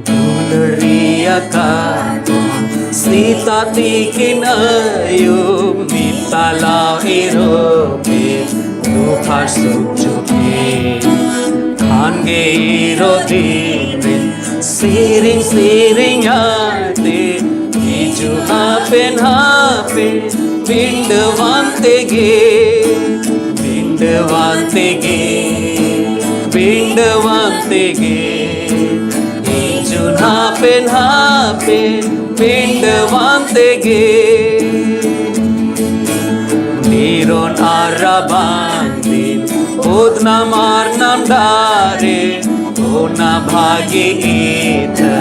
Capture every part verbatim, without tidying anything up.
ᱫᱩᱞᱟᱹᱲᱤᱭᱟ ᱠᱟᱨᱢᱚ ᱥᱤᱛᱟ ᱛᱤᱠᱤᱱ ᱟᱹᱭᱩᱵ ᱢᱤᱫ ᱛᱟᱞᱟ ᱤᱨᱚᱯᱮ ᱫᱩᱠᱷᱟᱨ ᱥᱩᱠ ᱪᱩᱠᱮ ᱠᱷᱟᱱ ᱜᱮ ᱤᱨᱚ ᱫᱤᱱ ᱨᱮ ᱥᱮᱨᱮᱧ ᱥᱮᱨᱮᱧ ᱟᱛᱮ ᱦᱤᱡᱩᱜ ᱦᱟᱯᱮᱱ ᱦᱟᱯᱮ ᱵᱤᱱᱰᱟᱹᱣᱟᱱ ᱛᱮᱜᱮ ᱵᱤᱱᱰᱟᱹᱣᱟᱱ ᱛᱮᱜᱮ ᱵᱤᱱᱰᱟᱹᱣᱟᱱ ᱛᱮᱜᱮ ᱦᱤᱡᱩᱜ ᱦᱟᱯᱮᱱ ᱦᱟᱯᱮ ᱵᱤᱱᱰᱟᱹᱣᱟᱱ ᱛᱮᱜᱮ ᱱᱤᱨᱚᱱ ᱟᱨ ᱨᱟᱵᱟᱝ ᱫᱤᱱ ᱩᱫᱱᱟᱢ ᱟᱨ ᱱᱟᱢᱰᱟᱨᱮ ᱚᱱᱟ ᱵᱷᱟᱜᱮ ᱤᱛᱟᱹ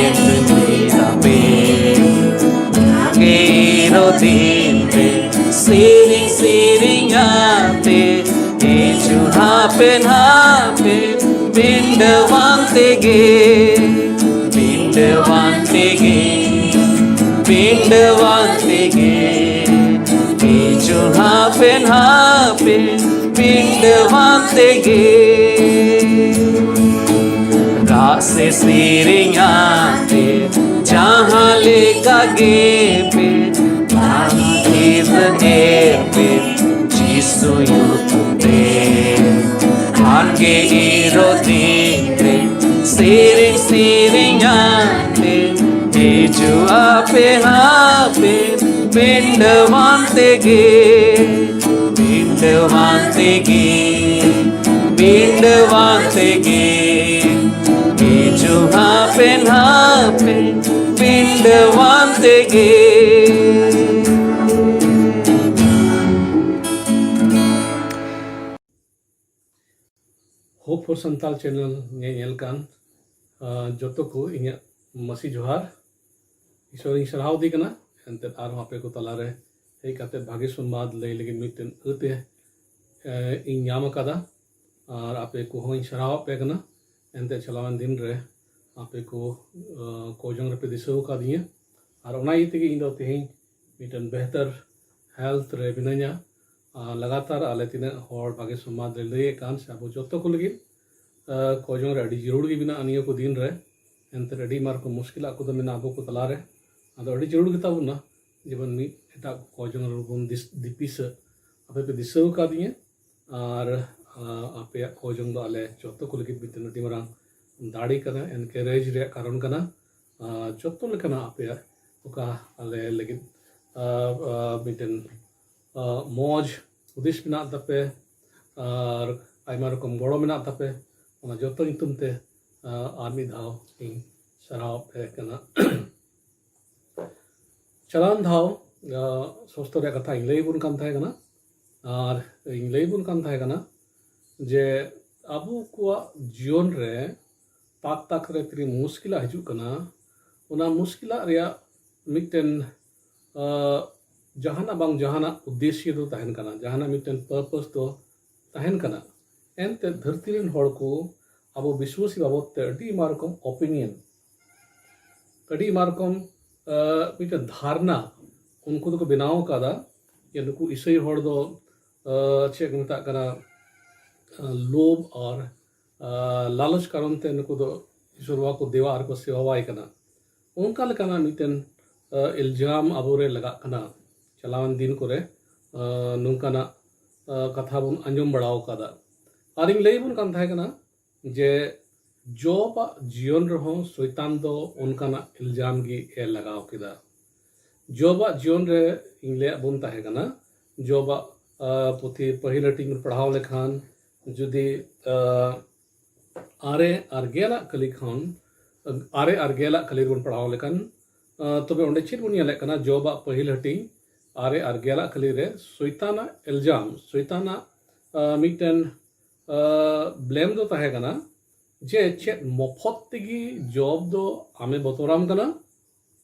ᱮᱢ ᱞᱟᱹᱭᱟᱯᱮ ᱜᱮᱨᱚ ᱫᱤᱱ ᱨᱮ ᱥᱮᱨᱮᱧ ᱥᱮᱨᱮᱧ ᱟᱛᱮ ᱦᱤᱡᱩᱜ ᱦᱟᱯᱮᱱ ᱦᱟᱯᱮ ᱵᱤᱱᱰᱟᱹᱣᱟᱱ ᱛᱮᱜᱮ ᱵᱤᱱᱰᱟᱹᱣᱟᱱ ᱛᱮᱜᱮ ᱵᱤᱱᱰᱟᱹᱣᱟᱱ ᱛᱮᱜᱮ ᱦᱤᱡᱩᱜ ᱦᱟᱯᱮᱱ ᱦᱟᱯᱮ ᱵᱤᱱᱰᱟᱹᱣᱟᱱ ᱛᱮᱜᱮ ᱨᱟᱜ ᱥᱮ ᱥᱮᱨᱮᱧ ᱟᱛᱮ ᱡᱟᱦᱟᱸ ᱞᱮᱠᱟ ᱜᱮ ᱯᱮ ᱵᱟᱝ ᱤᱫ ᱮ ᱯᱮ ᱡᱤᱥᱩ ᱧᱩᱛᱩᱢ ᱛᱮ ᱠᱷᱟᱱ ᱜᱮ ᱤᱨᱚ ᱫᱤᱱ ᱨᱮ ᱥᱮᱨᱮᱧ ᱥᱮᱨᱮᱧ ᱟᱛᱮ ᱦᱤᱡᱩᱜ ᱟᱯᱮ ᱦᱟᱯᱮ ᱵᱤᱱᱰᱟᱹᱣᱟᱱ ᱛᱮᱜᱮ ᱵᱤᱱᱰᱟᱹᱣᱟᱱ ᱛᱮᱜᱮ ᱵᱤᱱᱰᱟᱹᱣᱟᱱ ᱛᱮᱜᱮ ᱦᱤᱡᱩᱜ ᱦᱟᱯᱮᱱ ᱦᱟᱯᱮ ᱵᱤᱱᱰᱟᱹᱣᱟᱱ ᱛᱮᱜᱮ Hope for Santal channel ᱧᱮᱧᱮᱞ ᱠᱟᱱ ᱟᱸ, ᱡᱚᱛᱚ ᱠᱚ ᱤᱧᱟᱹᱜ ᱢᱟᱹᱥᱤ ᱡᱚᱦᱟᱨ᱾ ᱤᱥᱚᱨᱤᱧ ᱥᱟᱨᱦᱟᱣ ᱫᱮ ᱠᱟᱱᱟ᱾ ᱮᱱᱛᱮᱫ ᱟᱨᱦᱚᱸ ᱟᱯᱮ ᱠᱚ ᱛᱟᱞᱟᱨᱮ ᱦᱮᱡ ᱠᱟᱛᱮ ᱵᱷᱟᱜᱮ ᱥᱚᱢᱵᱟᱫ ᱞᱟᱹᱭ ᱞᱟᱹᱜᱤᱫ ᱢᱤᱫᱴᱮᱱ ᱟᱹᱛᱮ ᱮ, ᱤᱧ ᱧᱟᱢ ᱟᱠᱟᱫᱟ᱾ ᱟᱨ ᱟᱯᱮ ᱠᱚᱦᱚᱸᱧ ᱥᱟᱨᱦᱟᱣ ᱟᱯᱮ ᱠᱟᱱᱟ᱾ ᱮᱱᱛᱮ ᱪᱟᱞᱟᱣᱮᱱ ᱫᱤᱱ ᱨᱮ ᱟᱯᱮ ᱠᱚ ᱠᱚᱡᱚᱝ ᱨᱮᱯᱮ ᱫᱤᱥᱟᱹ ᱟᱠᱟᱫᱤᱧᱟ, ᱟᱨ ᱚᱱᱟ ᱤᱭᱟᱹ ᱛᱮᱜᱮ ᱤᱧ ᱫᱚ ᱛᱮᱦᱮᱧ ᱢᱤᱫᱴᱮᱱ ᱵᱮᱦᱛᱟᱨ ᱦᱮᱞᱛᱷ ᱨᱮ ᱢᱤᱱᱟᱹᱧᱟ᱾ ᱟᱨ ᱞᱟᱜᱟᱛᱟᱨ ᱟᱞᱮ ᱛᱤᱱᱟᱹᱜ ᱦᱚᱲ ᱵᱷᱟᱜᱮ ᱥᱚᱢᱵᱟᱫ ᱞᱮ ᱞᱟᱹᱭᱮᱫ ᱠᱟᱱ, ᱥᱮ ᱟᱵᱚ ᱡᱚᱛᱚ ᱠᱚ ᱞᱟᱹᱜᱤᱫ ᱠᱚᱡᱚᱝ ᱨᱮ ᱟᱹᱰᱤ ᱡᱟᱹᱨᱩᱲ ᱜᱮ ᱢᱮᱱᱟᱜᱼᱟ ᱱᱤᱭᱟᱹ ᱠᱚ ᱫᱤᱱ ᱨᱮ᱾ ᱮᱱᱛᱮ ᱟᱹᱰᱤ ᱟᱭᱢᱟ ᱨᱚᱠᱚᱢ ᱢᱩᱥᱠᱤᱞᱟᱜ ᱠᱚᱫᱚ ᱢᱮᱱᱟᱜᱼᱟ ᱟᱵᱚ ᱠᱚ ᱛᱟᱞᱟᱨᱮ᱾ ᱟᱫᱚ ᱟᱹᱰᱤ ᱡᱟᱹᱨᱩᱲ ᱜᱮᱛᱟ ᱵᱚᱱᱟ ᱡᱮᱢᱚᱱ ᱢᱤᱫ ᱮᱴᱟᱜ ᱠᱚᱡᱚᱝ ᱨᱮᱵᱚᱱ ᱫᱤᱥ- ᱫᱤᱯᱤᱥᱟᱹ᱾ ᱟᱯᱮ ᱯᱮ ᱫᱤᱥᱟᱹ ᱟᱠᱟᱫᱤᱧᱟ, ᱟᱨ ᱟᱯᱮᱭᱟᱜ ᱠᱚᱡᱚᱝ ᱫᱚ ᱟᱞᱮ ᱡᱚᱛᱚ ᱠᱚ ᱞᱟᱹᱜᱤᱫ ᱢᱤᱫᱴᱮᱱ ᱟᱹᱰᱤ ᱢᱟᱨᱟᱝ ᱫᱟᱲᱮ ᱠᱟᱱᱟ, ᱮᱱᱠᱟᱨᱮᱡᱽ ᱨᱮᱭᱟᱜ ᱠᱟᱨᱚᱱ ᱠᱟᱱᱟ᱾ ᱡᱚᱛᱚ ᱞᱮᱠᱟᱱᱟᱜ ᱟᱯᱮᱭᱟᱜ ᱚᱠᱟ ᱟᱞᱮ ᱞᱟᱹᱜᱤᱫ ᱢᱤᱫᱴᱮᱱ ᱢᱚᱡᱽ ᱦᱩᱫᱤᱥ ᱢᱮᱱᱟᱜ ᱛᱟᱯᱮ ᱟᱨ ᱟᱭᱢᱟ ᱨᱚᱠᱚᱢ ᱜᱚᱲᱚ ᱢᱮᱱᱟᱜ ᱛᱟᱯᱮ, ᱚᱱᱟ ᱡᱚᱛᱚ ᱧᱩᱛᱩᱢ ᱛᱮ ᱟᱨ ᱢᱤᱫ ᱫᱷᱟᱣ ᱤᱧ ᱥᱟᱨᱦᱟᱣ ᱯᱮ ᱠᱟᱱᱟ᱾ ᱪᱟᱞᱟᱣᱮᱱ ᱫᱷᱟᱣ ᱥᱚᱥᱛᱚ ᱨᱮᱭᱟᱜ ᱠᱟᱛᱷᱟ ᱤᱧ ᱞᱟᱹᱭ ᱟᱵᱚᱱ ᱠᱟᱱ ᱛᱟᱦᱮᱸ ᱠᱟᱱᱟ, ᱟᱨ ᱤᱧ ᱞᱟᱹᱭ ᱟᱵᱚᱱ ᱠᱟᱱ ᱛᱟᱦᱮᱸ ᱠᱟᱱᱟ ᱡᱮ ᱟᱵᱚ ᱠᱚᱣᱟᱜ ᱡᱤᱭᱚᱱ ᱨᱮ ᱛᱟᱠ ᱛᱟᱠ ᱨᱮ ᱛᱤᱱᱟᱹᱜ ᱢᱩᱥᱠᱤᱞᱟᱜ ᱦᱤᱡᱩᱜ ᱠᱟᱱᱟ, ᱚᱱᱟ ᱢᱩᱥᱠᱤᱞᱟᱜ ᱨᱮᱭᱟᱜ ᱢᱤᱫᱴᱮᱱ ᱡᱟᱦᱟᱱᱟᱜ ᱵᱟᱝ ᱡᱟᱦᱟᱱᱟᱜ ᱩᱫᱽᱫᱮᱥᱭᱚ ᱫᱚ ᱛᱟᱦᱮᱱ ᱠᱟᱱᱟ, ᱡᱟᱦᱟᱱᱟᱜ ᱢᱤᱫᱴᱮᱱ ᱯᱟᱨᱯᱟᱥ ᱫᱚ ᱛᱟᱦᱮᱱ ᱠᱟᱱᱟ᱾ ᱮᱱᱛᱮ ᱫᱷᱟᱹᱨᱛᱤ ᱨᱮᱱ ᱦᱚᱲ ᱠᱚ ᱟᱵᱚ ᱵᱤᱥᱣᱟᱹᱥᱤ ᱵᱟᱵᱚᱫ ᱛᱮ ᱟᱹᱰᱤ ᱟᱭᱢᱟ ᱨᱚᱠᱚᱢ ᱚᱯᱤᱱᱤᱭᱚᱱ, ᱟᱹᱰᱤ ᱟᱭᱢᱟ ᱨᱚᱠᱚᱢ ᱢᱤᱫᱴᱮᱱ ᱫᱷᱟᱨᱱᱟ ᱩᱱᱠᱩ ᱫᱚᱠᱚ ᱵᱮᱱᱟᱣ ᱟᱠᱟᱫᱟ ᱡᱮ ᱱᱩᱠᱩ ᱤᱥᱟᱹᱭ ᱦᱚᱲ ᱫᱚ ᱪᱮᱫ ᱠᱚ ᱢᱮᱛᱟᱜ ᱠᱟᱱᱟ, ᱞᱳᱵᱷ ᱟᱨ ᱞᱟᱞᱚᱪ ᱠᱟᱨᱚᱱ ᱛᱮ ᱱᱩᱠᱩ ᱫᱚ ᱤᱥᱚᱨ ᱵᱟᱵᱟ ᱠᱚ ᱫᱮᱣᱟ ᱟᱨ ᱠᱚ ᱥᱮᱵᱟᱣᱟᱭ ᱠᱟᱱᱟ᱾ ᱚᱱᱠᱟ ᱞᱮᱠᱟᱱᱟᱜ ᱢᱤᱫᱴᱮᱱ ᱤᱞᱡᱟᱢ ᱟᱵᱚᱨᱮ ᱞᱟᱜᱟᱜ ᱠᱟᱱᱟ᱾ ᱪᱟᱞᱟᱣᱮᱱ ᱫᱤᱱ ᱠᱚᱨᱮ ᱱᱚᱝᱠᱟᱱᱟᱜ ᱠᱟᱛᱷᱟ ᱵᱚᱱ ᱟᱸᱡᱚᱢ ᱵᱟᱲᱟ ᱟᱠᱟᱫᱟ᱾ ᱟᱨᱤᱧ ᱞᱟᱹᱭ ᱟᱵᱚᱱ ᱠᱟᱱ ᱛᱟᱦᱮᱸ ᱠᱟᱱᱟ ᱡᱮ ᱡᱚᱵᱟᱜ ᱡᱤᱭᱚᱱ ᱨᱮᱦᱚᱸ ᱥᱚᱭᱛᱟᱱ ᱫᱚ ᱚᱱᱠᱟᱱᱟᱜ ᱤᱞᱡᱟᱢ ᱜᱮ ᱮ ᱞᱟᱜᱟᱣ ᱠᱮᱫᱟ᱾ ᱡᱚᱵᱟᱜ ᱡᱤᱭᱚᱱ ᱨᱮ ᱤᱧ ᱞᱟᱹᱭᱟᱫ ᱵᱚᱱ ᱛᱟᱦᱮᱸ ᱠᱟᱱᱟ, ᱡᱚᱵᱟᱜ ᱯᱩᱛᱷᱤ ᱯᱟᱹᱦᱤᱞ ᱦᱟᱹᱴᱤᱧ ᱵᱚᱱ ᱯᱟᱲᱦᱟᱣ ᱞᱮᱠᱷᱟᱱ, ᱡᱩᱫᱤ ᱟᱨᱮ ᱟᱨ ᱜᱮᱞᱟᱜ ᱠᱟᱹᱞᱤ ᱠᱷᱚᱱ ᱟᱨᱮ ᱟᱨ ᱜᱮᱞᱟᱜ ᱠᱟᱹᱞᱤ ᱨᱮᱵᱚᱱ ᱯᱟᱲᱦᱟᱣ ᱞᱮᱠᱷᱟᱱ, ᱛᱚᱵᱮ ᱚᱸᱰᱮ ᱪᱮᱫ ᱵᱚᱱ ᱧᱮᱞᱮᱫ ᱠᱟᱱᱟ? ᱡᱚᱵᱟᱜ ᱯᱟᱹᱦᱤᱞ ᱦᱟᱹᱴᱤᱧ ᱟᱨᱮ ᱟᱨ ᱜᱮᱞᱟᱜ ᱠᱟᱹᱞᱤ ᱨᱮ ᱥᱚᱭᱛᱟᱱᱟᱜ ᱮᱞᱡᱟᱢ, ᱥᱚᱭᱛᱟᱱᱟᱜ ᱢᱤᱫᱴᱮᱱ ᱵᱞᱮᱢ ᱫᱚ ᱛᱟᱦᱮᱸ ᱠᱟᱱᱟ ᱡᱮ ᱪᱮᱫ ᱢᱚᱯᱷᱚᱛ ᱛᱮᱜᱮ ᱡᱚᱵ ᱫᱚ ᱟᱢᱮ ᱵᱚᱛᱚᱨᱟᱢ ᱠᱟᱱᱟ?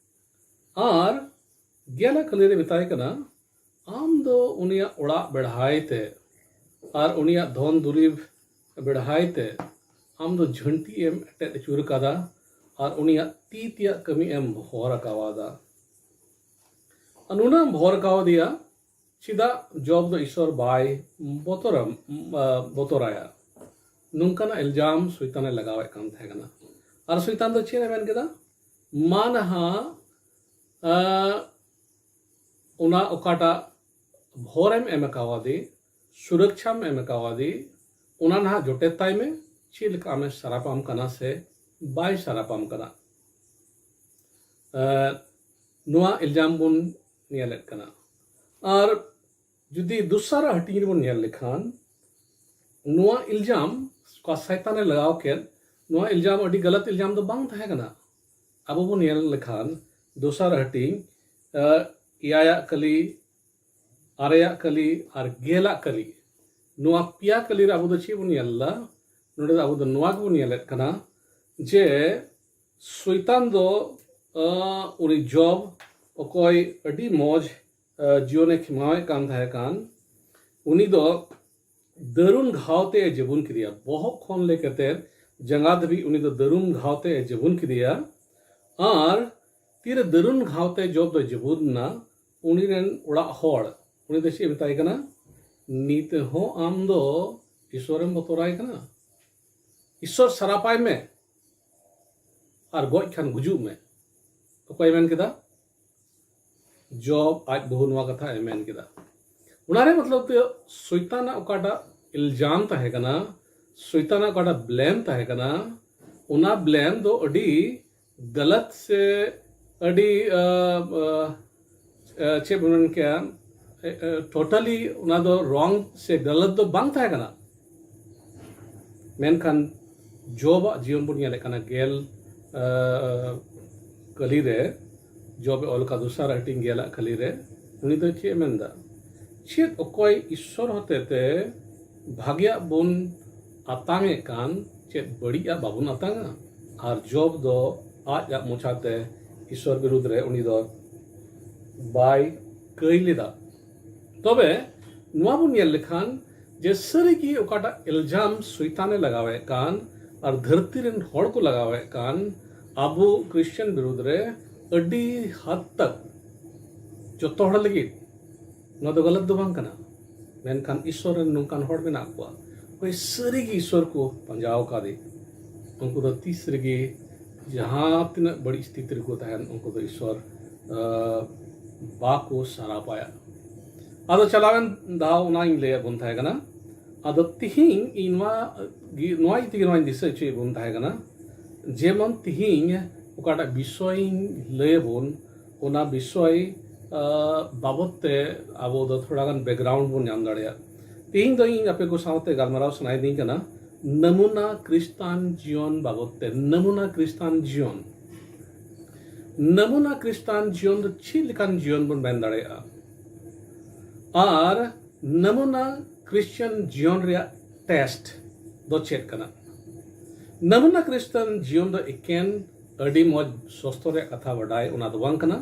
ᱟᱨ ᱜᱮᱞᱟᱜ ᱠᱟᱹᱞᱤ ᱨᱮ ᱢᱮᱛᱟᱭ ᱠᱟᱱᱟ, ᱟᱢ ᱫᱚ ᱩᱱᱤᱭᱟᱜ ᱚᱲᱟᱜ ᱵᱮᱲᱦᱟᱭ ᱛᱮ ᱟᱨ ᱩᱱᱤᱭᱟᱜ ᱫᱷᱚᱱ ᱫᱩᱨᱤᱵᱽ ᱵᱮᱲᱦᱟᱭ ᱛᱮ ᱟᱢ ᱫᱚ ᱡᱷᱟᱹᱱᱴᱤ ᱮᱢ ᱮᱴᱮᱫ ᱟᱹᱪᱩᱨ ᱟᱠᱟᱫᱟ ᱟᱨ ᱩᱱᱤᱭᱟᱜ ᱛᱤ ᱛᱮᱭᱟᱜ ᱠᱟᱹᱢᱤ ᱮᱢ ᱵᱷᱚᱨ ᱟᱠᱟᱣᱟᱫᱟ᱾ ᱟᱨ ᱱᱩᱱᱟᱹᱜ ᱮᱢ ᱵᱷᱚᱨ ᱟᱠᱟᱣᱟᱫᱮᱭᱟ, ᱪᱮᱫᱟᱜ ᱡᱚᱵ ᱫᱚ ᱤᱥᱚᱨ ᱵᱟᱭ ᱵᱚᱛᱚᱨᱟᱢ, ᱟ, ᱵᱚᱛᱚᱨᱟᱭᱟ? ᱱᱚᱝᱠᱟᱱᱟᱜ ᱤᱞᱡᱟᱢ ᱥᱚᱭᱛᱟᱱᱮ ᱞᱟᱜᱟᱣᱮᱫ ᱠᱟᱱ ᱛᱟᱦᱮᱸ ᱠᱟᱱᱟ᱾ ᱟᱨ ᱥᱚᱭᱛᱟᱱ ᱫᱚ ᱪᱮᱫ ᱮ ᱢᱮᱱ ᱠᱮᱫᱟ? ᱢᱟ ᱱᱟᱦᱟᱜ, ᱟ, ᱚᱱᱟ ᱚᱠᱟᱴᱟᱜ ᱵᱷᱚᱨᱮᱢ ᱮᱢ ᱟᱠᱟᱣᱟᱫᱮ, ᱥᱩᱨᱚᱠᱪᱷᱟᱢ ᱮᱢ ᱟᱠᱟᱣᱟᱫᱮ, ᱚᱱᱟ ᱱᱟᱦᱟᱜ ᱡᱚᱴᱮᱫ ᱛᱟᱭ ᱢᱮ, ᱪᱮᱫ ᱞᱮᱠᱟ ᱟᱢᱮ ᱥᱟᱨᱟᱯᱟᱢ ᱠᱟᱱᱟ ᱥᱮ ᱵᱟᱭ ᱥᱟᱨᱟᱯᱟᱢ ᱠᱟᱱᱟ᱾ ᱮ, ᱱᱚᱣᱟ ᱤᱞᱡᱟᱢ ᱵᱚᱱ ᱧᱮᱞᱮᱫ ᱠᱟᱱᱟ᱾ ᱟᱨ ᱡᱩᱫᱤ ᱫᱚᱥᱟᱨᱟᱜ ᱦᱟᱹᱴᱤᱧ ᱨᱮᱵᱚᱱ ᱧᱮᱞ ᱞᱮᱠᱷᱟᱱ, ᱱᱚᱣᱟ ᱤᱞᱡᱟᱢ ᱚᱠᱟ ᱥᱟᱭᱛᱟᱱᱮ ᱞᱟᱜᱟᱣ ᱠᱮᱫ, ᱱᱚᱣᱟ ᱤᱞᱡᱟᱢ ᱟᱹᱰᱤ ᱜᱟᱞᱟᱛ ᱤᱞᱡᱟᱢ ᱫᱚ ᱵᱟᱝ ᱛᱟᱦᱮᱸ ᱠᱟᱱᱟ᱾ ᱟᱵᱚ ᱵᱚᱱ ᱧᱮᱞ ᱞᱮᱠᱷᱟᱱ ᱫᱚᱥᱟᱨ ᱦᱟᱹᱴᱤᱧ, ᱮ, ᱮᱭᱟᱭᱟᱜ ᱠᱟᱹᱞᱤ, ᱟᱨᱮᱭᱟᱜ ᱠᱟᱹᱞᱤ ᱟᱨ ᱜᱮᱞᱟᱜ ᱠᱟᱹᱞᱤ, ᱱᱚᱣᱟ ᱯᱮᱭᱟ ᱠᱟᱹᱞᱤ ᱨᱮ ᱟᱵᱚ ᱫᱚ ᱪᱮᱫ ᱵᱚᱱ ᱧᱮᱞ ᱮᱫᱟ? ᱱᱚᱰᱮ ᱫᱚ ᱟᱵᱚ ᱫᱚ ᱱᱚᱣᱟ ᱜᱮᱵᱚᱱ ᱧᱮᱞᱮᱫ ᱠᱟᱱᱟ ᱡᱮ ᱥᱚᱭᱛᱟᱱ ᱫᱚ, ᱟ, ᱩᱱᱤ ᱡᱚᱵ, ᱚᱠᱚᱭ ᱟᱹᱰᱤ ᱢᱚᱡᱽ, ᱟ, ᱡᱤᱭᱚᱱᱮ ᱠᱷᱮᱢᱟᱣᱮᱫ ᱠᱟᱱ ᱛᱟᱦᱮᱸ ᱠᱟᱱ, ᱩᱱᱤ ᱫᱚ ᱫᱟᱹᱨᱩᱱ ᱜᱷᱟᱣ ᱛᱮ ᱮ ᱡᱟᱹᱵᱩᱱ ᱠᱮᱫᱮᱭᱟ᱾ ᱵᱚᱦᱚᱜ ᱠᱷᱚᱱ ᱞᱮ ᱠᱟᱛᱮ ᱡᱟᱸᱜᱟ ᱫᱷᱟᱹᱵᱤᱡ ᱩᱱᱤ ᱫᱚ ᱫᱟᱹᱨᱩᱱ ᱜᱷᱟᱣ ᱛᱮ ᱮ ᱡᱟᱹᱵᱩᱱ ᱠᱮᱫᱮᱭᱟ᱾ ᱟᱨ ᱛᱤᱨᱮ ᱫᱟᱹᱨᱩᱱ ᱜᱷᱟᱣ ᱛᱮ ᱡᱚᱵ ᱫᱚᱭ ᱡᱟᱹᱵᱩᱫ ᱮᱱᱟ, ᱩᱱᱤ ᱨᱮᱱ ᱚᱲᱟᱜ ᱦᱚᱲ ᱩᱱᱤ ᱫᱚ ᱪᱮᱫ ᱮ ᱢᱮᱛᱟᱭ ᱠᱟᱱᱟ? ᱱᱤᱛ ᱦᱚᱸ ᱟᱢ ᱫᱚ ᱤᱥᱚᱨᱮᱢ ᱵᱚᱛᱚᱨᱟᱭ ᱠᱟᱱᱟ? ᱤᱥᱚᱨ ᱥᱟᱨᱟᱯᱟᱭ ᱢᱮ ᱟᱨ ᱜᱚᱡ ᱠᱷᱟᱱ ᱜᱩᱡᱩᱜ ᱢᱮ᱾ ᱚᱠᱚᱭ ᱢᱮᱱ ᱠᱮᱫᱟ? ᱡᱚᱵ ᱟᱡ ᱵᱟᱹᱦᱩ ᱱᱚᱣᱟ ᱠᱟᱛᱷᱟ ᱮ ᱢᱮᱱ ᱠᱮᱫᱟ᱾ ᱚᱱᱟ ᱨᱮ ᱢᱚᱛᱞᱚᱵ ᱛᱮ ᱥᱚᱭᱛᱟᱱᱟᱜ ᱚᱠᱟᱴᱟᱜ ᱤᱞᱡᱟᱢ ᱛᱟᱦᱮᱸ ᱠᱟᱱᱟ, ᱥᱚᱭᱛᱟᱱᱟᱜ ᱚᱠᱟᱴᱟᱜ ᱵᱞᱮᱢ ᱛᱟᱦᱮᱸ ᱠᱟᱱᱟ, ᱚᱱᱟ ᱵᱞᱮᱢ ᱫᱚ ᱟᱹᱰᱤ ᱜᱟᱞᱟᱛ ᱥᱮ ᱟᱹᱰᱤ, ᱟ, ᱟ, ᱟ, ᱪᱮᱫ ᱵᱚᱱ ᱢᱮᱱ ᱠᱮᱭᱟ, ᱟ, ᱟ, ᱴᱳᱴᱟᱞᱤ ᱚᱱᱟ ᱫᱚ ᱨᱚᱝ ᱥᱮ ᱜᱟᱞᱟᱛ ᱫᱚ ᱵᱟᱝ ᱛᱟᱦᱮᱸ ᱠᱟᱱᱟ᱾ ᱢᱮᱱᱠᱷᱟᱱ ᱡᱚᱵᱟᱜ ᱡᱤᱭᱚᱱ ᱵᱚᱱ ᱧᱮᱞᱮᱫ ᱠᱟᱱᱟ, ᱜᱮᱞ, ᱟ, ᱠᱟᱹᱞᱤ ᱨᱮ, ᱡᱚᱵᱮ ᱚᱞ ᱠᱟᱜ ᱫᱚᱥᱟᱨ ᱦᱟᱹᱴᱤᱧ ᱜᱮᱞᱟᱜ ᱠᱟᱹᱞᱤ ᱨᱮ, ᱩᱱᱤ ᱫᱚ ᱪᱮᱫ ᱮ ᱢᱮᱱᱫᱟ? ᱪᱮᱫ ᱚᱠᱚᱭ ᱤᱥᱥᱚᱨ ᱦᱚᱛᱮᱛᱮ ᱵᱷᱟᱜᱮᱭᱟᱜ ᱵᱚᱱ ᱟᱛᱟᱝ ᱮᱫ ᱠᱟᱱ, ᱪᱮᱫ ᱵᱟᱹᱲᱤᱡᱟᱜ ᱵᱟᱵᱚᱱ ᱟᱛᱟᱝᱟ? ᱟᱨ ᱡᱚᱵ ᱫᱚ ᱟᱡᱟᱜ ᱢᱚᱪᱟᱛᱮ ᱤᱥᱥᱚᱨ ᱵᱤᱨᱩᱫᱽ ᱨᱮ ᱩᱱᱤ ᱫᱚ ᱵᱟᱭ ᱠᱟᱹᱭ ᱞᱮᱫᱟ᱾ ᱛᱚᱵᱮ ᱱᱚᱣᱟ ᱵᱚᱱ ᱧᱮᱞ ᱞᱮᱠᱷᱟᱱ, ᱡᱮ ᱥᱟᱹᱨᱤᱜᱮ ᱚᱠᱟᱴᱟᱜ ᱤᱞᱡᱟᱢ ᱥᱚᱭᱛᱟᱱᱮ ᱞᱟᱜᱟᱣᱮᱫ ᱠᱟᱱ ᱟᱨ ᱫᱷᱟᱹᱨᱛᱤ ᱨᱮᱱ ᱦᱚᱲ ᱠᱚ ᱞᱟᱜᱟᱣᱮᱫ ᱠᱟᱱ ᱟᱵᱚ ᱠᱷᱨᱤᱥᱪᱟᱱ ᱵᱤᱨᱩᱫᱽ ᱨᱮ, ᱟᱹᱰᱤ ᱦᱟᱫ ᱛᱟᱠ ᱡᱚᱛᱚ ᱦᱚᱲ ᱞᱟᱹᱜᱤᱫ ᱱᱚᱣᱟ ᱫᱚ ᱜᱟᱞᱟᱛ ᱫᱚ ᱵᱟᱝ ᱠᱟᱱᱟ᱾ ᱢᱮᱱᱠᱷᱟᱱ ᱤᱥᱥᱚᱨ ᱨᱮᱱ ᱱᱚᱝᱠᱟᱱ ᱦᱚᱲ ᱢᱮᱱᱟᱜ ᱠᱚᱣᱟ, ᱚᱠᱚᱭ ᱥᱟᱹᱨᱤᱜᱮ ᱤᱥᱥᱚᱨ ᱠᱚ ᱯᱟᱸᱡᱟ ᱟᱠᱟᱫᱮ, ᱩᱱᱠᱩ ᱫᱚ ᱛᱤᱥ ᱨᱮᱜᱮ ᱡᱟᱦᱟᱸ ᱛᱤᱱᱟᱹᱜ ᱵᱟᱹᱲᱤᱡ ᱥᱛᱷᱤᱛᱤ ᱨᱮᱠᱚ ᱛᱟᱦᱮᱱ, ᱩᱱᱠᱩ ᱫᱚ ᱤᱥᱥᱚᱨ ᱟᱸ, ᱵᱟᱠᱚ ᱥᱟᱨᱟᱯᱟᱭᱟ᱾ ᱟᱫᱚ ᱪᱟᱞᱟᱣᱮᱱ ᱫᱷᱟᱣ ᱚᱱᱟᱧ ᱞᱟᱹᱭᱟᱫ ᱵᱚᱱ ᱛᱟᱦᱮᱸ ᱠᱟᱱᱟ᱾ ᱟᱫᱚ ᱛᱤᱦᱤᱧ ᱤᱧ ᱱᱚᱣᱟ ᱜᱮ, ᱱᱚᱣᱟ ᱤᱫᱤ ᱛᱮᱜᱮ ᱱᱚᱣᱟᱧ ᱫᱤᱥᱟᱹ ᱦᱚᱪᱚᱭᱮᱫ ᱵᱚᱱ ᱛᱟᱦᱮᱸ ᱠᱟᱱᱟ, ᱡᱮᱢᱚᱱ ᱛᱤᱦᱤᱧ ᱚᱠᱟᱴᱟᱜ ᱵᱤᱥᱚᱭᱤᱧ ᱞᱟᱹᱭᱟᱵᱚᱱ, ᱚᱱᱟ ᱵᱤᱥᱚᱭ ᱟᱸ, ᱵᱟᱵᱚᱫ ᱛᱮ ᱟᱵᱚ ᱫᱚ ᱛᱷᱚᱲᱟ ᱜᱟᱱ ᱵᱮᱠᱜᱨᱟᱣᱩᱱᱰ ᱵᱚᱱ ᱧᱟᱢ ᱫᱟᱲᱮᱭᱟᱜᱼᱟ᱾ ᱛᱤᱦᱤᱧ ᱫᱚ ᱤᱧ ᱟᱯᱮ ᱠᱚ ᱥᱟᱶᱛᱮ ᱜᱟᱞᱢᱟᱨᱟᱣ ᱥᱟᱱᱟᱭᱮᱫᱤᱧ ᱠᱟᱱᱟ ᱱᱟᱢᱩᱱᱟ ᱠᱷᱨᱤᱥᱴᱟᱱ ᱡᱤᱭᱚᱱ ᱵᱟᱵᱚᱫ ᱛᱮ᱾ ᱱᱟᱢᱩᱱᱟ ᱠᱷᱨᱤᱥᱴᱟᱱ ᱡᱤᱭᱚᱱ, ᱱᱟᱢᱩᱱᱟ ᱠᱷᱨᱤᱥᱴᱟᱱ ᱡᱤᱭᱚᱱ ᱫᱚ ᱪᱮᱫ ᱞᱮᱠᱟᱱ ᱡᱤᱭᱚᱱ ᱵᱚᱱ ᱢᱮᱱ ᱫᱟᱲᱮᱭᱟᱜᱼᱟ? ᱟᱨ ᱱᱟᱢᱩᱱᱟ ᱠᱷᱨᱤᱥᱴᱟᱱ ᱡᱤᱭᱚᱱ ᱨᱮᱭᱟᱜ ᱴᱮᱥᱴ ᱫᱚ ᱪᱮᱫ ᱠᱟᱱᱟ? ᱱᱟᱢᱩᱱᱟ ᱠᱷᱨᱤᱥᱴᱟᱱ ᱡᱤᱭᱚᱱ ᱫᱚ ᱮᱠᱮᱱ ᱟᱹᱰᱤ ᱢᱚᱡᱽ ᱥᱚᱥᱛᱚ ᱨᱮᱭᱟᱜ ᱠᱟᱛᱷᱟ ᱵᱟᱰᱟᱭ, ᱚᱱᱟ ᱫᱚ ᱵᱟᱝ ᱠᱟᱱᱟ᱾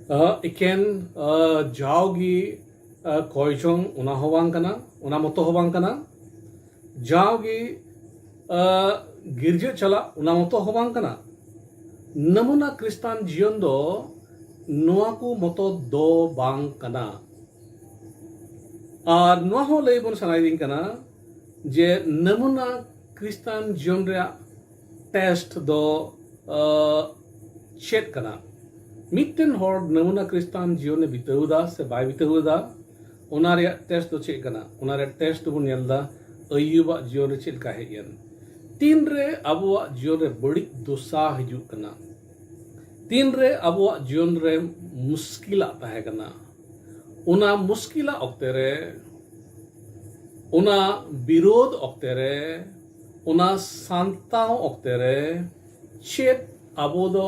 ᱟᱸ, ᱮᱠᱮᱱ, ᱟᱸ, ᱡᱟᱣᱜᱮ, ᱟᱸ, ᱠᱚᱭ ᱡᱚᱝ, ᱚᱱᱟ ᱦᱚᱸ ᱵᱟᱝ ᱠᱟᱱᱟ, ᱚᱱᱟ ᱢᱚᱛᱚ ᱦᱚᱸ ᱵᱟᱝ ᱠᱟᱱᱟ᱾ ᱡᱟᱣᱜᱮ, ᱟᱸ, ᱜᱤᱨᱡᱟᱹ ᱪᱟᱞᱟᱜ, ᱚᱱᱟ ᱢᱚᱛᱚ ᱦᱚᱸ ᱵᱟᱝ ᱠᱟᱱᱟ᱾ ᱱᱟᱢᱩᱱᱟ ᱠᱷᱨᱤᱥᱴᱟᱱ ᱡᱤᱭᱚᱱ ᱫᱚ ᱱᱚᱣᱟ ᱠᱚ ᱢᱚᱛᱚ ᱫᱚ ᱵᱟᱝ ᱠᱟᱱᱟ᱾ ᱟᱨ ᱱᱚᱣᱟ ᱦᱚᱸ ᱞᱟᱹᱭ ᱵᱚᱱ ᱥᱟᱱᱟᱭᱮᱫᱤᱧ ᱠᱟᱱᱟ ᱡᱮ ᱱᱟᱢᱩᱱᱟ ᱠᱷᱨᱤᱥᱴᱟᱱ ᱡᱤᱭᱚᱱ ᱨᱮᱭᱟᱜ ᱴᱮᱥᱴ ᱫᱚ, ᱟᱸ, ᱪᱮᱫ ᱠᱟᱱᱟ? ᱢᱤᱫᱴᱮᱱ ᱦᱚᱲ ᱱᱟᱢᱩᱱᱟ ᱠᱷᱨᱤᱥᱴᱟᱱ ᱡᱤᱭᱚᱱᱮ ᱵᱤᱛᱟᱹᱣ ᱮᱫᱟ ᱥᱮ ᱵᱟᱭ ᱵᱤᱛᱟᱹᱣ ᱮᱫᱟ, ᱚᱱᱟ ᱨᱮᱭᱟᱜ ᱴᱮᱥᱴ ᱫᱚ ᱪᱮᱫ ᱠᱟᱱᱟ? ᱚᱱᱟ ᱨᱮᱭᱟᱜ ᱴᱮᱥᱴ ᱫᱚᱵᱚᱱ ᱧᱮᱞ ᱮᱫᱟ ᱟᱹᱭᱩᱵᱟᱜ ᱡᱤᱭᱚᱱ ᱨᱮ ᱪᱮᱫ ᱞᱮᱠᱟ ᱦᱮᱡ ᱮᱱ᱾ ᱛᱤᱱᱨᱮ ᱟᱵᱚᱣᱟᱜ ᱡᱤᱭᱚᱱ ᱨᱮ ᱵᱟᱹᱲᱤᱡ ᱫᱚᱥᱟ ᱦᱤᱡᱩᱜ ᱠᱟᱱᱟ, ᱛᱤᱱᱨᱮ ᱟᱵᱚᱣᱟᱜ ᱡᱤᱭᱚᱱ ᱨᱮ ᱢᱩᱥᱠᱤᱞᱟᱜ ᱛᱟᱦᱮᱸ ᱠᱟᱱᱟ, ᱚᱱᱟ ᱢᱩᱥᱠᱤᱞᱟᱜ ᱚᱠᱛᱮ ᱨᱮ, ᱚᱱᱟ ᱵᱤᱨᱳᱫᱷ ᱚᱠᱛᱮ ᱨᱮ, ᱚᱱᱟ ᱥᱟᱱᱛᱟᱣ ᱚᱠᱛᱮ ᱨᱮ ᱪᱮᱫ ᱟᱵᱚ ᱫᱚ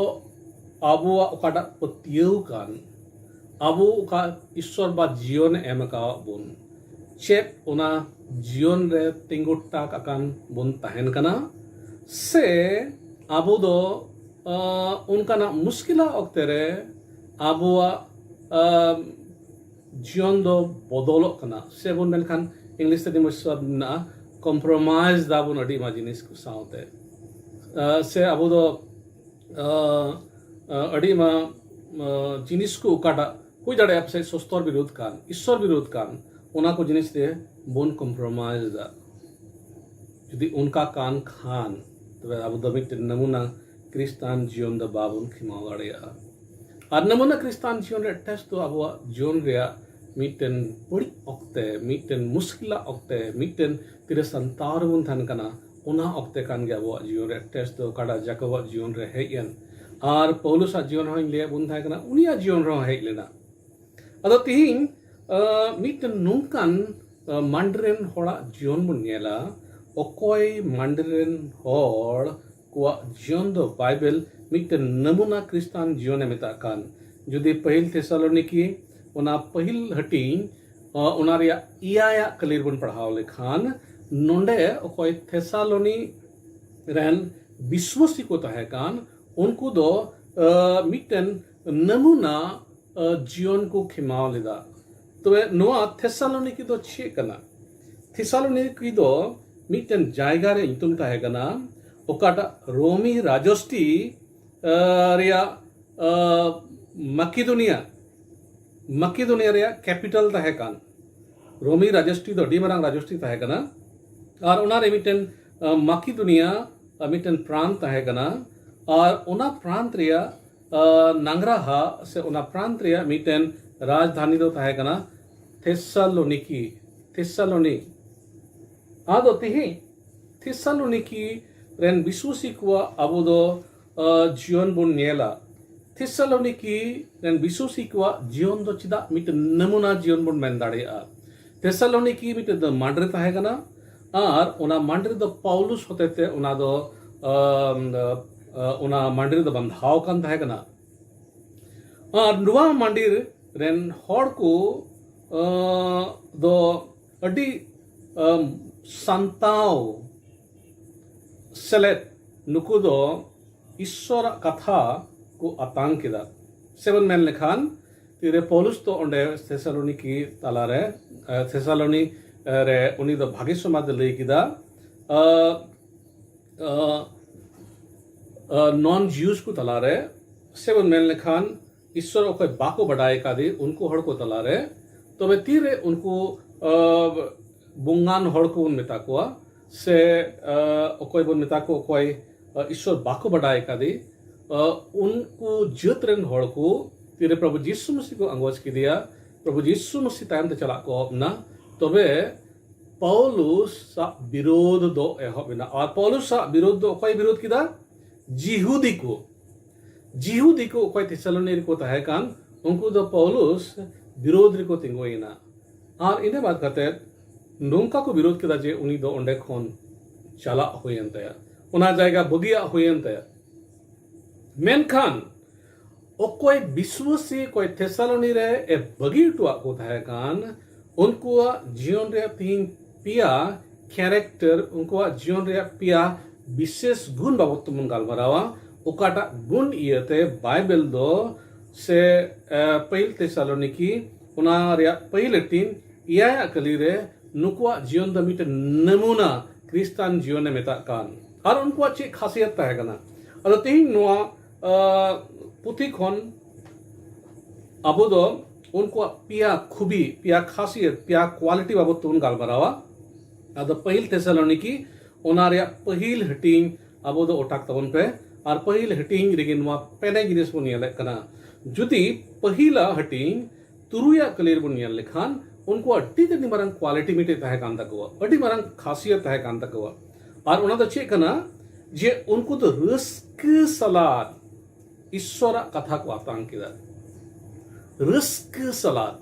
ᱟᱵᱚᱣᱟᱜ ᱚᱠᱟᱴᱟᱜ ᱯᱟᱹᱛᱭᱟᱹᱣ ᱠᱟᱱ, ᱟᱵᱚ ᱚᱠᱟ ᱤᱥᱥᱚᱨ ᱵᱟ ᱡᱤᱭᱚᱱᱮ ᱮᱢ ᱟᱠᱟᱣᱟᱫ ᱵᱚᱱ, ᱪᱮᱫ ᱚᱱᱟ ᱡᱤᱭᱚᱱ ᱨᱮ ᱛᱤᱸᱜᱩ ᱴᱟᱠ ᱟᱠᱟᱱ ᱵᱚᱱ ᱛᱟᱦᱮᱱ ᱠᱟᱱᱟ, ᱥᱮ ᱟᱵᱚ ᱫᱚ, ᱟᱸ, ᱚᱱᱠᱟᱱᱟᱜ ᱢᱩᱥᱠᱤᱞᱟ ᱚᱠᱛᱮ ᱨᱮ ᱟᱵᱚᱣᱟᱜ, ᱟᱸ, ᱡᱤᱭᱚᱱ ᱫᱚ ᱵᱚᱫᱚᱞᱚᱜ ᱠᱟᱱᱟ, ᱥᱮ ᱵᱚᱱ ᱢᱮᱱᱠᱷᱟᱱ ᱤᱝᱞᱤᱥ ᱛᱮ ᱟᱹᱰᱤ ᱢᱚᱡᱽ ᱥᱟᱵ ᱢᱮᱱᱟᱜᱼᱟ, ᱠᱚᱢᱯᱨᱳᱢᱟᱭᱤᱡᱽ ᱫᱟᱵᱚᱱ ᱟᱹᱰᱤ ᱟᱭᱢᱟ ᱡᱤᱱᱤᱥ ᱠᱚ ᱥᱟᱶᱛᱮ᱾ ᱥᱮ ᱟᱵᱚ ᱫᱚ ᱟᱹᱰᱤ ᱟᱭᱢᱟ ᱡᱤᱱᱤᱥ ᱠᱚ ᱚᱠᱟᱴᱟᱜ ᱦᱩᱭ ᱫᱟᱲᱮᱭᱟᱜᱼᱟ ᱯᱟᱥᱮᱡ ᱥᱚᱥᱛᱚᱨ ᱵᱤᱨᱳᱫᱷ ᱠᱟᱱ, ᱤᱥᱥᱚᱨ ᱵᱤᱨᱳᱫᱷ ᱠᱟᱱ, ᱚᱱᱟ ᱠᱚ ᱡᱤᱱᱤᱥ ᱨᱮ ᱵᱚᱱ ᱠᱚᱢᱯᱨᱳᱢᱟᱭᱤᱡᱽ ᱮᱫᱟ᱾ ᱡᱩᱫᱤ ᱚᱱᱠᱟ ᱠᱟᱱ ᱠᱷᱟᱱ, ᱛᱚᱵᱮ ᱟᱵᱚ ᱫᱚ ᱢᱤᱫᱴᱮᱱ ᱱᱟᱢᱩᱱᱟ ᱠᱷᱨᱤᱥᱴᱟᱱ ᱡᱤᱭᱚᱱ ᱫᱚ ᱵᱟᱵᱚᱱ ᱠᱷᱮᱢᱟᱣ ᱫᱟᱲᱮᱭᱟᱜᱼᱟ᱾ ᱟᱨ ᱱᱟᱢᱩᱱᱟ ᱠᱷᱨᱤᱥᱴᱟᱱ ᱡᱤᱭᱚᱱ ᱨᱮ ᱴᱮᱥᱴ ᱫᱚ ᱟᱵᱚᱣᱟᱜ ᱡᱤᱭᱚᱱ ᱨᱮᱭᱟᱜ ᱢᱤᱫᱴᱮᱱ ᱵᱟᱹᱲᱤᱡ ᱚᱠᱛᱮ, ᱢᱤᱫᱴᱮᱱ ᱢᱩᱥᱠᱤᱞᱟᱜ ᱚᱠᱛᱮ, ᱢᱤᱫᱴᱮᱱ ᱛᱤᱨᱮ ᱥᱟᱱᱛᱟᱣ ᱨᱮᱵᱚᱱ ᱛᱟᱦᱮᱱ ᱠᱟᱱᱟ, ᱚᱱᱟ ᱚᱠᱛᱮ ᱠᱟᱱ ᱜᱮ ᱟᱵᱚᱣᱟᱜ ᱡᱤᱭᱚᱱ ᱨᱮ ᱴᱮᱥᱴ ᱫᱚ ᱚᱠᱟᱴᱟᱜ ᱡᱟᱠᱚᱵᱟᱜ ᱡᱤᱭᱚᱱ ᱨᱮ ᱦᱮᱡ ᱮᱱ᱾ ᱟᱨ ᱯᱟᱹᱣᱞᱩᱥᱟᱜ ᱡᱤᱭᱚᱱ ᱦᱚᱸᱧ ᱞᱟᱹᱭᱟᱫ ᱵᱚᱱ ᱛᱟᱦᱮᱸ ᱠᱟᱱᱟ, ᱩᱱᱤᱭᱟᱜ ᱡᱤᱭᱚᱱ ᱨᱮᱦᱚᱸ ᱦᱮᱡ ᱞᱮᱱᱟ᱾ ᱟᱫᱚ ᱛᱤᱦᱤᱧ ᱢᱤᱫᱴᱮᱱ ᱱᱚᱝᱠᱟᱱ ᱢᱟᱱᱰᱤ ᱨᱮᱱ ᱦᱚᱲᱟᱜ ᱡᱤᱭᱚᱱ ᱵᱚᱱ ᱧᱮᱞᱟ, ᱚᱠᱚᱭ ᱢᱟᱱᱰᱤ ᱨᱮᱱ ᱦᱚᱲ ᱠᱚᱣᱟᱜ ᱡᱤᱭᱚᱱ ᱫᱚ ᱵᱟᱭᱵᱮᱞ ᱢᱤᱫᱴᱮᱱ ᱱᱟᱢᱩᱱᱟ ᱠᱷᱨᱤᱥᱴᱟᱱ ᱡᱤᱭᱚᱱᱮ ᱢᱮᱛᱟᱜ ᱠᱟᱱ᱾ ᱡᱩᱫᱤ ᱯᱟᱹᱦᱤᱞ ᱛᱷᱮᱥᱟᱞᱳᱱᱤᱠᱤ ᱚᱱᱟ ᱯᱟᱹᱦᱤᱞ ᱦᱟᱹᱴᱤᱧ, ᱚᱱᱟ ᱨᱮᱭᱟᱜ ᱮᱭᱟᱭᱟᱜ ᱠᱟᱹᱞᱤ ᱨᱮᱵᱚᱱ ᱯᱟᱲᱦᱟᱣ ᱞᱮᱠᱷᱟᱱ, ᱱᱚᱰᱮ ᱚᱠᱚᱭ ᱛᱷᱮᱥᱟᱞᱳᱱᱤ ᱨᱮᱱ ᱵᱤᱥᱣᱟᱹᱥᱤ ᱠᱚ ᱛᱟᱦᱮᱸ ᱠᱟᱱ, ᱩᱱᱠᱩ ᱫᱚ ᱢᱤᱫᱴᱮᱱ ᱱᱟᱢᱩᱱᱟ ᱡᱤᱭᱚᱱ ᱠᱚ ᱠᱷᱮᱢᱟᱣ ᱞᱮᱫᱟ᱾ ᱛᱚᱵᱮ ᱱᱚᱣᱟ ᱛᱷᱮᱥᱟᱞᱳᱱᱤᱠᱤ ᱫᱚ ᱪᱮᱫ ᱠᱟᱱᱟ? ᱛᱷᱮᱥᱟᱞᱳᱱᱤᱠᱤ ᱫᱚ ᱢᱤᱫᱴᱮᱱ ᱡᱟᱭᱜᱟ ᱨᱮ ᱧᱩᱛᱩᱢ ᱛᱟᱦᱮᱸ ᱠᱟᱱᱟ, ᱚᱠᱟᱴᱟᱜ ᱨᱳᱢᱤ ᱨᱟᱡᱚᱥᱴᱤ ᱨᱮᱭᱟᱜ ᱢᱟᱠᱤᱫᱩᱱᱤᱭᱟ, ᱢᱟᱠᱤᱫᱩᱱᱤᱭᱟ ᱨᱮᱭᱟᱜ ᱠᱮᱯᱤᱴᱟᱞ ᱛᱟᱦᱮᱸ ᱠᱟᱱ᱾ ᱨᱳᱢᱤ ᱨᱟᱡᱚᱥᱴᱤ ᱫᱚ ᱟᱹᱰᱤ ᱢᱟᱨᱟᱝ ᱨᱟᱡᱚᱥᱴᱤ ᱛᱟᱦᱮᱸ ᱠᱟᱱᱟ᱾ ᱟᱨ ᱚᱱᱟᱨᱮ ᱢᱤᱫᱴᱮᱱ ᱢᱟᱠᱤᱫᱩᱱᱤᱭᱟ ᱢᱤᱫᱴᱮᱱ ᱯᱨᱟᱱᱛ ᱛᱟᱦᱮᱸ ᱠᱟᱱᱟ᱾ ᱟᱨ ᱚᱱᱟ ᱯᱨᱟᱱᱛ ᱨᱮᱭᱟᱜ ᱱᱟᱝᱨᱟᱦᱟ ᱥᱮ ᱚᱱᱟ ᱯᱨᱟᱱᱛ ᱨᱮᱭᱟᱜ ᱢᱤᱫᱴᱮᱱ ᱨᱟᱡᱽᱫᱷᱟᱱᱤ ᱫᱚ ᱛᱟᱦᱮᱸ ᱠᱟᱱᱟ ᱛᱷᱮᱥᱟᱞᱳᱱᱤᱠᱤ, ᱛᱷᱮᱥᱟᱞᱳᱱᱤ᱾ ᱟᱫᱚ ᱛᱮᱦᱮᱧ ᱛᱷᱮᱥᱟᱞᱳᱱᱤᱠᱤ ᱨᱮᱱ ᱵᱤᱥᱣᱟᱥᱤ ᱠᱚᱣᱟᱜ ᱟᱵᱚ ᱫᱚ ᱡᱤᱭᱚᱱ ᱵᱚᱱ ᱧᱮᱞᱟ᱾ ᱛᱷᱮᱥᱟᱞᱳᱱᱤᱠᱤ ᱨᱮᱱ ᱵᱤᱥᱣᱟᱥᱤ ᱠᱚᱣᱟᱜ ᱡᱤᱭᱚᱱ ᱫᱚ ᱪᱮᱫᱟᱜ ᱢᱤᱫᱴᱮᱱ ᱱᱟᱢᱩᱱᱟ ᱡᱤᱭᱚᱱ ᱵᱚᱱ ᱢᱮᱱ ᱫᱟᱲᱮᱭᱟᱜᱼᱟ? ᱛᱷᱮᱥᱟᱞᱳᱱᱤᱠᱤ ᱢᱤᱫᱴᱮᱱ ᱫᱚ ᱢᱟᱱᱰᱤ ᱨᱮ ᱛᱟᱦᱮᱸ ᱠᱟᱱᱟ, ᱟᱨ ᱚᱱᱟ ᱢᱟᱱᱰᱤ ᱨᱮᱫᱚ ᱯᱟᱣᱞᱩᱥ ᱦᱚᱛᱮᱛᱮ ᱚᱱᱟ ᱫᱚ ᱚᱱᱟ ᱢᱟᱱᱰᱤ ᱨᱮᱫᱚ ᱵᱟᱸᱫᱷᱟᱣ ᱠᱟᱱ ᱛᱟᱦᱮᱸ ᱠᱟᱱᱟ᱾ ᱟᱨ ᱱᱚᱣᱟ ᱢᱟᱱᱰᱤ ᱨᱮᱱ ᱦᱚᱲ ᱠᱚ ᱫᱚ ᱟᱹᱰᱤ ᱥᱟᱱᱛᱟᱣ ᱥᱮᱞᱮᱫ, ᱱᱩᱠᱩ ᱫᱚ ᱤᱥᱥᱚᱨᱟᱜ ᱠᱟᱛᱷᱟ ᱠᱚ ᱟᱛᱟᱝ ᱠᱮᱫᱟ᱾ ᱥᱮᱵᱚᱱ ᱢᱮᱱ ᱞᱮᱠᱷᱟᱱ ᱛᱤᱨᱮ ᱯᱚᱞᱩᱥ ᱫᱚ ᱚᱸᱰᱮ ᱛᱷᱮᱥᱟᱞᱳᱱᱤᱠᱤ ᱛᱟᱞᱟᱨᱮ, ᱮ, ᱛᱷᱮᱥᱟᱞᱳᱱᱤ ᱨᱮ ᱩᱱᱤ ᱫᱚ ᱵᱷᱟᱜᱮ ᱥᱚᱢᱟᱫ ᱮ ᱞᱟᱹᱭ ᱠᱮᱫᱟ᱾ ᱟ, ᱟ, ᱟ, ᱱᱚᱱ ᱡᱤᱭᱩᱥ ᱠᱚ ᱛᱟᱞᱟᱨᱮ, ᱥᱮ ᱵᱚᱱ ᱢᱮᱱ ᱞᱮᱠᱷᱟᱱ ᱤᱥᱥᱚᱨ ᱚᱠᱚᱭ ᱵᱟᱠᱚ ᱵᱟᱰᱟᱭ ᱟᱠᱟᱫᱮ ᱩᱱᱠᱩ ᱦᱚᱲ ᱠᱚ ᱛᱟᱞᱟᱨᱮ, ᱛᱚᱵᱮ ᱛᱤᱨᱮ ᱩᱱᱠᱩ, ᱟ, ᱵᱚᱝᱜᱟᱱ ᱦᱚᱲ ᱠᱚᱵᱚᱱ ᱢᱮᱛᱟ ᱠᱚᱣᱟ, ᱥᱮ, ᱟ, ᱚᱠᱚᱭ ᱵᱚᱱ ᱢᱮᱛᱟ ᱠᱚ, ᱚᱠᱚᱭ, ᱟ, ᱤᱥᱥᱚᱨ ᱵᱟᱠᱚ ᱵᱟᱰᱟᱭ ᱟᱠᱟᱫᱮ, ᱟ, ᱩᱱᱠᱩ ᱡᱟᱹᱛ ᱨᱮᱱ ᱦᱚᱲ ᱠᱚ ᱛᱤᱨᱮ ᱯᱨᱚᱵᱷᱩ ᱡᱤᱥᱩ ᱢᱟᱹᱥᱤ ᱠᱚ ᱟᱸᱜᱚᱪ ᱠᱮᱫᱮᱭᱟ, ᱯᱨᱚᱵᱷᱩ ᱡᱤᱥᱩ ᱢᱟᱹᱥᱤ ᱛᱟᱭᱚᱢ ᱛᱮ ᱪᱟᱞᱟᱜ ᱠᱚ ᱮᱦᱚᱵ ᱮᱱᱟ, ᱛᱚᱵᱮ ᱯᱟᱣᱞᱩᱥ ᱟᱜ ᱵᱤᱨᱳᱫᱷ ᱫᱚ ᱮᱦᱚᱵ ᱮᱱᱟ᱾ ᱟᱨ ᱯᱟᱣᱞᱩᱥ ᱟᱜ ᱵᱤᱨᱳᱫᱷ ᱫᱚ ᱚᱠᱚᱭ ᱵᱤᱨᱳᱫᱷ ᱠᱮᱫᱟ? ᱡᱤᱦᱩᱫᱤ ᱠᱚ᱾ ᱡᱤᱦᱩᱫᱤ ᱠᱚ ᱚᱠᱚᱭ ᱛᱷᱮᱥᱟᱞᱳᱱᱤ ᱨᱮᱠᱚ ᱛᱟᱦᱮᱸ ᱠᱟᱱ, ᱩᱱᱠᱩ ᱫᱚ ᱯᱟᱣᱞᱩᱥ ᱵᱤᱨᱳᱫᱷ ᱨᱮᱠᱚ ᱛᱤᱸᱜᱩᱭᱮᱱᱟ᱾ ᱟᱨ ᱤᱱᱟᱹ ᱵᱟᱫ ᱠᱟᱛᱮ ᱱᱚᱝᱠᱟ ᱠᱚ ᱵᱤᱨᱳᱫᱷ ᱠᱮᱫᱟ ᱡᱮ ᱩᱱᱤ ᱫᱚ ᱚᱸᱰᱮ ᱠᱷᱚᱱ ᱪᱟᱞᱟᱜ ᱦᱩᱭᱮᱱ ᱛᱟᱭᱟ, ᱚᱱᱟ ᱡᱟᱭᱜᱟ ᱵᱟᱹᱜᱤᱭᱟᱜ ᱦᱩᱭᱮᱱ ᱛᱟᱭᱟ᱾ ᱢᱮᱱᱠᱷᱟᱱ ᱚᱠᱚᱭ ᱵᱤᱥᱣᱟᱹᱥᱤ, ᱚᱠᱚᱭ ᱛᱷᱮᱥᱟᱞᱳᱱᱤ ᱨᱮ ᱮ ᱵᱟᱹᱜᱤ ᱦᱚᱴᱚᱣᱟᱜ ᱠᱚ ᱛᱟᱦᱮᱸ ᱠᱟᱱ, ᱩᱱᱠᱩᱣᱟᱜ ᱡᱤᱭᱚᱱ ᱨᱮᱭᱟᱜ ᱛᱤᱦᱤᱧ ᱯᱮᱭᱟ ᱠᱮᱨᱮᱠᱴᱟᱨ, ᱩᱱᱠᱩᱣᱟᱜ ᱡᱤᱭᱚᱱ ᱨᱮᱭᱟᱜ ᱯᱮᱭᱟ ᱵᱤᱥᱮᱥ ᱜᱩᱱ ᱵᱟᱵᱚᱫ ᱛᱮᱵᱚᱱ ᱜᱟᱞᱢᱟᱨᱟᱣᱟ, ᱚᱠᱟᱴᱟᱜ ᱜᱩᱱ ᱤᱭᱟᱹᱛᱮ ᱵᱟᱭᱵᱮᱞ ᱫᱚ ᱥᱮ, ᱮ, ᱯᱟᱹᱦᱤᱞ ᱛᱷᱮᱥᱟᱞᱳᱱᱤᱠᱤ ᱚᱱᱟ ᱨᱮᱭᱟᱜ ᱯᱟᱹᱦᱤᱞ ᱦᱟᱹᱴᱤᱧ ᱮᱭᱟᱭᱟᱜ ᱠᱟᱹᱞᱤ ᱨᱮ ᱱᱩᱠᱩᱣᱟᱜ ᱡᱤᱭᱚᱱ ᱫᱚ ᱢᱤᱫᱴᱮᱱ ᱱᱟᱢᱩᱱᱟ ᱠᱷᱨᱤᱥᱴᱟᱱ ᱡᱤᱭᱚᱱᱮ ᱢᱮᱛᱟᱜ ᱠᱟᱱ᱾ ᱟᱨ ᱩᱱᱠᱩᱣᱟᱜ ᱪᱮᱫ ᱠᱷᱟᱥᱤᱭᱟᱛ ᱛᱟᱦᱮᱸ ᱠᱟᱱᱟ? ᱟᱫᱚ ᱛᱮᱦᱮᱧ ᱱᱚᱣᱟ, ᱟ, ᱯᱩᱛᱷᱤ ᱠᱷᱚᱱ ᱟᱵᱚ ᱫᱚ ᱩᱱᱠᱩᱣᱟᱜ ᱯᱮᱭᱟ ᱠᱷᱩᱵᱤ, ᱯᱮᱭᱟ ᱠᱷᱟᱥᱤᱭᱟᱛ, ᱯᱮᱭᱟ ᱠᱣᱟᱞᱤᱴᱤ ᱵᱟᱵᱚᱫ ᱛᱮᱵᱚᱱ ᱜᱟᱞᱢᱟᱨᱟᱣᱟ᱾ ᱟᱫᱚ ᱯᱟᱹᱦᱤᱞ ᱛᱷᱮᱥᱟᱞᱳᱱᱤᱠᱤ, ᱚᱱᱟ ᱨᱮᱭᱟᱜ ᱯᱟᱹᱦᱤᱞ ᱦᱟᱹᱴᱤᱧ ᱟᱵᱚ ᱫᱚ ᱚᱴᱟᱠ ᱛᱟᱵᱚᱱ ᱯᱮ᱾ ᱟᱨ ᱯᱟᱹᱦᱤᱞ ᱦᱟᱹᱴᱤᱧ ᱨᱮᱜᱮ ᱱᱚᱣᱟ ᱯᱮᱱᱮ ᱡᱤᱱᱤᱥ ᱵᱚᱱ ᱧᱮᱞᱮᱫ ᱠᱟᱱᱟ᱾ ᱡᱩᱫᱤ ᱯᱟᱹᱦᱤᱞᱟᱜ ᱦᱟᱹᱴᱤᱧ ᱛᱩᱨᱩᱭᱟᱜ ᱠᱟᱹᱞᱤ ᱨᱮᱵᱚᱱ ᱧᱮᱞ ᱞᱮᱠᱷᱟᱱ, ᱩᱱᱠᱩᱣᱟᱜ ᱟᱹᱰᱤ ᱛᱮᱫ ᱢᱟᱨᱟᱝ ᱠᱣᱟᱞᱤᱴᱤ ᱢᱤᱫᱴᱮᱡ ᱛᱟᱦᱮᱸ ᱠᱟᱱ ᱛᱟᱠᱚᱣᱟ, ᱟᱹᱰᱤ ᱢᱟᱨᱟᱝ ᱠᱷᱟᱥᱤᱭᱟᱛ ᱛᱟᱦᱮᱸ ᱠᱟᱱ ᱛᱟᱠᱚᱣᱟ᱾ ᱟᱨ ᱚᱱᱟ ᱫᱚ ᱪᱮᱫ ᱠᱟᱱᱟ? ᱡᱮ ᱩᱱᱠᱩ ᱫᱚ ᱨᱟᱹᱥᱠᱟᱹ ᱥᱟᱞᱟᱜ ᱤᱥᱥᱚᱨᱟᱜ ᱠᱟᱛᱷᱟ ᱠᱚ ᱟᱛᱟᱝ ᱠᱮᱫᱟ᱾ ᱨᱟᱹᱥᱠᱟᱹ ᱥᱟᱞᱟᱜ᱾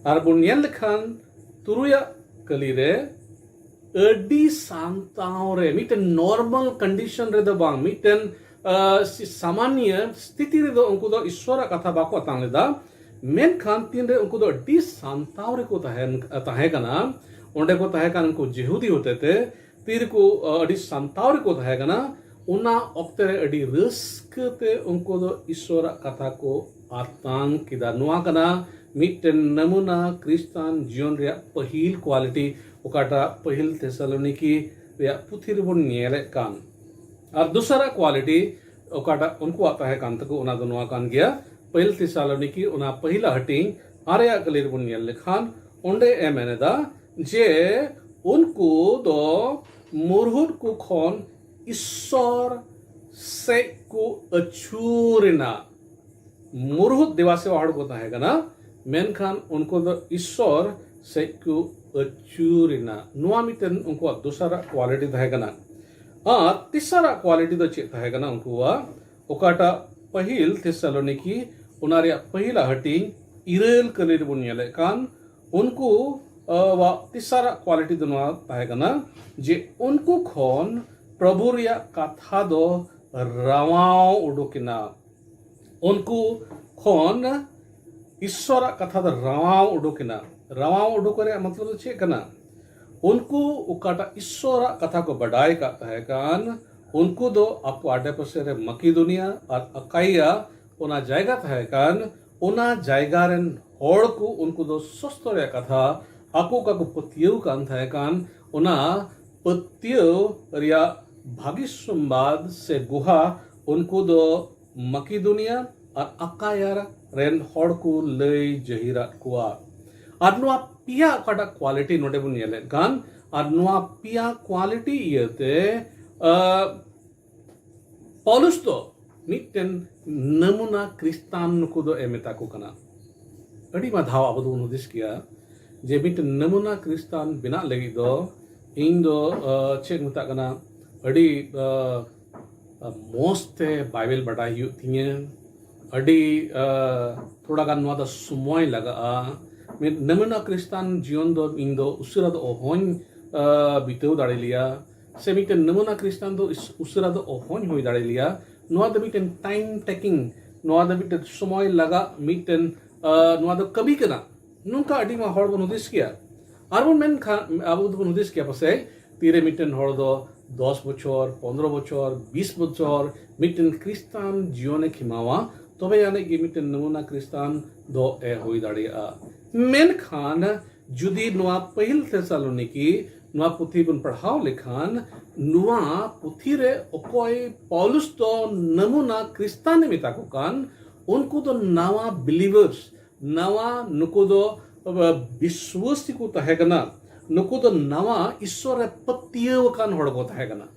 ᱟᱨ ᱵᱚᱱ ᱧᱮᱞ ᱞᱮᱠᱷᱟᱱ ᱛᱩᱨᱩᱭᱟᱜ ᱠᱟᱹᱞᱤ ᱨᱮ ᱟᱹᱰᱤ ᱥᱟᱱᱛᱟᱣ ᱨᱮ, ᱢᱤᱫᱴᱮᱱ ᱱᱚᱨᱢᱟᱞ ᱠᱚᱱᱰᱤᱥᱚᱱ ᱨᱮᱫᱚ ᱵᱟᱝ, ᱢᱤᱫᱴᱮᱱ, ᱟ, ᱥᱤ-, ᱥᱟᱢᱟᱱᱭᱚ ᱥᱛᱷᱤᱛᱤ ᱨᱮᱫᱚ ᱩᱱᱠᱩ ᱫᱚ ᱤᱥᱥᱚᱨᱟᱜ ᱠᱟᱛᱷᱟ ᱵᱟᱠᱚ ᱟᱛᱟᱝ ᱞᱮᱫᱟ᱾ ᱢᱮᱱᱠᱷᱟᱱ ᱛᱤᱱᱨᱮ ᱩᱱᱠᱩ ᱫᱚ ᱟᱹᱰᱤ ᱥᱟᱱᱛᱟᱣ ᱨᱮᱠᱚ ᱛᱟᱦᱮᱱ, ᱛᱟᱦᱮᱸ ᱠᱟᱱᱟ, ᱚᱸᱰᱮ ᱠᱚ ᱛᱟᱦᱮᱸ ᱠᱟᱱ ᱩᱱᱠᱩ ᱡᱤᱦᱩᱫᱤ ᱦᱚᱛᱮᱛᱮ, ᱛᱤᱨᱮᱠᱚ, ᱟ, ᱟᱹᱰᱤ ᱥᱟᱱᱛᱟᱣ ᱨᱮᱠᱚ ᱛᱟᱦᱮᱸ ᱠᱟᱱᱟ, ᱚᱱᱟ ᱚᱠᱛᱮ ᱨᱮ ᱟᱹᱰᱤ ᱨᱟᱹᱥᱠᱟᱹ ᱛᱮ ᱩᱱᱠᱩ ᱫᱚ ᱤᱥᱚᱨᱟᱜ ᱠᱟᱛᱷᱟ ᱠᱚ ᱟᱛᱟᱝ ᱠᱮᱫᱟ᱾ ᱱᱚᱣᱟ ᱠᱟᱱᱟ ᱢᱤᱫᱴᱮᱱ ᱱᱟᱢᱩᱱᱟ ᱠᱨᱤᱥᱛᱟᱱ ᱡᱤᱭᱚᱱ ᱨᱮᱭᱟᱜ ᱯᱟᱹᱦᱤᱞ ᱠᱣᱟᱞᱤᱴᱤ, ᱚᱠᱟᱴᱟᱜ ᱯᱟᱹᱦᱤᱞ ᱛᱷᱮᱥᱟᱞᱳᱱᱤᱠᱤ ᱨᱮᱭᱟᱜ ᱯᱩᱛᱷᱤ ᱨᱮᱵᱚᱱ ᱧᱮᱞᱮᱫ ᱠᱟᱱ᱾ ᱟᱨ ᱫᱚᱥᱟᱨᱟᱜ ᱠᱣᱟᱞᱤᱴᱤ ᱚᱠᱟᱴᱟᱜ ᱩᱱᱠᱩᱣᱟᱜ ᱛᱟᱦᱮᱸ ᱠᱟᱱ ᱛᱟᱠᱚ, ᱚᱱᱟ ᱫᱚ ᱱᱚᱣᱟ ᱠᱟᱱ ᱜᱮᱭᱟ, ᱯᱟᱹᱦᱤᱞ ᱛᱷᱮᱥᱟᱞᱳᱱᱤᱠᱤ ᱚᱱᱟ ᱯᱟᱹᱦᱤᱞᱟ ᱦᱟᱹᱴᱤᱧ ᱟᱨᱮᱭᱟᱜ ᱠᱟᱹᱞᱤ ᱨᱮᱵᱚᱱ ᱧᱮᱞ ᱞᱮᱠᱷᱟᱱ, ᱚᱸᱰᱮ ᱮ ᱢᱮᱱ ᱮᱫᱟ ᱡᱮ ᱩᱱᱠᱩ ᱫᱚ ᱢᱩᱨᱦᱩᱫ ᱠᱚ ᱠᱷᱚᱱ ᱤᱥᱥᱚᱨ ᱥᱮᱫ ᱠᱚ ᱟᱹᱪᱩᱨ ᱮᱱᱟ᱾ ᱢᱩᱨᱦᱩᱫ ᱫᱮᱵᱟ ᱥᱮᱵᱟ ᱦᱚᱲ ᱠᱚ ᱛᱟᱦᱮᱸ ᱠᱟᱱᱟ, ᱢᱮᱱᱠᱷᱟᱱ ᱩᱱᱠᱩ ᱫᱚ ᱤᱥᱥᱚᱨ ᱥᱮᱫ ᱠᱚ ᱟᱹᱪᱩᱨ ᱮᱱᱟ᱾ ᱱᱚᱣᱟ ᱢᱤᱫᱴᱮᱱ ᱩᱱᱠᱩᱣᱟᱜ ᱫᱚᱥᱟᱨᱟᱜ ᱠᱣᱟᱞᱤᱴᱤ ᱛᱟᱦᱮᱸ ᱠᱟᱱᱟ᱾ ᱟᱨ ᱛᱮᱥᱟᱨᱟᱜ ᱠᱣᱟᱞᱤᱴᱤ ᱫᱚ ᱪᱮᱫ ᱛᱟᱦᱮᱸ ᱠᱟᱱᱟ ᱩᱱᱠᱩᱣᱟᱜ? ᱚᱠᱟᱴᱟᱜ ᱯᱟᱹᱦᱤᱞ ᱛᱷᱮᱥᱟᱞᱳᱱᱤᱠᱤ ᱚᱱᱟ ᱨᱮᱭᱟᱜ ᱯᱟᱹᱦᱤᱞᱟ ᱦᱟᱹᱴᱤᱧ ᱤᱨᱟᱹᱞ ᱠᱟᱹᱞᱤ ᱨᱮᱵᱚᱱ ᱧᱮᱞᱮᱫ ᱠᱟᱱ, ᱩᱱᱠᱩ ᱟᱜ ᱛᱮᱥᱟᱨᱟᱜ ᱠᱣᱟᱞᱤᱴᱤ ᱫᱚ ᱱᱚᱣᱟ ᱛᱟᱦᱮᱸ ᱠᱟᱱᱟ ᱡᱮ ᱩᱱᱠᱩ ᱠᱷᱚᱱ ᱯᱨᱚᱵᱷᱩ ᱨᱮᱭᱟᱜ ᱠᱟᱛᱷᱟ ᱫᱚ ᱨᱟᱣᱟᱣ ᱩᱰᱩᱠ ᱮᱱᱟ᱾ ᱩᱱᱠᱩ ᱠᱷᱚᱱ ᱤᱥᱥᱚᱨᱟᱜ ᱠᱟᱛᱷᱟ ᱫᱚ ᱨᱟᱣᱟᱣ ᱩᱰᱩᱠ ᱮᱱᱟ᱾ ᱨᱟᱣᱟᱣ ᱩᱰᱩᱠ ᱨᱮᱭᱟᱜ ᱢᱚᱛᱞᱚᱵ ᱫᱚ ᱪᱮᱫ ᱠᱟᱱᱟ? ᱩᱱᱠᱩ ᱚᱠᱟᱴᱟᱜ ᱤᱥᱥᱚᱨᱟᱜ ᱠᱟᱛᱷᱟ ᱠᱚ ᱵᱟᱰᱟᱭ ᱠᱟᱜ ᱛᱟᱦᱮᱸ ᱠᱟᱱ, ᱩᱱᱠᱩ ᱫᱚ ᱟᱠᱚ ᱟᱰᱮᱯᱟᱥᱮ ᱨᱮ ᱢᱟᱠᱤᱫᱩᱱᱤᱭᱟ ᱟᱨ ᱟᱠᱟᱭᱟ ᱚᱱᱟ ᱡᱟᱭᱜᱟ ᱛᱟᱦᱮᱸ ᱠᱟᱱ, ᱚᱱᱟ ᱡᱟᱭᱜᱟ ᱨᱮᱱ ᱦᱚᱲ ᱠᱚ ᱩᱱᱠᱩ ᱫᱚ ᱥᱚᱥᱛᱚ ᱨᱮᱭᱟᱜ ᱠᱟᱛᱷᱟ ᱟᱠᱚ ᱚᱠᱟ ᱠᱚ ᱯᱟᱹᱛᱭᱟᱹᱣ ᱠᱟᱱ ᱛᱟᱦᱮᱸ ᱠᱟᱱ, ᱚᱱᱟ ᱯᱟᱹᱛᱭᱟᱹᱣ ᱨᱮᱭᱟᱜ ᱵᱷᱟᱹᱜᱤ ᱥᱚᱢᱵᱟᱫ ᱥᱮ ᱜᱩᱦᱟ ᱩᱱᱠᱩ ᱫᱚ ᱢᱟᱠᱤᱫᱩᱱᱤᱭᱟ ᱟᱨ ᱟᱠᱟᱭᱟ ᱨᱮᱱ ᱦᱚᱲ ᱠᱚ ᱞᱟᱹᱭ ᱡᱟᱹᱦᱤᱨᱟᱫ ᱠᱚᱣᱟ᱾ ᱟᱨ ᱱᱚᱣᱟ ᱯᱮᱭᱟ ᱚᱠᱟᱴᱟᱜ ᱠᱣᱟᱞᱤᱴᱤ ᱱᱚᱰᱮ ᱵᱚᱱ ᱧᱮᱞᱮᱫ ᱠᱟᱱ, ᱟᱨ ᱱᱚᱣᱟ ᱯᱮᱭᱟ ᱠᱣᱟᱞᱤᱴᱤ ᱤᱭᱟᱹᱛᱮ ᱟᱸ, ᱯᱟᱣᱞᱩᱥ ᱫᱚ ᱢᱤᱫᱴᱮᱱ ᱱᱟᱢᱩᱱᱟ ᱠᱨᱤᱥᱛᱟᱱ ᱱᱩᱠᱩ ᱫᱚ ᱮ ᱢᱮᱛᱟ ᱠᱚ ᱠᱟᱱᱟ᱾ ᱟᱹᱰᱤ ᱢᱟ ᱫᱷᱟᱣ ᱟᱵᱚ ᱫᱚᱵᱚᱱ ᱦᱩᱫᱤᱥ ᱜᱮᱭᱟ ᱡᱮ ᱢᱤᱫᱴᱮᱱ ᱱᱟᱢᱩᱱᱟ ᱠᱨᱤᱥᱛᱟᱱ ᱵᱮᱱᱟᱜ ᱞᱟᱹᱜᱤᱫ ᱫᱚ ᱤᱧ ᱫᱚ ᱟᱸ, ᱪᱮᱫ ᱢᱮᱛᱟᱜ ᱠᱟᱱᱟ, ᱟᱹᱰᱤ ᱟᱸ, ᱢᱚᱡᱽ ᱛᱮ ᱵᱟᱭᱵᱮᱞ ᱵᱟᱰᱟᱭ ᱦᱩᱭᱩᱜ ᱛᱤᱧᱟᱹ, ᱟᱹᱰᱤ ᱟᱸ, ᱛᱷᱚᱲᱟ ᱜᱟᱱ ᱱᱚᱣᱟ ᱫᱚ ᱥᱚᱢᱚᱭ ᱞᱟᱜᱟᱜᱼᱟ᱾ ᱢᱤᱫ ᱱᱟᱢᱩᱱᱟ ᱠᱨᱤᱥᱛᱟᱱ ᱡᱤᱭᱚᱱ ᱫᱚ ᱤᱧ ᱫᱚ ᱩᱥᱟᱹᱨᱟ ᱫᱚ ᱚᱦᱚᱧ ᱟᱸ, ᱵᱤᱛᱟᱹᱣ ᱫᱟᱲᱮ ᱞᱮᱭᱟ, ᱥᱮ ᱢᱤᱫᱴᱮᱱ ᱱᱟᱢᱩᱱᱟ ᱠᱨᱤᱥᱛᱟᱱ ᱫᱚ ᱤᱥ- ᱩᱥᱟᱹᱨᱟ ᱫᱚ ᱚᱦᱚᱧ ᱦᱩᱭ ᱫᱟᱲᱮ ᱞᱮᱭᱟ᱾ ᱱᱚᱣᱟ ᱫᱚ ᱢᱤᱫᱴᱮᱱ ᱴᱟᱭᱤᱢ ᱴᱮᱠᱤᱝ, ᱱᱚᱣᱟ ᱫᱚ ᱢᱤᱫᱴᱮᱱ ᱥᱚᱢᱚᱭ ᱞᱟᱜᱟᱜ ᱢᱤᱫᱴᱮᱱ ᱟᱸ, ᱱᱚᱣᱟ ᱫᱚ ᱠᱟᱹᱢᱤ ᱠᱟᱱᱟ᱾ ᱱᱚᱝᱠᱟ ᱟᱹᱰᱤ ᱢᱟ ᱦᱚᱲ ᱵᱚᱱ ᱦᱩᱫᱤᱥ ᱜᱮᱭᱟ᱾ ᱟᱨ ᱵᱚᱱ ᱢᱮᱱᱠᱷᱟᱱ ᱟᱵᱚ ᱫᱚᱵᱚᱱ ᱦᱩᱫᱤᱥ ᱜᱮᱭᱟ ᱯᱟᱥᱮᱡ ᱛᱤᱨᱮ ᱢᱤᱫᱴᱮᱱ ᱦᱚᱲ ᱫᱚ ᱫᱚᱥ ᱵᱚᱪᱷᱚᱨ, ᱯᱚᱱᱫᱽᱨᱚ ᱵᱚᱪᱷᱚᱨ, ᱵᱤᱥ ᱵᱚᱪᱷᱚᱨ ᱢᱤᱫᱴᱮᱱ ᱠᱷᱨᱤᱥᱴᱟᱱ ᱡᱤᱭᱚᱱᱮ ᱠᱷᱮᱢᱟᱣᱟ, ᱛᱚᱵᱮ ᱟᱹᱱᱤᱡ ᱜᱮ ᱢᱤᱫᱴᱮᱱ ᱱᱟᱢᱩᱱᱟ ᱠᱷᱨᱤᱥᱴᱟᱱ ᱫᱚ ᱮ ᱦᱩᱭ ᱫᱟᱲᱮᱭᱟᱜᱼᱟ᱾ ᱢᱮᱱᱠᱷᱟᱱ ᱡᱩᱫᱤ ᱱᱚᱣᱟ ᱯᱟᱹᱦᱤᱞ ᱛᱷᱮᱥᱟᱞᱳᱱᱤᱠᱤ ᱱᱚᱣᱟ ᱯᱩᱛᱷᱤ ᱵᱚᱱ ᱯᱟᱲᱦᱟᱣ ᱞᱮᱠᱷᱟᱱ, ᱱᱚᱣᱟ ᱯᱩᱛᱷᱤ ᱨᱮ ᱚᱠᱚᱭ ᱯᱟᱣᱞᱩᱥ ᱫᱚ ᱱᱟᱢᱩᱱᱟ ᱠᱷᱨᱤᱥᱴᱟᱱᱮ ᱢᱮᱛᱟ ᱠᱚ ᱠᱟᱱ, ᱩᱱᱠᱩ ᱫᱚ ᱱᱟᱣᱟ ᱵᱤᱞᱤᱵᱷᱟᱨᱥ, ᱱᱟᱣᱟ, ᱱᱩᱠᱩ ᱫᱚ, ᱟ, ᱵᱤᱥᱣᱟᱹᱥᱤ ᱠᱚ ᱛᱟᱦᱮᱸ ᱠᱟᱱᱟ᱾ ᱱᱩᱠᱩ ᱫᱚ ᱱᱟᱣᱟ ᱤᱥᱥᱚᱨ ᱨᱮ ᱯᱟᱹᱛᱭᱟᱹᱣ ᱟᱠᱟᱱ ᱦᱚᱲ ᱠᱚ ᱛᱟᱦᱮᱸ ᱠᱟᱱᱟ᱾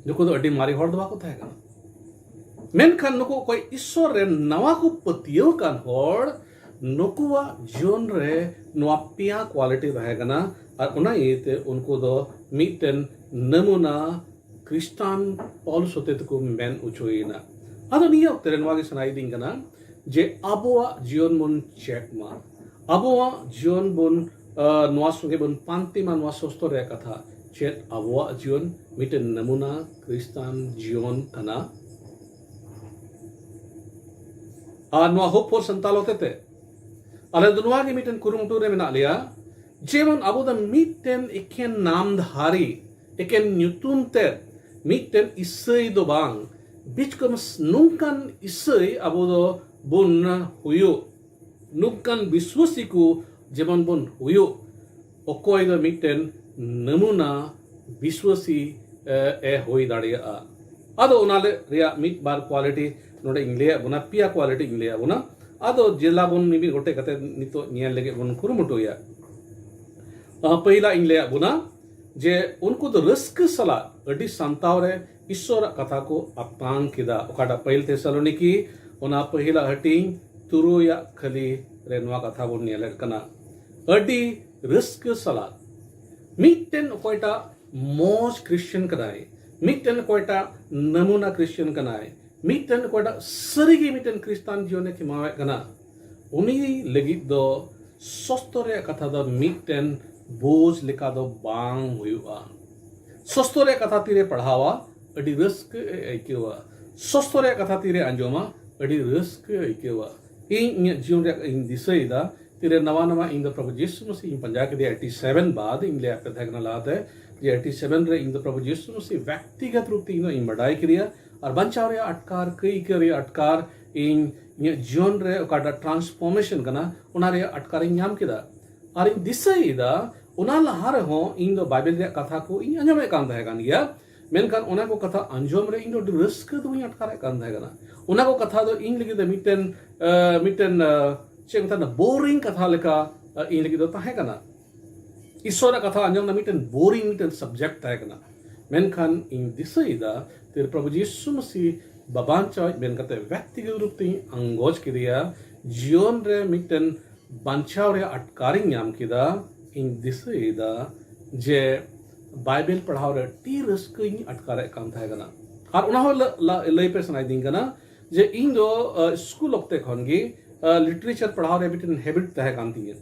ᱱᱩᱠᱩ ᱫᱚ ᱟᱹᱰᱤ ᱢᱟᱨᱮ ᱦᱚᱲ ᱫᱚ ᱵᱟᱠᱚ ᱛᱟᱦᱮᱸ ᱠᱟᱱᱟ᱾ ᱢᱮᱱᱠᱷᱟᱱ ᱱᱩᱠᱩ ᱚᱠᱚᱭ ᱤᱥᱥᱚᱨ ᱨᱮ ᱱᱟᱣᱟ ᱠᱚ ᱯᱟᱹᱛᱭᱟᱹᱣ ᱟᱠᱟᱱ ᱦᱚᱲ, ᱱᱩᱠᱩᱣᱟᱜ ᱡᱤᱭᱚᱱ ᱨᱮ ᱱᱚᱣᱟ ᱯᱮᱭᱟ ᱠᱣᱟᱞᱤᱴᱤ ᱛᱟᱦᱮᱸ ᱠᱟᱱᱟ᱾ ᱟᱨ ᱚᱱᱟ ᱤᱭᱟᱹᱛᱮ ᱩᱱᱠᱩ ᱫᱚ ᱢᱤᱫᱴᱮᱱ ᱱᱟᱢᱩᱱᱟ ᱠᱷᱨᱤᱥᱴᱟᱱ ᱯᱟᱣᱞᱩᱥ ᱦᱚᱛᱮ ᱛᱮᱠᱚ ᱢᱮᱱ ᱚᱪᱚᱭᱮᱱᱟ᱾ ᱟᱫᱚ ᱱᱤᱭᱟᱹ ᱚᱠᱛᱮ ᱨᱮ ᱱᱚᱣᱟ ᱜᱮ ᱥᱟᱱᱟᱭᱮᱫᱤᱧ ᱠᱟᱱᱟ ᱡᱮ ᱟᱵᱚᱣᱟᱜ ᱡᱤᱭᱚᱱ ᱵᱚᱱ ᱪᱮᱠ ᱢᱟ, ᱟᱵᱚᱣᱟᱜ ᱡᱤᱭᱚᱱ ᱵᱚᱱ, ᱟ, ᱱᱚᱣᱟ ᱥᱚᱸᱜᱮ ᱵᱚᱱ ᱯᱟᱱᱛᱮ ᱢᱟ ᱱᱚᱣᱟ ᱥᱚᱥᱛᱚᱨ ᱨᱮᱭᱟᱜ ᱠᱟᱛᱷᱟ᱾ ᱪᱮᱫ ᱟᱵᱚᱣᱟᱜ ᱡᱤᱭᱚᱱ ᱢᱤᱫᱴᱮᱱ ᱱᱟᱢᱩᱱᱟ ᱠᱷᱨᱤᱥᱴᱟᱱ ᱡᱤᱭᱚᱱ ᱠᱟᱱᱟ? ᱟᱨ ᱱᱚᱣᱟ ᱦᱳᱯ ᱯᱷᱚᱨ ᱥᱟᱱᱛᱟᱞ ᱦᱚᱛᱮ ᱛᱮ ᱟᱞᱮ ᱫᱚ ᱱᱚᱣᱟ ᱜᱮ ᱢᱤᱫᱴᱮᱱ ᱠᱩᱨᱩᱢᱩᱴᱩ ᱨᱮ ᱢᱮᱱᱟᱜ ᱞᱮᱭᱟ, ᱡᱮᱢᱚᱱ ᱟᱵᱚ ᱫᱚ ᱢᱤᱫᱴᱮᱱ ᱮᱠᱮᱱ ᱱᱟᱢᱫᱷᱟᱨᱤ, ᱮᱠᱮᱱ ᱧᱩᱛᱩᱢ ᱛᱮ ᱢᱤᱫᱴᱮᱱ ᱤᱥᱟᱹᱭ ᱫᱚ ᱵᱟᱝ, ᱵᱤᱪᱠᱚᱢ ᱱᱚᱝᱠᱟᱱ ᱤᱥᱟᱹᱭ ᱟᱵᱚ ᱫᱚ ᱵᱚᱱ ᱦᱩᱭᱩᱜ, ᱱᱚᱝᱠᱟᱱ ᱵᱤᱥᱣᱟᱹᱥᱤ ᱠᱚ ᱡᱮᱢᱚᱱ ᱵᱚᱱ ᱦᱩᱭᱩᱜ, ᱚᱠᱚᱭ ᱫᱚ ᱢᱤᱫᱴᱮᱱ ᱱᱟᱢᱩᱱᱟ ᱵᱤᱥᱣᱟᱹᱥᱤ, ᱮ, ᱮ ᱦᱩᱭ ᱫᱟᱲᱮᱭᱟᱜᱼᱟ᱾ ᱟᱫᱚ ᱚᱱᱟ ᱞᱮ-, ᱨᱮᱭᱟᱜ ᱢᱤᱫ ᱵᱟᱨ ᱠᱣᱟᱞᱤᱴᱤ ᱱᱚᱰᱮ ᱤᱧ ᱞᱟᱹᱭᱟᱫ ᱵᱚᱱᱟ, ᱯᱮᱭᱟ ᱠᱣᱟᱞᱤᱴᱤ ᱤᱧ ᱞᱟᱹᱭᱟᱫ ᱵᱚᱱᱟ᱾ ᱟᱫᱚ ᱡᱮᱞᱟ ᱵᱚᱱ ᱢᱤᱢᱤᱫ ᱜᱚᱴᱮᱡ ᱠᱟᱛᱮ ᱱᱤᱛᱚᱜ ᱧᱮᱞ ᱞᱟᱹᱜᱤᱫ ᱵᱚᱱ ᱠᱩᱨᱩᱢᱩᱴᱩᱭᱟ᱾ ᱟᱦ, ᱯᱟᱹᱦᱤᱞᱟᱜ ᱤᱧ ᱞᱟᱹᱭᱟᱫ ᱵᱚᱱᱟ ᱡᱮ ᱩᱱᱠᱩ ᱫᱚ ᱨᱟᱹᱥᱠᱟᱹ ᱥᱟᱞᱟᱜ ᱟᱹᱰᱤ ᱥᱟᱱᱛᱟᱣ ᱨᱮ ᱤᱥᱥᱚᱨᱟᱜ ᱠᱟᱛᱷᱟ ᱠᱚ ᱟᱛᱟᱝ ᱠᱮᱫᱟ᱾ ᱚᱠᱟᱴᱟᱜ ᱯᱟᱹᱦᱤᱞ ᱛᱷᱮᱥᱟᱞᱳᱱᱤᱠᱤ, ᱚᱱᱟ ᱯᱟᱹᱦᱤᱞᱟᱜ ᱦᱟᱹᱴᱤᱧ ᱛᱩᱨᱩᱭᱟᱜ ᱠᱷᱟᱹᱞᱤ ᱨᱮ ᱱᱚᱣᱟ ᱠᱟᱛᱷᱟ ᱵᱚᱱ ᱧᱮᱞᱮᱫ ᱠᱟᱱᱟ᱾ ᱟᱹᱰᱤ ᱨᱟᱹᱥᱠᱟᱹ ᱥᱟᱞᱟᱜ ᱢᱤᱫᱴᱮᱱ ᱚᱠᱚᱭᱴᱟᱜ ᱢᱚᱡᱽ ᱠᱷᱨᱤᱥᱪᱟᱱ ᱠᱟᱱᱟᱭ, ᱢᱤᱫᱴᱮᱱ ᱚᱠᱚᱭᱴᱟᱜ ᱱᱟᱢᱩᱱᱟ ᱠᱷᱨᱤᱥᱪᱟᱱ ᱠᱟᱱᱟᱭ, ᱢᱤᱫᱴᱮᱱ ᱚᱠᱚᱭᱴᱟᱜ ᱥᱟᱹᱨᱤᱜᱮ ᱢᱤᱫᱴᱮᱱ ᱠᱷᱨᱤᱥᱴᱟᱱ ᱡᱤᱭᱚᱱᱮ ᱠᱷᱮᱢᱟᱣᱮᱫ ᱠᱟᱱᱟ, ᱩᱱᱤ ᱞᱟᱹᱜᱤᱫ ᱫᱚ ᱥᱚᱥᱛᱚ ᱨᱮᱭᱟᱜ ᱠᱟᱛᱷᱟ ᱫᱚ ᱢᱤᱫᱴᱮᱱ ᱵᱳᱡᱽ ᱞᱮᱠᱟ ᱫᱚ ᱵᱟᱝ ᱦᱩᱭᱩᱜᱼᱟ᱾ ᱥᱚᱥᱛᱚ ᱨᱮᱭᱟᱜ ᱠᱟᱛᱷᱟ ᱛᱤᱨᱮ ᱯᱟᱲᱦᱟᱣᱟ, ᱟᱹᱰᱤ ᱨᱟᱹᱥᱠᱟᱹ ᱮ ᱟᱹᱭᱠᱟᱹᱣᱟ᱾ ᱥᱚᱥᱛᱚ ᱨᱮᱭᱟᱜ ᱠᱟᱛᱷᱟ ᱛᱤᱨᱮ ᱟᱸᱡᱚᱢᱟ, ᱟᱹᱰᱤ ᱨᱟᱹᱥᱠᱟᱹ ᱮ ᱟᱹᱭᱠᱟᱹᱣᱟ᱾ ᱤᱧ ᱤᱧᱟᱹᱜ ᱡᱤᱭᱚᱱ ᱨᱮᱭᱟᱜ ᱤᱧ ᱫᱤᱥᱟᱹᱭᱮᱫᱟ, ᱛᱤᱨᱮ ᱱᱟᱣᱟ ᱱᱟᱣᱟ ᱤᱧ ᱫᱚ ᱯᱨᱚᱵᱷᱩ ᱡᱤᱥᱩ ᱢᱟᱥᱤ ᱤᱧ ᱯᱟᱸᱡᱟ ᱠᱮᱫᱮᱭᱟ eighty seven ᱵᱟᱫ, ᱤᱧ ᱞᱟᱹᱭᱟᱫ ᱯᱮ ᱛᱟᱦᱮᱸ ᱠᱟᱱᱟ ᱞᱟᱦᱟᱛᱮ, ᱡᱮ ᱮᱭᱤᱴᱤ ᱥᱮᱵᱷᱮᱱ ᱨᱮ ᱤᱧ ᱫᱚ ᱯᱨᱚᱵᱷᱩ ᱡᱤᱥᱩ ᱢᱟᱥᱤ ᱵᱮᱠᱛᱤᱜᱚᱛ ᱨᱩᱯ ᱛᱮ ᱤᱧ ᱫᱚ ᱤᱧ ᱵᱟᱰᱟᱭ ᱠᱮᱫᱮᱭᱟ, ᱟᱨ ᱵᱟᱧᱪᱟᱣ ᱨᱮᱭᱟᱜ ᱟᱴᱠᱟᱨ, ᱠᱟᱹᱭ ᱟᱹᱭᱠᱟᱹᱣ ᱨᱮᱭᱟᱜ ᱟᱴᱠᱟᱨ, ᱤᱧ ᱤᱧᱟᱹᱜ ᱡᱤᱭᱚᱱ ᱨᱮ ᱚᱠᱟᱴᱟᱜ ᱴᱨᱟᱱᱥᱯᱷᱚᱨᱢᱮᱥᱚᱱ ᱠᱟᱱᱟ, ᱚᱱᱟ ᱨᱮᱭᱟᱜ ᱟᱴᱠᱟᱨᱤᱧ ᱧᱟᱢ ᱠᱮᱫᱟ᱾ ᱟᱨᱤᱧ ᱫᱤᱥᱟᱹᱭᱮᱫᱟ, ᱚᱱᱟ ᱞᱟᱦᱟ ᱨᱮᱦᱚᱸ ᱤᱧ ᱫᱚ ᱵᱟᱭᱵᱮᱞ ᱨᱮᱭᱟᱜ ᱠᱟᱛᱷᱟ ᱠᱚ ᱤᱧ ᱟᱸᱡᱚᱢᱮᱫ ᱠᱟᱱ ᱛᱟᱦᱮᱸ ᱠᱟᱱ ᱜᱮᱭᱟ, ᱢᱮᱱᱠᱷᱟᱱ ᱚᱱᱟ ᱠᱚ ᱠᱟᱛᱷᱟ ᱟᱸᱡᱚᱢ ᱨᱮ ᱤᱧ ᱫᱚ ᱟᱹᱰᱤ ᱨᱟᱹᱥᱠᱟᱹ ᱫᱚ ᱵᱟᱹᱧ ᱟᱴᱠᱟᱨᱮᱫ ᱠᱟᱱ ᱛᱟᱦᱮᱸ ᱠᱟᱱᱟ᱾ ᱚᱱᱟ ᱠᱚ ᱠᱟᱛᱷᱟ ᱫᱚ ᱤᱧ ᱞᱟᱹᱜᱤᱫ ᱫᱚ ᱢᱤᱫᱴᱮᱱ, ᱟᱸ, ᱢᱤᱫᱴᱮᱱ, ᱟᱸ, ᱪᱮᱫ ᱢᱮᱛᱟᱜᱼᱟ, ᱵᱳᱨᱤᱝ ᱠᱟᱛᱷᱟ ᱞᱮᱠᱟ, ᱟᱸ, ᱤᱧ ᱞᱟᱹᱜᱤᱫ ᱫᱚ ᱛᱟᱦᱮᱸ ᱠᱟᱱᱟ᱾ ᱤᱥᱚᱨᱟᱜ ᱠᱟᱛᱷᱟ ᱟᱸᱡᱚᱢ ᱫᱚ ᱢᱤᱫᱴᱮᱱ ᱵᱳᱨᱤᱝ ᱢᱤᱫᱴᱮᱱ ᱥᱟᱵᱡᱮᱠᱴ ᱛᱟᱦᱮᱸ ᱠᱟᱱᱟ᱾ ᱢᱮᱱᱠᱷᱟᱱ ᱤᱧ ᱫᱤᱥᱟᱹᱭᱮᱫᱟ, ᱛᱤᱨᱮ ᱯᱨᱚᱵᱷᱩ ᱡᱤᱥᱩ ᱢᱟᱥᱤ ᱵᱟᱵᱟᱧᱪᱟᱣᱤᱡ ᱢᱮᱱ ᱠᱟᱛᱮ ᱵᱮᱠᱛᱤᱜᱚᱛ ᱨᱩᱯ ᱛᱮᱧ ᱟᱸᱜᱚᱪ ᱠᱮᱫᱮᱭᱟ, ᱡᱤᱭᱚᱱ ᱨᱮ ᱢᱤᱫᱴᱮᱱ ᱵᱟᱧᱪᱟᱣ ᱨᱮᱭᱟᱜ ᱟᱴᱠᱟᱨᱤᱧ ᱧᱟᱢ ᱠᱮᱫᱟ᱾ ᱤᱧ ᱫᱤᱥᱟᱹᱭᱮᱫᱟ ᱡᱮ ᱵᱟᱭᱵᱮᱞ ᱯᱟᱲᱦᱟᱣ ᱨᱮ ᱟᱹᱰᱤ ᱨᱟᱹᱥᱠᱟᱹᱧ ᱟᱴᱠᱟᱨᱮᱫ ᱠᱟᱱ ᱛᱟᱦᱮᱸ ᱠᱟᱱᱟ᱾ ᱟᱨ ᱚᱱᱟ ᱦᱚᱸ ᱞᱟ-, ᱞᱟ-, ᱞᱟᱹᱭ ᱯᱮ ᱥᱟᱱᱟᱭᱮᱫᱤᱧ ᱠᱟᱱᱟ ᱡᱮ ᱤᱧ ᱫᱚ, ᱟᱸ, ᱥᱠᱩᱞ ᱚᱠᱛᱮ ᱠᱷᱚᱱ ᱜᱮ, ᱟᱸ, ᱞᱤᱴᱟᱨᱮᱪᱟᱨ ᱯᱟᱲᱦᱟᱣ ᱨᱮ ᱢᱤᱫᱴᱮᱱ ᱦᱮᱵᱤᱴ ᱛᱟᱦᱮᱸ ᱠᱟᱱ ᱛᱤᱧᱟᱹ᱾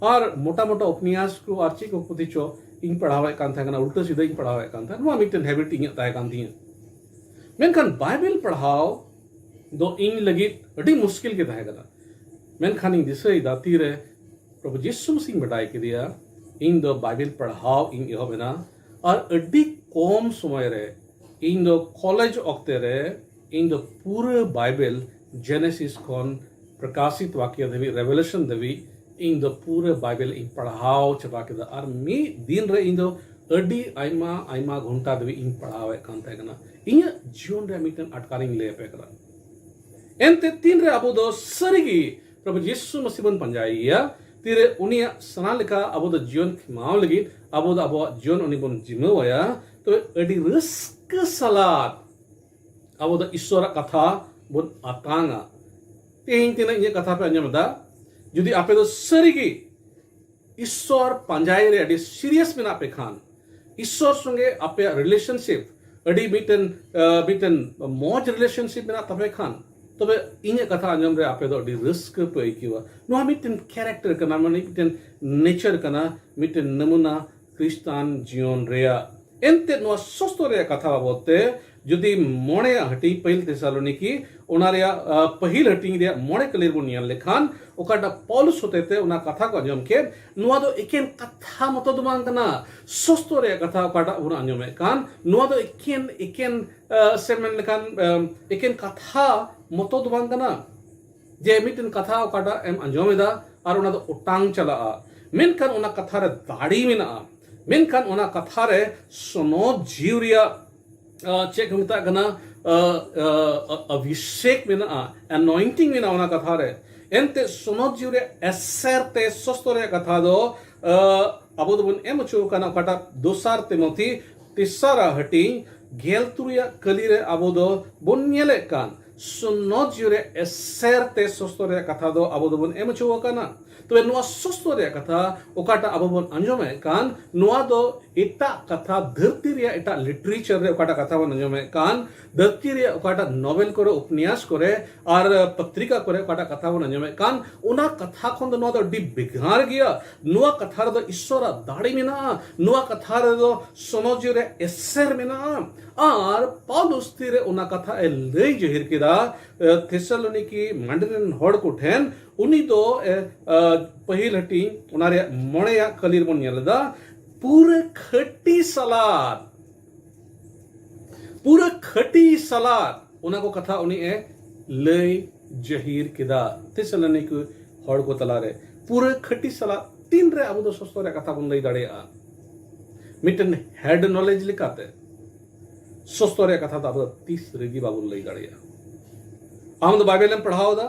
ᱟᱨ ᱢᱚᱴᱟ ᱢᱚᱴᱟ ᱩᱯᱱᱭᱟᱥ ᱠᱚ ᱟᱨ ᱪᱮᱫ ᱠᱚ ᱯᱩᱛᱷᱤ ᱪᱚ ᱤᱧ ᱯᱟᱲᱦᱟᱣᱮᱫ ᱠᱟᱱ ᱛᱟᱦᱮᱸ ᱠᱟᱱᱟ, ᱩᱞᱴᱟᱹ ᱥᱤᱫᱷᱟᱹ ᱤᱧ ᱯᱟᱲᱦᱟᱣᱮᱫ ᱠᱟᱱ ᱛᱟᱦᱮᱸ᱾ ᱱᱚᱣᱟ ᱢᱤᱫᱴᱮᱱ ᱦᱮᱵᱤᱴ ᱤᱧᱟᱹᱜ ᱛᱟᱦᱮᱸ ᱠᱟᱱ ᱛᱤᱧᱟᱹ᱾ ᱢᱮᱱᱠᱷᱟᱱ ᱵᱟᱭᱵᱮᱞ ᱯᱟᱲᱦᱟᱣ ᱫᱚ ᱤᱧ ᱞᱟᱹᱜᱤᱫ ᱟᱹᱰᱤ ᱢᱩᱥᱠᱤᱞ ᱜᱮ ᱛᱟᱦᱮᱸ ᱠᱟᱱᱟ᱾ ᱢᱮᱱᱠᱷᱟᱱ ᱤᱧ ᱫᱤᱥᱟᱹᱭᱮᱫᱟ, ᱛᱤᱨᱮ ᱯᱨᱚᱵᱷᱩ ᱡᱤᱥᱩ ᱢᱟᱥᱤᱧ ᱵᱟᱰᱟᱭ ᱠᱮᱫᱮᱭᱟ, ᱤᱧ ᱫᱚ ᱵᱟᱭᱵᱮᱞ ᱯᱟᱲᱦᱟᱣ ᱤᱧ ᱮᱦᱚᱵ ᱮᱱᱟ᱾ ᱟᱨ ᱟᱹᱰᱤ ᱠᱚᱢ ᱥᱚᱢᱚᱭ ᱨᱮ, ᱤᱧ ᱫᱚ ᱠᱚᱞᱮᱡᱽ ᱚᱠᱛᱮ ᱨᱮ, ᱤᱧ ᱫᱚ ᱯᱩᱨᱟᱹ ᱵᱟᱭᱵᱮᱞ, ᱡᱮᱱᱮᱥᱤᱥ ᱠᱷᱚᱱ ᱯᱨᱚᱠᱟᱥᱤᱛ ᱵᱟᱠᱭᱚ ᱫᱷᱟᱹᱵᱤᱡ, ᱨᱮᱵᱷᱮᱞᱮᱥᱚᱱ ᱫᱷᱟᱹᱵᱤᱡ, ᱤᱧ ᱫᱚ ᱯᱩᱨᱟᱹ ᱵᱟᱭᱵᱮᱞ ᱤᱧ ᱯᱟᱲᱦᱟᱣ ᱪᱟᱵᱟ ᱠᱮᱫᱟ᱾ ᱟᱨ ᱢᱤᱫ ᱫᱤᱱ ᱨᱮ ᱤᱧ ᱫᱚ ᱟᱹᱰᱤ ᱟᱭᱢᱟ, ᱟᱭᱢᱟ ᱜᱷᱚᱱᱴᱟ ᱫᱷᱟᱹᱵᱤᱡ ᱤᱧ ᱯᱟᱲᱦᱟᱣᱮᱫ ᱠᱟᱱ ᱛᱟᱦᱮᱸ ᱠᱟᱱᱟ᱾ ᱤᱧᱟᱹᱜ ᱡᱤᱭᱚᱱ ᱨᱮᱭᱟᱜ ᱢᱤᱫᱴᱮᱱ ᱟᱴᱠᱟᱨᱤᱧ ᱞᱟᱹᱭ ᱟᱯᱮ ᱠᱟᱱᱟ᱾ ᱮᱱᱛᱮ, ᱛᱤᱱᱨᱮ ᱟᱵᱚ ᱫᱚ ᱥᱟᱹᱨᱤᱜᱮ ᱯᱨᱚᱵᱷᱩ ᱡᱤᱥᱩ ᱢᱟᱥᱤ ᱵᱚᱱ ᱯᱟᱸᱡᱟᱭᱮᱭᱟ, ᱛᱤᱨᱮ ᱩᱱᱤᱭᱟᱜ ᱥᱟᱱᱟ ᱞᱮᱠᱟ ᱟᱵᱚ ᱫᱚ ᱡᱤᱭᱚᱱ ᱠᱷᱮᱢᱟᱣ ᱞᱟᱹᱜᱤᱫ ᱟᱵᱚ ᱫᱚ ᱟᱵᱚᱣᱟᱜ ᱡᱤᱭᱚᱱ ᱩᱱᱤ ᱵᱚᱱ ᱡᱤᱢᱟᱹᱣᱟᱭᱟ, ᱛᱚᱵᱮ ᱟᱹᱰᱤ ᱨᱟᱹᱥᱠᱟᱹ ᱥᱟᱞᱟᱜ ᱟᱵᱚ ᱫᱚ ᱤᱥᱚᱨᱟᱜ ᱠᱟᱛᱷᱟ ᱵᱚᱱ ᱟᱛᱟᱝᱟ᱾ ᱛᱮᱦᱮᱧ ᱛᱤᱱᱟᱹᱜ ᱤᱧᱟᱹᱜ ᱠᱟᱛᱷᱟ ᱯᱮ ᱟᱸᱡᱚᱢ ᱮᱫᱟ, ᱡᱩᱫᱤ ᱟᱯᱮ ᱫᱚ ᱥᱟᱹᱨᱤᱜᱮ ᱤᱥᱚᱨ ᱯᱟᱸᱡᱟᱭ ᱨᱮ ᱟᱹᱰᱤ ᱥᱤᱨᱤᱭᱟᱥ ᱢᱮᱱᱟᱜ ᱯᱮ ᱠᱷᱟᱱ, ᱤᱥᱚᱨ ᱥᱚᱸᱜᱮ ᱟᱯᱮᱭᱟᱜ ᱨᱤᱞᱮᱥᱚᱱᱥᱤᱯ ᱟᱹᱰᱤ ᱢᱤᱫᱴᱮᱱ, ᱟᱸ, ᱢᱤᱫᱴᱮᱱ ᱢᱚᱡᱽ ᱨᱤᱞᱮᱥᱚᱱᱥᱤᱯ ᱢᱮᱱᱟᱜ ᱛᱟᱯᱮ ᱠᱷᱟᱱ, ᱛᱚᱵᱮ ᱤᱧᱟᱹᱜ ᱠᱟᱛᱷᱟ ᱟᱸᱡᱚᱢ ᱨᱮ ᱟᱯᱮ ᱫᱚ ᱟᱹᱰᱤ ᱨᱟᱹᱥᱠᱟᱹ ᱯᱮ ᱟᱹᱭᱠᱟᱹᱣᱟ᱾ ᱱᱚᱣᱟ ᱢᱤᱫᱴᱮᱱ ᱠᱮᱨᱮᱠᱴᱟᱨ ᱠᱟᱱᱟ, ᱢᱟᱱᱮ ᱢᱤᱫᱴᱮᱱ ᱱᱮᱪᱟᱨ ᱠᱟᱱᱟ, ᱢᱤᱫᱴᱮᱱ ᱱᱟᱢᱩᱱᱟ ᱠᱷᱨᱤᱥᱴᱟᱱ ᱡᱤᱭᱚᱱ ᱨᱮᱭᱟᱜ᱾ ᱮᱱᱛᱮ ᱱᱚᱣᱟ ᱥᱚᱥᱛᱚ ᱨᱮᱭᱟᱜ ᱠᱟᱛᱷᱟ ᱵᱟᱵᱚᱫ ᱛᱮ ᱡᱩᱫᱤ ᱢᱚᱬᱮᱭᱟᱜ ᱦᱟᱹᱴᱤᱧ, ᱯᱟᱹᱦᱤᱞ ᱛᱮᱥᱟᱞᱳᱱᱤᱠᱤ, ᱚᱱᱟ ᱨᱮᱭᱟᱜ ᱟᱸ, ᱯᱟᱹᱦᱤᱞ ᱦᱟᱹᱴᱤᱧ ᱨᱮᱭᱟᱜ ᱢᱚᱬᱮ ᱠᱟᱹᱞᱤ ᱨᱮᱵᱚᱱ ᱧᱮᱞ ᱞᱮᱠᱷᱟᱱ, ᱚᱠᱟᱴᱟᱜ ᱯᱟᱣᱞᱩᱥ ᱦᱚᱛᱮᱛᱮ ᱚᱱᱟ ᱠᱟᱛᱷᱟ ᱠᱚ ᱟᱸᱡᱚᱢ ᱠᱮᱫ, ᱱᱚᱣᱟ ᱫᱚ ᱮᱠᱮᱱ ᱠᱟᱛᱷᱟ ᱢᱚᱛᱚ ᱫᱚ ᱵᱟᱝ ᱠᱟᱱᱟ᱾ ᱥᱚᱥᱛᱚ ᱨᱮᱭᱟᱜ ᱠᱟᱛᱷᱟ ᱚᱠᱟᱴᱟᱜ ᱵᱚᱱ ᱟᱸᱡᱚᱢᱮᱫ ᱠᱟᱱ, ᱱᱚᱣᱟ ᱫᱚ ᱮᱠᱮᱱ ᱮᱠᱮᱱ ᱟᱸ, ᱥᱮ ᱢᱮᱱ ᱞᱮᱠᱷᱟᱱ ᱟᱸ, ᱮᱠᱮᱱ ᱠᱟᱛᱷᱟ ᱢᱚᱛᱚ ᱫᱚ ᱵᱟᱝ ᱠᱟᱱᱟ᱾ ᱡᱮ ᱢᱤᱫᱴᱮᱱ ᱠᱟᱛᱷᱟ ᱚᱠᱟᱴᱟᱜ ᱮᱢ ᱟᱸᱡᱚᱢ ᱮᱫᱟ ᱟᱨ ᱚᱱᱟ ᱫᱚ ᱚᱴᱟᱝ ᱪᱟᱞᱟᱜᱼᱟ, ᱢᱮᱱᱠᱷᱟᱱ ᱚᱱᱟ ᱠᱟᱛᱷᱟ ᱨᱮ ᱫᱟᱲᱮ ᱢᱮᱱᱟᱜᱼᱟ, ᱢᱮᱱᱠᱷᱟᱱ ᱚᱱᱟ ᱠᱟᱛᱷᱟ ᱨᱮ ᱥᱚᱱᱚᱛ ᱡᱤᱣᱤ ᱨᱮᱭᱟᱜ ᱟᱸ, ᱪᱮᱫ ᱠᱚ ᱢᱮᱛᱟᱜ ᱠᱟᱱᱟ, ᱟᱸ, ᱟᱸ, ᱚᱵᱷᱤᱥᱮᱠ ᱢᱮᱱᱟᱜᱼᱟ, ᱟᱱᱚᱭᱤᱱᱴᱤᱝ ᱢᱮᱱᱟᱜᱼᱟ ᱚᱱᱟ ᱠᱟᱛᱷᱟ ᱨᱮ᱾ ᱮᱱᱛᱮ ᱥᱚᱱᱚᱛ ᱡᱤᱣᱤ ᱨᱮ ᱮᱥᱮᱨ ᱛᱮ ᱥᱚᱥᱛᱚ ᱨᱮᱭᱟᱜ ᱠᱟᱛᱷᱟ ᱫᱚ, ᱟᱸ, ᱟᱵᱚ ᱫᱚᱵᱚᱱ ᱮᱢ ᱦᱚᱪᱚ ᱟᱠᱟᱱᱟ ᱚᱠᱟᱴᱟᱜ ᱫᱚᱥᱟᱨ ᱛᱤᱢᱚᱛᱷᱤ ᱛᱮᱥᱟᱨᱟ ᱦᱟᱹᱴᱤᱧ ᱜᱮᱞ ᱛᱩᱨᱩᱭᱟᱜ ᱠᱟᱹᱞᱤ ᱨᱮ ᱟᱵᱚ ᱫᱚ ᱵᱚᱱ ᱧᱮᱞᱮᱫ ᱠᱟᱱ ᱥᱚᱱᱚᱛ ᱡᱤᱣᱤ ᱨᱮ ᱮᱥᱮᱨ ᱛᱮ ᱥᱚᱥᱛᱚ ᱨᱮᱭᱟᱜ ᱠᱟᱛᱷᱟ ᱫᱚ ᱟᱵᱚ ᱫᱚᱵᱚᱱ ᱮᱢ ᱦᱚᱪᱚ ᱟᱠᱟᱱᱟ᱾ ᱛᱚᱵᱮ ᱱᱚᱣᱟ ᱥᱚᱥᱛᱚ ᱨᱮᱭᱟᱜ ᱠᱟᱛᱷᱟ ᱚᱠᱟᱴᱟᱜ ᱟᱵᱚ ᱵᱚᱱ ᱟᱸᱡᱚᱢᱮᱫ ᱠᱟᱱ, ᱱᱚᱣᱟ ᱫᱚ ᱮᱴᱟᱜ ᱠᱟᱛᱷᱟ, ᱫᱷᱟᱹᱨᱛᱤ ᱨᱮᱭᱟᱜ ᱮᱴᱟᱜ ᱞᱤᱴᱟᱨᱮᱪᱟᱨ ᱨᱮ ᱚᱠᱟᱴᱟᱜ ᱠᱟᱛᱷᱟ ᱵᱚᱱ ᱟᱸᱡᱚᱢᱮᱫ ᱠᱟᱱ, ᱫᱷᱟᱹᱨᱛᱤ ᱨᱮᱭᱟᱜ ᱚᱠᱟᱴᱟᱜ ᱱᱚᱵᱮᱞ ᱠᱚᱨᱮ, ᱩᱯᱱᱭᱟᱥ ᱠᱚᱨᱮ ᱟᱨ ᱯᱚᱛᱨᱤᱠᱟ ᱠᱚᱨᱮ ᱚᱠᱟᱴᱟᱜ ᱠᱟᱛᱷᱟ ᱵᱚᱱ ᱟᱸᱡᱚᱢᱮᱫ ᱠᱟᱱ, ᱚᱱᱟ ᱠᱟᱛᱷᱟ ᱠᱷᱚᱱ ᱫᱚ ᱱᱚᱣᱟ ᱫᱚ ᱟᱹᱰᱤ ᱵᱷᱮᱜᱟᱨ ᱜᱮᱭᱟ᱾ ᱱᱚᱣᱟ ᱠᱟᱛᱷᱟ ᱨᱮᱫᱚ ᱤᱥᱥᱚᱨᱟᱜ ᱫᱟᱲᱮ ᱢᱮᱱᱟᱜᱼᱟ, ᱱᱚᱣᱟ ᱠᱟᱛᱷᱟ ᱨᱮᱫᱚ ᱥᱚᱱᱚᱡᱤ ᱨᱮ ᱮᱥᱮᱨ ᱢᱮᱱᱟᱜᱼᱟ᱾ ᱟᱨ ᱯᱟᱣᱞᱩᱥ ᱛᱤᱨᱮ ᱚᱱᱟ ᱠᱟᱛᱷᱟ ᱮ ᱞᱟᱹᱭ ᱡᱟᱹᱦᱤᱨ ᱠᱮᱫᱟ, ᱮ, ᱛᱷᱮᱥᱟᱞᱳᱱᱤᱠᱤ ᱢᱟᱹᱰᱤ ᱨᱮᱱ ᱦᱚᱲ ᱠᱚᱴᱷᱮᱱ, ᱩᱱᱤ ᱫᱚ, ᱮ, ᱟ, ᱯᱟᱹᱦᱤᱞ ᱦᱟᱹᱴᱤᱧ, ᱚᱱᱟ ᱨᱮᱭᱟᱜ ᱢᱚᱬᱮᱭᱟᱜ ᱠᱟᱹᱞᱤ ᱨᱮᱵᱚᱱ ᱧᱮᱞ ᱮᱫᱟ, ᱯᱩᱨᱟᱹ ᱠᱷᱟᱹᱴᱤ ᱥᱟᱞᱟᱫ, ᱯᱩᱨᱟᱹ ᱠᱷᱟᱹᱴᱤ ᱥᱟᱞᱟᱫ, ᱚᱱᱟ ᱠᱚ ᱠᱟᱛᱷᱟ ᱩᱱᱤ ᱮ ᱞᱟᱹᱭ ᱡᱟᱹᱦᱤᱨ ᱠᱮᱫᱟ ᱛᱷᱮᱥᱟᱞᱳᱱᱤᱠᱤ ᱦᱚᱲ ᱠᱚ ᱛᱟᱞᱟᱨᱮ᱾ ᱯᱩᱨᱟᱹ ᱠᱷᱟᱹᱴᱤ ᱥᱟᱞᱟᱫ ᱛᱤᱱᱨᱮ ᱟᱵᱚ ᱫᱚ ᱥᱚᱥᱛᱚ ᱨᱮᱭᱟᱜ ᱠᱟᱛᱷᱟ ᱵᱚᱱ ᱞᱟᱹᱭ ᱫᱟᱲᱮᱭᱟᱜᱼᱟ? ᱢᱤᱫᱴᱮᱱ ᱦᱮᱰ ᱱᱚᱞᱮᱡᱽ ᱞᱮᱠᱟᱛᱮ ᱥᱚᱥᱛᱚ ᱨᱮᱭᱟᱜ ᱠᱟᱛᱷᱟ ᱫᱚ ᱟᱵᱚ ᱫᱚ ᱛᱤᱥ ᱨᱮᱜᱮ ᱵᱟᱵᱚᱱ ᱞᱟᱹᱭ ᱫᱟᱲᱮᱭᱟᱜᱼᱟ᱾ ᱟᱢ ᱫᱚ ᱵᱟᱭᱵᱮᱞ ᱮᱢ ᱯᱟᱲᱦᱟᱣ ᱮᱫᱟ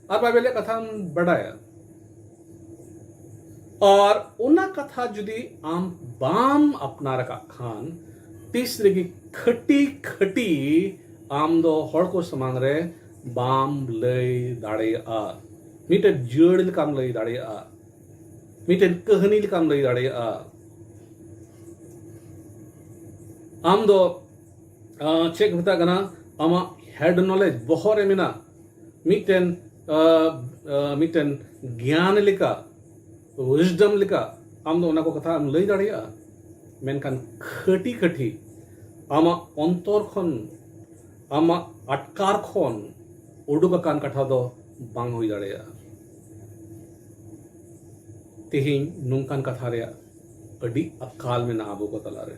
ᱟᱨ ᱵᱟᱭᱵᱮᱞ ᱨᱮᱭᱟᱜ ᱠᱟᱛᱷᱟᱢ ᱵᱟᱰᱟᱭᱟ, ᱟᱨ ᱚᱱᱟ ᱠᱟᱛᱷᱟ ᱡᱩᱫᱤ ᱟᱢ ᱵᱟᱢ ᱟᱯᱱᱟᱨ ᱟᱠᱟᱫ ᱠᱷᱟᱱ, ᱛᱤᱥ ᱨᱮᱜᱮ ᱠᱷᱟᱹᱴᱤ ᱠᱷᱟᱹᱴᱤ ᱟᱢ ᱫᱚ ᱦᱚᱲ ᱠᱚ ᱥᱟᱢᱟᱝ ᱨᱮ ᱵᱟᱢ ᱞᱟᱹᱭ ᱫᱟᱲᱮᱭᱟᱜᱼᱟ᱾ ᱢᱤᱫᱴᱮᱱ ᱡᱟᱹᱲ ᱞᱮᱠᱟᱢ ᱞᱟᱹᱭ ᱫᱟᱲᱮᱭᱟᱜᱼᱟ, ᱢᱤᱫᱴᱮᱱ ᱠᱟᱹᱦᱱᱤ ᱞᱮᱠᱟᱢ ᱞᱟᱹᱭ ᱫᱟᱲᱮᱭᱟᱜᱼᱟ᱾ ᱟᱢ ᱫᱚ, ᱟᱸ, ᱪᱮᱫ ᱠᱚ ᱢᱮᱛᱟᱜ ᱠᱟᱱᱟ, ᱟᱢᱟᱜ ᱦᱮᱰ ᱱᱚᱞᱮᱡᱽ, ᱵᱚᱦᱚᱜ ᱨᱮ ᱢᱮᱱᱟᱜ ᱢᱤᱫᱴᱮᱱ, ᱟᱸ, ᱟᱸ, ᱢᱤᱫᱴᱮᱱ ᱜᱮᱭᱟᱱ ᱞᱮᱠᱟ, ᱣᱤᱡᱰᱚᱢ ᱞᱮᱠᱟ, ᱟᱢ ᱫᱚ ᱚᱱᱟ ᱠᱚ ᱠᱟᱛᱷᱟ ᱮᱢ ᱞᱟᱹᱭ ᱫᱟᱲᱮᱭᱟᱜᱼᱟ᱾ ᱢᱮᱱᱠᱷᱟᱱ ᱠᱷᱟᱹᱴᱤ ᱠᱷᱟᱹᱴᱤ ᱟᱢᱟᱜ ᱚᱱᱛᱚᱨ ᱠᱷᱚᱱ, ᱟᱢᱟᱜ ᱟᱴᱠᱟᱨ ᱠᱷᱚᱱ ᱩᱰᱩᱠ ᱟᱠᱟᱱ ᱠᱟᱛᱷᱟ ᱫᱚ ᱵᱟᱝ ᱦᱩᱭ ᱫᱟᱲᱮᱭᱟᱜᱼᱟ᱾ ᱛᱮᱦᱮᱧ ᱱᱚᱝᱠᱟᱱ ᱠᱟᱛᱷᱟ ᱨᱮᱭᱟᱜ ᱟᱹᱰᱤ ᱟᱠᱟᱞ ᱢᱮᱱᱟᱜᱼᱟ ᱟᱵᱚ ᱠᱚ ᱛᱟᱞᱟᱨᱮ᱾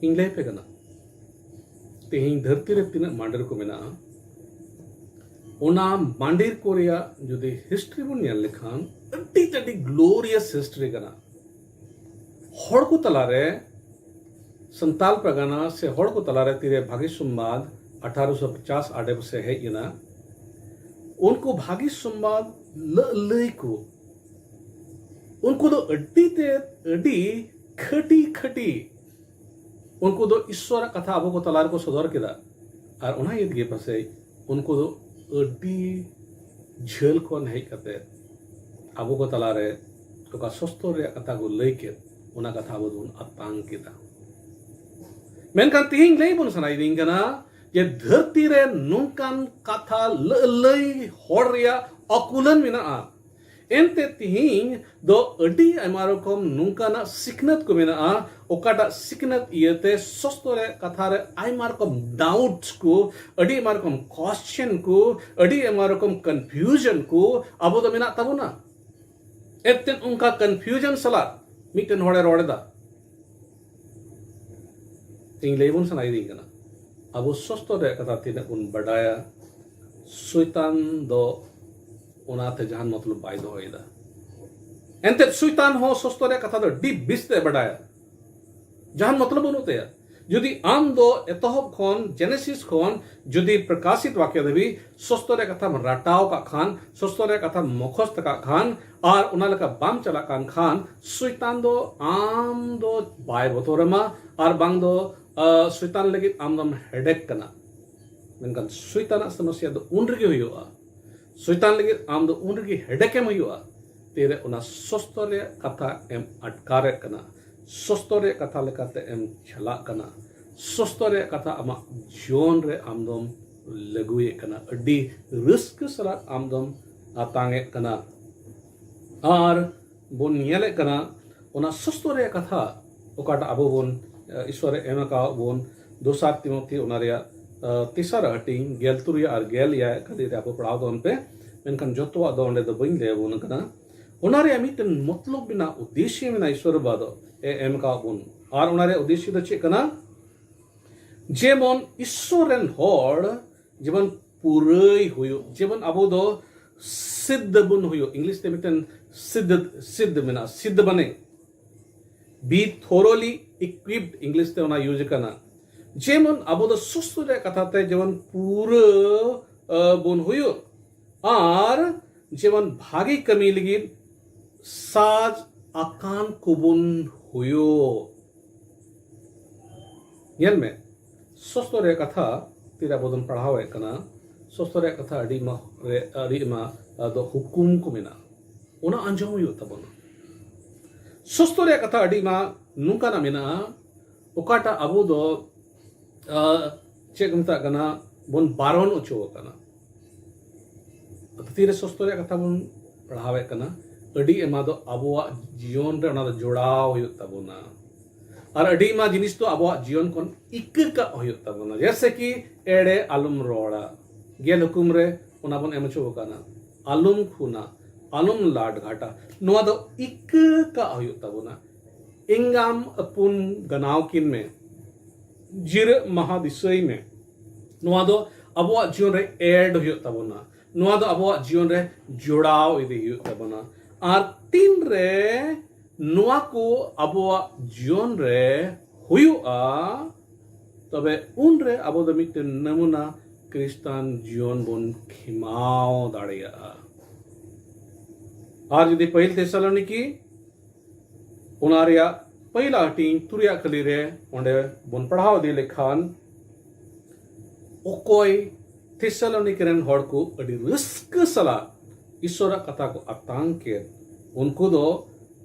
ᱤᱧ ᱞᱟᱹᱭ ᱯᱮ ᱠᱟᱱᱟ, ᱛᱮᱦᱮᱧ ᱫᱷᱟᱹᱨᱛᱤ ᱨᱮ ᱛᱤᱱᱟᱹᱜ ᱢᱟᱹᱱᱰᱤᱨ ᱠᱚ ᱢᱮᱱᱟᱜᱼᱟ, ᱚᱱᱟ ᱢᱟᱹᱱᱰᱤᱨ ᱠᱚ ᱨᱮᱭᱟᱜ ᱡᱩᱫᱤ ᱦᱤᱥᱴᱨᱤ ᱵᱚᱱ ᱧᱮᱞ ᱞᱮᱠᱷᱟᱱ, ᱟᱹᱰᱤ ᱟᱹᱰᱤ ᱜᱞᱳᱨᱤᱭᱟᱥ ᱦᱤᱥᱴᱨᱤ ᱠᱟᱱᱟ᱾ ᱦᱚᱲ ᱠᱚ ᱛᱟᱞᱟᱨᱮ, ᱥᱟᱱᱛᱟᱞ ᱯᱟᱨᱜᱟᱱᱟ ᱥᱮ ᱦᱚᱲ ᱠᱚ ᱛᱟᱞᱟᱨᱮ ᱛᱤᱨᱮ ᱵᱷᱟᱹᱜᱤ ᱥᱚᱢᱵᱟᱫ ᱟᱴᱷᱟᱨᱚᱥᱚ ᱯᱚᱪᱟᱥ ᱟᱰᱮ ᱯᱟᱥᱮ ᱦᱮᱡ ᱮᱱᱟ, ᱩᱱᱠᱩ ᱵᱷᱟᱹᱜᱤ ᱥᱚᱢᱵᱟᱫ ᱞᱟᱹᱞᱟᱹᱭ ᱠᱚ, ᱩᱱᱠᱩ ᱫᱚ ᱟᱹᱰᱤ ᱛᱮ ᱟᱹᱰᱤ ᱠᱷᱟᱹᱴᱤ ᱠᱷᱟᱹᱴᱤ ᱩᱱᱠᱩ ᱫᱚ ᱤᱥᱥᱚᱨᱟᱜ ᱠᱟᱛᱷᱟ ᱟᱵᱚ ᱠᱚ ᱛᱟᱞᱟ ᱨᱮᱠᱚ ᱥᱚᱫᱚᱨ ᱠᱮᱫᱟ᱾ ᱟᱨ ᱚᱱᱟ ᱤᱭᱟᱹ ᱛᱮᱜᱮ ᱯᱟᱥᱮᱡ ᱩᱱᱠᱩ ᱫᱚ ᱟᱹᱰᱤ ᱡᱷᱟᱹᱞ ᱠᱷᱚᱱ ᱦᱮᱡ ᱠᱟᱛᱮ ᱟᱵᱚ ᱠᱚ ᱛᱟᱞᱟᱨᱮ ᱚᱠᱟ ᱥᱚᱥᱛᱚᱨ ᱨᱮᱭᱟᱜ ᱠᱟᱛᱷᱟ ᱠᱚ ᱞᱟᱹᱭ ᱠᱮᱫ, ᱚᱱᱟ ᱠᱟᱛᱷᱟ ᱟᱵᱚ ᱫᱚᱵᱚᱱ ᱟᱛᱟᱝ ᱠᱮᱫᱟ᱾ ᱢᱮᱱᱠᱷᱟᱱ ᱛᱮᱦᱮᱧ ᱞᱟᱹᱭ ᱵᱚᱱ ᱥᱟᱱᱟᱭᱮᱫᱤᱧ ᱠᱟᱱᱟ ᱡᱮ ᱫᱷᱟᱹᱨᱛᱤ ᱨᱮ ᱱᱚᱝᱠᱟᱱ ᱠᱟᱛᱷᱟ ᱞᱟᱹᱞᱟᱹᱭ ᱦᱚᱲ ᱨᱮᱭᱟᱜ ᱟᱹᱠᱩᱞᱟᱹᱱ ᱢᱮᱱᱟᱜᱼᱟ᱾ ᱮᱱᱛᱮ ᱛᱮᱦᱮᱧ ᱫᱚ ᱟᱹᱰᱤ ᱟᱭᱢᱟ ᱨᱚᱠᱚᱢ ᱱᱚᱝᱠᱟᱱᱟᱜ ᱥᱤᱠᱷᱱᱟᱹᱛ ᱠᱚ ᱢᱮᱱᱟᱜᱼᱟ, ᱚᱠᱟᱴᱟᱜ ᱥᱤᱠᱷᱱᱟᱹᱛ ᱤᱭᱟᱹᱛᱮ ᱥᱚᱥᱛᱚ ᱨᱮ ᱠᱟᱛᱷᱟ ᱨᱮ ᱟᱭᱢᱟ ᱨᱚᱠᱚᱢ ᱰᱟᱣᱩᱴᱥ ᱠᱚ, ᱟᱹᱰᱤ ᱟᱭᱢᱟ ᱨᱚᱠᱚᱢ ᱠᱚᱥᱪᱮᱱ ᱠᱚ, ᱟᱹᱰᱤ ᱟᱭᱢᱟ ᱨᱚᱠᱚᱢ ᱠᱚᱱᱯᱷᱤᱭᱩᱡᱚᱱ ᱠᱚ ᱟᱵᱚ ᱫᱚ ᱢᱮᱱᱟᱜ ᱛᱟᱵᱚᱱᱟ᱾ ᱮᱱᱛᱮ ᱚᱱᱠᱟ ᱠᱚᱱᱯᱷᱤᱭᱩᱡᱚᱱ ᱥᱟᱞᱟᱜ ᱢᱤᱫᱴᱮᱱ ᱦᱚᱲᱮ ᱨᱚᱲ ᱮᱫᱟ᱾ ᱤᱧ ᱞᱟᱹᱭ ᱵᱚᱱ ᱥᱟᱱᱟᱭᱮᱫᱤᱧ ᱠᱟᱱᱟ, ᱟᱵᱚ ᱥᱚᱥᱛᱚ ᱨᱮᱭᱟᱜ ᱠᱟᱛᱷᱟ ᱛᱤᱱᱟᱹᱜ ᱵᱚᱱ ᱵᱟᱰᱟᱭᱟ, ᱥᱚᱭᱛᱟᱱ ᱫᱚ ᱚᱱᱟᱛᱮ ᱡᱟᱦᱟᱱ ᱢᱚᱛᱞᱚᱵ ᱵᱟᱭ ᱫᱚᱦᱚᱭᱮᱫᱟ᱾ ᱮᱱᱛᱮᱫ ᱥᱚᱭᱛᱟᱱ ᱦᱚᱸ ᱥᱚᱥᱛᱚ ᱨᱮᱭᱟᱜ ᱠᱟᱛᱷᱟ ᱫᱚ ᱟᱹᱰᱤ ᱵᱮᱥ ᱛᱮ ᱵᱟᱰᱟᱭᱟ, ᱡᱟᱦᱟᱱ ᱢᱚᱛᱞᱚᱵ ᱵᱟᱹᱱᱩᱜ ᱛᱟᱭᱟ᱾ ᱡᱩᱫᱤ ᱟᱢ ᱫᱚ ᱮᱛᱚᱦᱚᱵ ᱠᱷᱚᱱ, ᱡᱮᱱᱮᱥᱤᱥ ᱠᱷᱚᱱ ᱡᱩᱫᱤ ᱯᱨᱚᱠᱟᱥᱤᱛ ᱵᱟᱠᱭᱚ ᱫᱷᱟᱹᱵᱤᱡ ᱥᱚᱥᱛᱚ ᱨᱮᱭᱟᱜ ᱠᱟᱛᱷᱟᱢ ᱨᱟᱴᱟᱣ ᱠᱟᱜ ᱠᱷᱟᱱ, ᱥᱚᱥᱛᱚ ᱨᱮᱭᱟᱜ ᱠᱟᱛᱷᱟᱢ ᱢᱚᱠᱷᱚᱥᱛ ᱠᱟᱜ ᱠᱷᱟᱱ, ᱟᱨ ᱚᱱᱟ ᱞᱮᱠᱟ ᱵᱟᱢ ᱪᱟᱞᱟᱜ ᱠᱟᱱ ᱠᱷᱟᱱ, ᱥᱚᱭᱛᱟᱱ ᱫᱚ ᱟᱢ ᱫᱚ ᱵᱟᱭ ᱵᱚᱛᱚᱨ ᱟᱢᱟ, ᱟᱨ ᱵᱟᱝ ᱫᱚ ᱟ, ᱥᱚᱭᱛᱟᱱ ᱞᱟᱹᱜᱤᱫ ᱟᱢ ᱫᱚᱢ ᱦᱮᱰᱮᱠ ᱠᱟᱱᱟ᱾ ᱢᱮᱱᱠᱷᱟᱱ ᱥᱚᱭᱛᱟᱱᱟᱜ ᱥᱚᱢᱚᱥᱭᱟ ᱫᱚ ᱩᱱ ᱨᱮᱜᱮ ᱦᱩᱭᱩᱜᱼᱟ᱾ ᱥᱚᱭᱛᱟᱱ ᱞᱟᱹᱜᱤᱫ ᱟᱢ ᱫᱚ ᱩᱱ ᱨᱮᱜᱮ ᱦᱮᱰᱮᱠ ᱮᱢ ᱦᱩᱭᱩᱜᱼᱟ᱾ ᱛᱤᱨᱮ ᱚᱱᱟ ᱥᱚᱥᱛᱚ ᱨᱮᱭᱟᱜ ᱠᱟᱛᱷᱟ ᱮᱢ ᱟᱴᱠᱟᱨᱮᱫ ᱠᱟᱱᱟ, ᱥᱚᱥᱛᱚ ᱨᱮᱭᱟᱜ ᱠᱟᱛᱷᱟ ᱞᱮᱠᱟᱛᱮ ᱮᱢ ᱪᱟᱞᱟᱜ ᱠᱟᱱᱟ, ᱥᱚᱥᱛᱚ ᱨᱮᱭᱟᱜ ᱠᱟᱛᱷᱟ ᱟᱢᱟᱜ ᱡᱤᱭᱚᱱ ᱨᱮ ᱟᱢ ᱫᱚᱢ ᱞᱟᱹᱜᱩᱭᱮᱫ ᱠᱟᱱᱟ, ᱟᱹᱰᱤ ᱨᱟᱹᱥᱠᱟᱹ ᱥᱟᱞᱟᱜ ᱟᱢ ᱫᱚᱢ ᱟᱛᱟᱝ ᱮᱫ ᱠᱟᱱᱟ᱾ ᱟᱨ ᱵᱚᱱ ᱧᱮᱞᱮᱫ ᱠᱟᱱᱟ, ᱚᱱᱟ ᱥᱚᱥᱛᱚ ᱨᱮᱭᱟᱜ ᱠᱟᱛᱷᱟ ᱚᱠᱟᱴᱟᱜ ᱟᱵᱚ ᱵᱚᱱ, ᱮ, ᱤᱥᱣᱚᱨᱮ ᱮᱢ ᱟᱠᱟᱫ ᱵᱚᱱ, ᱫᱚᱥᱟᱨ ᱛᱤᱢᱚᱛᱷᱤ ᱚᱱᱟ ᱨᱮᱭᱟᱜ, ᱮ, ᱛᱮᱥᱟᱨ ᱦᱟᱹᱴᱤᱧ ᱜᱮᱞ ᱛᱩᱨᱩᱭ ᱟᱨ ᱜᱮᱞ ᱮᱭᱟᱭ ᱠᱷᱟᱹᱞᱤ ᱨᱮ ᱟᱵᱚ ᱯᱟᱲᱦᱟᱣ ᱛᱟᱵᱚᱱ ᱯᱮ᱾ ᱢᱮᱱᱠᱷᱟᱱ ᱡᱚᱛᱚᱣᱟᱜ ᱫᱚ ᱚᱸᱰᱮ ᱫᱚ ᱵᱟᱹᱧ ᱞᱟᱹᱭ ᱟᱵᱚᱱ ᱠᱟᱱᱟ᱾ ᱚᱱᱟ ᱨᱮᱭᱟᱜ ᱢᱤᱫᱴᱮᱱ ᱢᱚᱛᱞᱚᱵ ᱢᱮᱱᱟᱜᱼᱟ, ᱩᱫᱽᱫᱮᱥᱭᱚ ᱢᱮᱱᱟᱜᱼᱟ, ᱤᱥᱣᱚᱨ ᱵᱟᱵᱟ ᱫᱚ ᱮ ᱮᱢ ᱟᱠᱟᱫ ᱵᱚᱱ᱾ ᱟᱨ ᱚᱱᱟ ᱨᱮᱭᱟᱜ ᱩᱫᱽᱫᱮᱥᱭᱚ ᱫᱚ ᱪᱮᱫ ᱠᱟᱱᱟ? ᱡᱮᱢᱚᱱ ᱤᱥᱣᱚᱨ ᱨᱮᱱ ᱦᱚᱲ ᱡᱮᱢᱚᱱ ᱯᱩᱨᱟᱹᱭ ᱦᱩᱭᱩᱜ, ᱡᱮᱢᱚᱱ ᱟᱵᱚ ᱫᱚ ᱥᱤᱫᱽᱫᱷ ᱵᱚᱱ ᱦᱩᱭᱩᱜ᱾ ᱤᱝᱞᱤᱥ ᱛᱮ ᱢᱤᱫᱴᱮᱱ ᱥᱤᱫᱽᱫᱷ, ᱥᱤᱫᱽᱫᱷ ᱢᱮᱱᱟᱜᱼᱟ, ᱥᱤᱫᱽᱫᱷ ᱢᱟᱱᱮ be thoroughly equipped, ᱤᱝᱞᱤᱥ ᱛᱮ ᱚᱱᱟ ᱤᱭᱩᱡᱽ ᱟᱠᱟᱱᱟ᱾ ᱡᱮᱢᱚᱱ ᱟᱵᱚ ᱫᱚ ᱥᱩᱥᱛᱷ ᱨᱮᱭᱟᱜ ᱠᱟᱛᱷᱟ ᱛᱮ ᱡᱮᱢᱚᱱ ᱯᱩᱨᱟᱹ, ᱟ, ᱵᱚᱱ ᱦᱩᱭᱩᱜ, ᱟᱨ ᱡᱮᱢᱚᱱ ᱵᱷᱟᱜᱮ ᱠᱟᱹᱢᱤ ᱞᱟᱹᱜᱤᱫ ᱥᱟᱡᱽ ᱟᱠᱟᱱ ᱠᱚᱵᱚᱱ ᱦᱩᱭᱩᱜ᱾ ᱧᱮᱞ ᱢᱮ, ᱥᱚᱥᱛᱚ ᱨᱮᱭᱟᱜ ᱠᱟᱛᱷᱟ ᱛᱤᱨᱮ ᱟᱵᱚ ᱵᱚᱱ ᱯᱟᱲᱦᱟᱣᱮᱫ ᱠᱟᱱᱟ, ᱥᱚᱥᱛᱚ ᱨᱮᱭᱟᱜ ᱠᱟᱛᱷᱟ ᱟᱹᱰᱤ ᱢᱟ ᱨᱮ ᱟᱹᱰᱤ ᱮᱢᱟ ᱫᱚ ᱦᱩᱠᱩᱢ ᱠᱚ ᱢᱮᱱᱟᱜᱼᱟ, ᱚᱱᱟ ᱟᱸᱡᱚᱢ ᱦᱩᱭᱩᱜ ᱛᱟᱵᱚᱱᱟ᱾ ᱥᱚᱥᱛᱚ ᱨᱮᱭᱟᱜ ᱠᱟᱛᱷᱟ ᱟᱹᱰᱤ ᱢᱟ ᱱᱚᱝᱠᱟᱱᱟᱜ ᱢᱮᱱᱟᱜᱼᱟ, ᱚᱠᱟᱴᱟᱜ ᱟᱵᱚ ᱫᱚ, ᱟ, ᱪᱮᱫ ᱠᱚ ᱢᱮᱛᱟᱜ ᱠᱟᱱᱟ, ᱵᱚᱱ ᱵᱟᱨᱚᱱ ᱦᱚᱪᱚ ᱟᱠᱟᱱᱟ᱾ ᱛᱤᱨᱮ ᱥᱚᱥᱛᱚ ᱨᱮᱭᱟᱜ ᱠᱟᱛᱷᱟ ᱵᱚᱱ ᱯᱟᱲᱦᱟᱣᱮᱫ ᱠᱟᱱᱟ, ᱟᱹᱰᱤ ᱮᱢᱟ ᱫᱚ ᱟᱵᱚᱣᱟᱜ ᱡᱤᱭᱚᱱ ᱨᱮ ᱚᱱᱟ ᱫᱚ ᱡᱚᱲᱟᱣ ᱦᱩᱭᱩᱜ ᱛᱟᱵᱚᱱᱟ᱾ ᱟᱨ ᱟᱹᱰᱤ ᱮᱢᱟ ᱡᱤᱱᱤᱥ ᱫᱚ ᱟᱵᱚᱣᱟᱜ ᱡᱤᱭᱚᱱ ᱠᱷᱚᱱ ᱤᱠᱟᱹ ᱠᱟᱜ ᱦᱩᱭᱩᱜ ᱛᱟᱵᱚᱱᱟ, ᱡᱮᱭᱥᱮ ᱠᱤ ᱮᱲᱮ ᱟᱞᱚᱢ ᱨᱚᱲᱟ᱾ ᱜᱮᱞ ᱦᱩᱠᱩᱢ ᱨᱮ ᱚᱱᱟ ᱵᱚᱱ ᱮᱢ ᱦᱚᱪᱚ ᱟᱠᱟᱱᱟ, ᱟᱞᱚᱢ ᱠᱷᱩᱱᱟ, ᱟᱞᱚᱢ ᱞᱟᱴ ᱜᱷᱟᱴᱟ, ᱱᱚᱣᱟ ᱫᱚ ᱤᱠᱟᱹ ᱠᱟᱜ ᱦᱩᱭᱩᱜ ᱛᱟᱵᱚᱱᱟ᱾ ᱮᱸᱜᱟᱢ ᱟᱹᱯᱩᱱ ᱜᱟᱱᱟᱣ ᱠᱤᱱ ᱢᱮ, ᱡᱤᱨᱟᱹᱜ ᱢᱟᱦᱟ ᱫᱤᱥᱟᱹᱭ ᱢᱮ, ᱱᱚᱣᱟ ᱫᱚ ᱟᱵᱚᱣᱟᱜ ᱡᱤᱭᱚᱱ ᱨᱮ ᱮᱰ ᱦᱩᱭᱩᱜ ᱛᱟᱵᱚᱱᱟ, ᱱᱚᱣᱟ ᱫᱚ ᱟᱵᱚᱣᱟᱜ ᱡᱤᱭᱚᱱ ᱨᱮ ᱡᱚᱲᱟᱣ ᱤᱫᱤ ᱦᱩᱭᱩᱜ ᱛᱟᱵᱚᱱᱟ᱾ ᱟᱨ ᱛᱤᱱ ᱨᱮ ᱱᱚᱣᱟ ᱠᱚ ᱟᱵᱚᱣᱟᱜ ᱡᱤᱭᱚᱱ ᱨᱮ ᱦᱩᱭᱩᱜᱼᱟ, ᱛᱚᱵᱮ ᱩᱱ ᱨᱮ ᱟᱵᱚ ᱫᱚ ᱢᱤᱫᱴᱮᱱ ᱱᱟᱢᱩᱱᱟ ᱠᱷᱨᱤᱥᱴᱟᱱ ᱡᱤᱭᱚᱱ ᱵᱚᱱ ᱠᱷᱮᱢᱟᱣ ᱫᱟᱲᱮᱭᱟᱜᱼᱟ᱾ ᱟᱨ ᱡᱩᱫᱤ ᱯᱟᱹᱦᱤᱞ ᱛᱮᱥᱟᱞᱳᱱᱤᱠᱤ ᱚᱱᱟ ᱨᱮᱭᱟᱜ ᱯᱟᱹᱭᱞᱟ ᱦᱟᱹᱴᱤᱧ ᱛᱩᱨᱩᱭᱟᱜ ᱠᱷᱟᱹᱞᱤ ᱨᱮ ᱚᱸᱰᱮ ᱵᱚᱱ ᱯᱟᱲᱦᱟᱣ ᱤᱫᱤ ᱞᱮᱠᱷᱟᱱ, ᱚᱠᱚᱭ ᱛᱮᱥᱟᱞᱳᱱᱤᱠᱤ ᱨᱮᱱ ᱦᱚᱲ ᱠᱚ ᱟᱹᱰᱤ ᱨᱟᱹᱥᱠᱟᱹ ᱥᱟᱞᱟᱜ ᱤᱥᱚᱨᱟᱜ ᱠᱟᱛᱷᱟ ᱠᱚ ᱟᱛᱟᱝ ᱠᱮᱫ, ᱩᱱᱠᱩ ᱫᱚ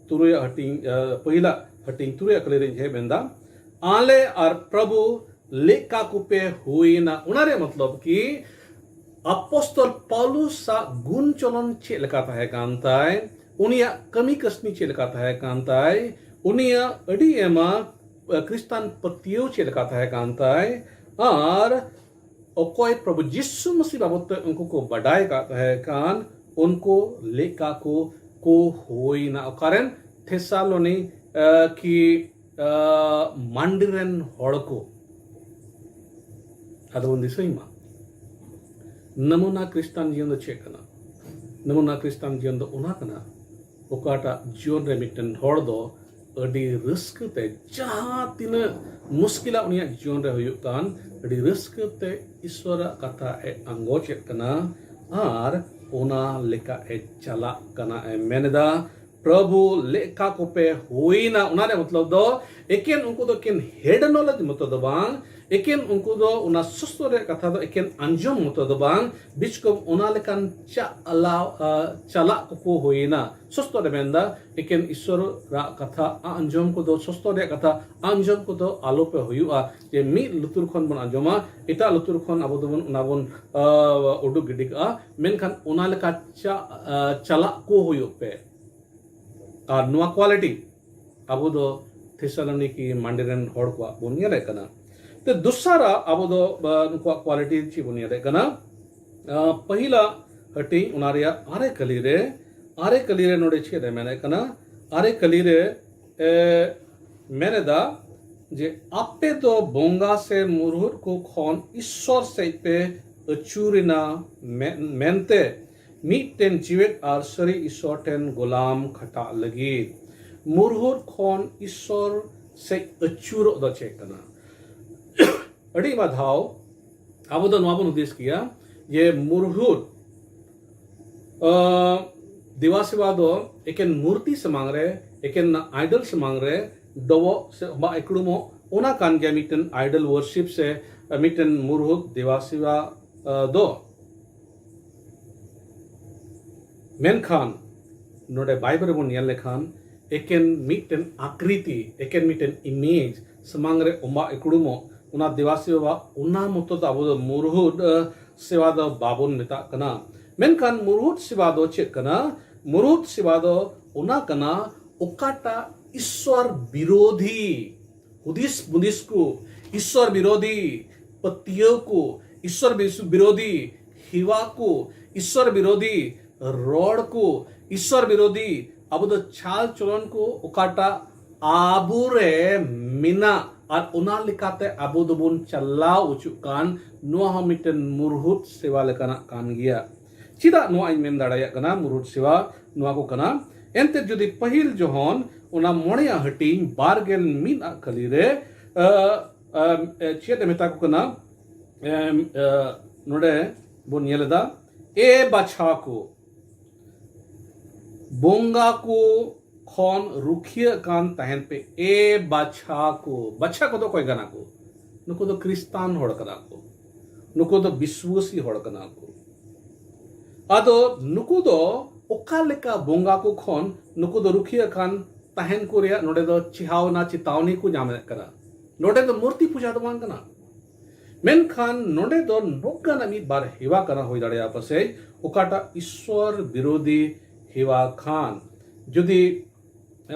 ᱛᱩᱨᱩᱭᱟᱜ ᱦᱟᱹᱴᱤᱧ, ᱟ, ᱯᱟᱹᱭᱞᱟ ᱦᱟᱹᱴᱤᱧ ᱛᱩᱨᱩᱭᱟᱜ ᱠᱷᱟᱹᱞᱤ ᱨᱮ ᱤᱧ ᱦᱮᱡ ᱢᱮᱱᱫᱟ, ᱟᱞᱮ ᱟᱨ ᱯᱨᱚᱵᱷᱩ ᱞᱮᱠᱟ ᱠᱚᱯᱮ ᱦᱩᱭᱱᱟ᱾ ᱚᱱᱟ ᱨᱮᱭᱟᱜ ᱢᱚᱛᱞᱚᱵ ᱠᱤ ᱟᱯᱚᱥᱛᱚᱞ ᱯᱟᱣᱞᱩᱥᱟᱜ ᱜᱩᱱ ᱪᱚᱞᱚᱱ ᱪᱮᱫ ᱞᱮᱠᱟ ᱛᱟᱦᱮᱸ ᱠᱟᱱ ᱛᱟᱭ, ᱩᱱᱤᱭᱟᱜ ᱠᱟᱹᱢᱤ ᱠᱟᱹᱥᱱᱤ ᱪᱮᱫ ᱞᱮᱠᱟ ᱛᱟᱦᱮᱸ ᱠᱟᱱ ᱛᱟᱭ, ᱩᱱᱤᱭᱟᱜ ᱟᱹᱰᱤ ᱟᱭᱢᱟ ᱠᱷᱨᱤᱥᱴᱟᱱ ᱯᱟᱹᱛᱭᱟᱹᱣ ᱪᱮᱫ ᱞᱮᱠᱟ ᱛᱟᱦᱮᱸ ᱠᱟᱱ ᱛᱟᱭ, ᱟᱨ ᱚᱠᱚᱭ ᱯᱨᱚᱵᱷᱩ ᱡᱤᱥᱩ ᱢᱟᱹᱥᱤ ᱵᱟᱵᱚᱫ ᱛᱮ ᱩᱱᱠᱩ ᱠᱚ ᱵᱟᱰᱟᱭ ᱟᱠᱟᱫ ᱛᱟᱦᱮᱸ ᱠᱟᱱ, ᱩᱱᱠᱩ ᱞᱮᱠᱟ ᱠᱚ ᱠᱚ ᱦᱩᱭᱱᱟ᱾ ᱚᱠᱟᱨᱮᱱ? ᱛᱷᱮᱥᱟᱞᱳᱱᱤ ᱠᱤ ᱢᱟᱱᱰᱤ ᱨᱮᱱ ᱦᱚᱲ ᱠᱚ᱾ ᱟᱫᱚ ᱵᱚᱱ ᱫᱤᱥᱟᱹᱭ ᱢᱟ, ᱱᱟᱢᱩᱱᱟ ᱠᱷᱨᱤᱥᱴᱟᱱ ᱡᱤᱭᱚᱱ ᱫᱚ ᱪᱮᱫ ᱠᱟᱱᱟ? ᱱᱟᱢᱩᱱᱟ ᱠᱷᱨᱤᱥᱴᱟᱱ ᱡᱤᱭᱚᱱ ᱫᱚ ᱚᱱᱟ ᱠᱟᱱᱟ, ᱚᱠᱟᱴᱟᱜ ᱡᱤᱭᱚᱱ ᱨᱮ ᱢᱤᱫᱴᱮᱱ ᱦᱚᱲ ᱫᱚ ᱟᱹᱰᱤ ᱨᱟᱹᱥᱠᱟᱹ ᱛᱮ, ᱡᱟᱦᱟᱸ ᱛᱤᱱᱟᱹᱜ ᱢᱩᱥᱠᱤᱞᱟᱜ ᱩᱱᱤᱭᱟᱜ ᱡᱤᱭᱚᱱ ᱨᱮ ᱦᱩᱭᱩᱜ ᱠᱟᱱ, ᱟᱹᱰᱤ ᱨᱟᱹᱥᱠᱟᱹ ᱛᱮ ᱤᱥᱣᱚᱨᱟᱜ ᱠᱟᱛᱷᱟ ᱮ ᱟᱸᱜᱚᱪᱮᱫ ᱠᱟᱱᱟ ᱟᱨ ᱚᱱᱟ ᱞᱮᱠᱟ ᱮ ᱪᱟᱞᱟᱜ ᱠᱟᱱᱟ᱾ ᱮ ᱢᱮᱱ ᱮᱫᱟ, ᱯᱨᱚᱵᱷᱩ ᱞᱮᱠᱟ ᱠᱚᱯᱮ ᱦᱩᱭᱱᱟ᱾ ᱚᱱᱟ ᱨᱮᱭᱟᱜ ᱢᱚᱛᱞᱚᱵ ᱫᱚ ᱮᱠᱮᱱ ᱩᱱᱠᱩ ᱫᱚ ᱮᱠᱮᱱ ᱦᱮᱰ ᱱᱚᱞᱮᱡᱽ ᱢᱚᱛᱚ ᱫᱚ ᱵᱟᱝ, ᱮᱠᱮᱱ ᱩᱱᱠᱩ ᱫᱚ ᱚᱱᱟ ᱥᱚᱥᱛᱚ ᱨᱮᱭᱟᱜ ᱠᱟᱛᱷᱟ ᱫᱚ ᱮᱠᱮᱱ ᱟᱸᱡᱚᱢ ᱢᱚᱛᱚ ᱫᱚ ᱵᱟᱝ, ᱵᱤᱪᱠᱚᱢ ᱚᱱᱟ ᱞᱮᱠᱟᱱ ᱪᱟᱞᱟᱣ, ᱟ, ᱪᱟᱞᱟᱜ ᱠᱚᱠᱚ ᱦᱩᱭᱱᱟ᱾ ᱥᱚᱥᱛᱚ ᱨᱮ ᱢᱮᱱᱫᱟ, ᱮᱠᱮᱱ ᱤᱥᱥᱚᱨᱟᱜ ᱠᱟᱛᱷᱟ ᱟᱸᱡᱚᱢ ᱠᱚᱫᱚ, ᱥᱚᱥᱛᱚ ᱨᱮᱭᱟᱜ ᱠᱟᱛᱷᱟ ᱟᱸᱡᱚᱢ ᱠᱚᱫᱚ ᱟᱞᱚᱯᱮ ᱦᱩᱭᱩᱜᱼᱟ, ᱡᱮ ᱢᱤᱫ ᱞᱩᱛᱩᱨ ᱠᱷᱚᱱ ᱵᱚᱱ ᱟᱸᱡᱚᱢᱟ, ᱮᱴᱟᱜ ᱞᱩᱛᱩᱨ ᱠᱷᱚᱱ ᱟᱵᱚ ᱫᱚᱵᱚᱱ ᱚᱱᱟ ᱵᱚᱱ, ᱟ, ᱩᱰᱩᱠ ᱜᱤᱰᱤ ᱠᱟᱜᱼᱟ᱾ ᱢᱮᱱᱠᱷᱟᱱ ᱚᱱᱟ ᱞᱮᱠᱟ ᱪᱟ-, ᱟ, ᱪᱟᱞᱟᱜ ᱠᱚ ᱦᱩᱭᱩᱜ ᱯᱮ᱾ ᱟᱨ ᱱᱚᱣᱟ ᱠᱣᱟᱞᱤᱴᱤ ᱟᱵᱚ ᱫᱚ ᱛᱷᱮᱥᱟᱞᱳᱱᱤᱠᱤ ᱢᱟᱱᱰᱤ ᱨᱮᱱ ᱦᱚᱲ ᱠᱚᱣᱟᱜ ᱵᱚᱱ ᱧᱮᱞᱮᱫ ᱠᱟᱱᱟ᱾ ᱛᱮ ᱫᱚᱥᱟᱨᱟᱜ ᱟᱵᱚ ᱫᱚ, ᱟ, ᱱᱩᱠᱩᱣᱟᱜ ᱠᱣᱟᱞᱤᱴᱤ ᱪᱮᱫ ᱵᱚᱱ ᱧᱮᱞᱮᱫ ᱠᱟᱱᱟ? ᱟ, ᱯᱟᱹᱦᱤᱞᱟ ᱦᱟᱹᱴᱤᱧ, ᱚᱱᱟ ᱨᱮᱭᱟᱜ ᱟᱨᱮ ᱠᱟᱹᱞᱤ ᱨᱮ, ᱟᱨᱮ ᱠᱟᱹᱞᱤ ᱨᱮ ᱱᱚᱰᱮ ᱪᱮᱫ ᱮ ᱢᱮᱱᱮᱫ ᱠᱟᱱᱟ? ᱟᱨᱮ ᱠᱟᱹᱞᱤ ᱨᱮ, ᱮ, ᱢᱮᱱ ᱮᱫᱟ ᱡᱮ, ᱟᱯᱮ ᱫᱚ ᱵᱚᱸᱜᱟ ᱥᱮ ᱢᱩᱨᱦᱩᱫ ᱠᱚ ᱠᱷᱚᱱ ᱤᱥᱥᱚᱨ ᱥᱮᱫ ᱯᱮ ᱟᱹᱪᱩᱨᱮᱱᱟ ᱢᱮ-, ᱢᱮᱱᱛᱮ ᱢᱤᱫᱴᱮᱱ ᱡᱤᱣᱮᱫ ᱟᱨ ᱥᱟᱹᱨᱤ ᱤᱥᱥᱚᱨ ᱴᱷᱮᱱ ᱜᱳᱞᱟᱢ ᱠᱷᱟᱴᱟᱜ ᱞᱟᱹᱜᱤᱫ᱾ ᱢᱩᱨᱦᱩᱫ ᱠᱷᱚᱱ ᱤᱥᱥᱚᱨ ᱥᱮᱫ ᱟᱹᱪᱩᱨᱚᱜ ᱫᱚ ᱪᱮᱫ ᱠᱟᱱᱟ? ᱟᱹᱰᱤ ᱟᱭᱢᱟ ᱫᱷᱟᱣ ᱟᱵᱚ ᱫᱚ ᱱᱚᱣᱟ ᱵᱚᱱ ᱦᱩᱫᱤᱥ ᱜᱮᱭᱟ ᱡᱮ ᱢᱩᱨᱦᱩᱫ, ᱟᱸ, ᱫᱮᱵᱟ ᱥᱮᱵᱟ ᱫᱚ ᱮᱠᱮᱱ ᱢᱩᱨᱛᱤ ᱥᱟᱢᱟᱝ ᱨᱮ, ᱮᱠᱮᱱ ᱟᱭᱰᱚᱞ ᱥᱟᱢᱟᱝ ᱨᱮ ᱰᱚᱵᱚᱜ ᱥᱮ ᱚᱵᱟ ᱤᱠᱲᱩᱢᱚᱜ, ᱚᱱᱟ ᱠᱟᱱ ᱜᱮᱭᱟ ᱢᱤᱫᱴᱮᱱ ᱟᱭᱰᱚᱞ ᱣᱚᱨᱥᱤᱯ ᱥᱮ ᱢᱤᱫᱴᱮᱱ ᱢᱩᱨᱦᱩᱫ ᱫᱮᱵᱟ ᱥᱮᱵᱟ, ᱟᱸ, ᱫᱚ᱾ ᱢᱮᱱᱠᱷᱟᱱ ᱱᱚᱰᱮ ᱵᱟᱭᱵᱮᱞ ᱨᱮᱵᱚᱱ ᱧᱮᱞ ᱞᱮᱠᱷᱟᱱ ᱮᱠᱮᱱ ᱢᱤᱫᱴᱮᱱ ᱟᱠᱨᱤᱛᱤ, ᱮᱠᱮᱱ ᱢᱤᱫᱴᱮᱱ ᱤᱢᱮᱡᱽ ᱥᱟᱢᱟᱝ ᱨᱮ ᱚᱢᱵᱟ ᱤᱠᱲᱩᱢᱚᱜ, ᱚᱱᱟ ᱫᱮᱵᱟ ᱥᱮᱵᱟ ᱚᱱᱟ ᱢᱚᱛᱚ ᱫᱚ ᱟᱵᱚ ᱫᱚ ᱢᱩᱨᱦᱩᱫ, ᱟᱸ, ᱥᱮᱵᱟ ᱫᱚ ᱵᱟᱵᱚᱱ ᱢᱮᱛᱟᱜ ᱠᱟᱱᱟ᱾ ᱢᱮᱱᱠᱷᱟᱱ ᱢᱩᱨᱦᱩᱫ ᱥᱮᱵᱟ ᱫᱚ ᱪᱮᱫ ᱠᱟᱱᱟ? ᱢᱩᱨᱦᱩᱫ ᱥᱮᱵᱟ ᱫᱚ ᱚᱱᱟ ᱠᱟᱱᱟ ᱚᱠᱟᱴᱟᱜ ᱤᱥᱥᱚᱨ ᱵᱤᱨᱳᱫᱷᱤ ᱦᱩᱫᱤᱥ ᱢᱩᱫᱤᱥ ᱠᱚ, ᱤᱥᱥᱚᱨ ᱵᱤᱨᱳᱫᱷᱤ ᱯᱟᱹᱛᱭᱟᱹᱣ ᱠᱚ, ᱤᱥᱥᱚᱨ ᱵᱤᱥ- ᱵᱤᱨᱳᱫᱷᱤ ᱦᱮᱣᱟ ᱠᱚ, ᱤᱥᱥᱚᱨ ᱵᱤᱨᱳᱫᱷᱤ ᱨᱚᱲ ᱠᱚ, ᱤᱥᱥᱚᱨ ᱵᱤᱨᱳᱫᱷᱤ ᱟᱵᱚ ᱫᱚ ᱪᱟᱞ ᱪᱚᱞᱚᱱ ᱠᱚ ᱚᱠᱟᱴᱟᱜ ᱟᱵᱚ ᱨᱮ ᱢᱮᱱᱟᱜ ᱟᱨ ᱚᱱᱟ ᱞᱮᱠᱟᱛᱮ ᱟᱵᱚ ᱫᱚᱵᱚᱱ ᱪᱟᱞᱟᱣ ᱚᱪᱚᱜ ᱠᱟᱱ, ᱱᱚᱣᱟ ᱦᱚᱸ ᱢᱤᱫᱴᱮᱱ ᱢᱩᱨᱦᱩᱫ ᱥᱮᱵᱟ ᱞᱮᱠᱟᱱᱟᱜ ᱠᱟᱱ ᱜᱮᱭᱟ᱾ ᱪᱮᱫᱟᱜ ᱱᱚᱣᱟ ᱤᱧ ᱢᱮᱱ ᱫᱟᱲᱮᱭᱟᱜ ᱠᱟᱱᱟ ᱢᱩᱨᱦᱩᱫ ᱥᱮᱵᱟ ᱱᱚᱣᱟ ᱠᱚ ᱠᱟᱱᱟ? ᱮᱱᱛᱮ ᱡᱩᱫᱤ ᱯᱟᱹᱦᱤᱞ ᱡᱚᱦᱚᱱ ᱚᱱᱟ ᱢᱚᱬᱮᱭᱟᱜ ᱦᱟᱹᱴᱤᱧ ᱵᱟᱨ ᱜᱮᱞ ᱢᱤᱫ ᱟᱜ ᱠᱟᱹᱞᱤ ᱨᱮ, ᱟ, ᱟ, ᱮ, ᱪᱮᱫ ᱮ ᱢᱮᱛᱟ ᱠᱚ ᱠᱟᱱᱟ? ᱮᱢ, ᱟ, ᱱᱚᱰᱮ ᱵᱚᱱ ᱧᱮᱞ ᱮᱫᱟ, ᱮ ᱵᱟᱪᱷᱟ ᱠᱚ, ᱵᱚᱸᱜᱟ ᱠᱚ ᱠᱷᱚᱱ ᱨᱩᱠᱷᱤᱭᱟᱹ ᱠᱟᱱ ᱛᱟᱦᱮᱱ ᱯᱮ᱾ ᱮ ᱵᱟᱪᱷᱟ ᱠᱚ, ᱵᱟᱪᱷᱟ ᱠᱚᱫᱚ ᱚᱠᱚᱭ ᱠᱟᱱᱟ ᱠᱚ? ᱱᱩᱠᱩ ᱫᱚ ᱠᱷᱨᱤᱥᱛᱟᱱ ᱦᱚᱲ ᱠᱟᱱᱟ ᱠᱚ, ᱱᱩᱠᱩ ᱫᱚ ᱵᱤᱥᱣᱟᱹᱥᱤ ᱦᱚᱲ ᱠᱟᱱᱟ ᱠᱚ᱾ ᱟᱫᱚ ᱱᱩᱠᱩ ᱫᱚ ᱚᱠᱟ ᱞᱮᱠᱟ ᱵᱚᱸᱜᱟ ᱠᱚ ᱠᱷᱚᱱ ᱱᱩᱠᱩ ᱫᱚ ᱨᱩᱠᱷᱤᱭᱟᱹ ᱠᱟᱱ ᱛᱟᱦᱮᱱ ᱠᱚ ᱨᱮᱭᱟᱜ ᱱᱚᱰᱮ ᱫᱚ ᱪᱮᱦᱟᱣᱱᱟ, ᱪᱮᱛᱟᱣᱱᱤ ᱠᱚ ᱧᱟᱢᱮᱫ ᱠᱟᱱᱟ? ᱱᱚᱰᱮ ᱫᱚ ᱢᱩᱨᱛᱤ ᱯᱩᱡᱟ ᱫᱚ ᱵᱟᱝ ᱠᱟᱱᱟ, ᱢᱮᱱᱠᱷᱟᱱ ᱱᱚᱰᱮ ᱫᱚ ᱱᱚᱝᱠᱟᱱᱟᱜ ᱢᱤᱫ ᱵᱟᱨ ᱦᱮᱣᱟ ᱠᱟᱱᱟ ᱦᱩᱭ ᱫᱟᱲᱮᱭᱟᱜᱼᱟ ᱯᱟᱥᱮᱡ, ᱚᱠᱟᱴᱟᱜ ᱤᱥᱥᱚᱨ ᱵᱤᱨᱳᱫᱷᱤ ᱦᱮᱣᱟ ᱠᱷᱟᱱ᱾ ᱡᱩᱫᱤ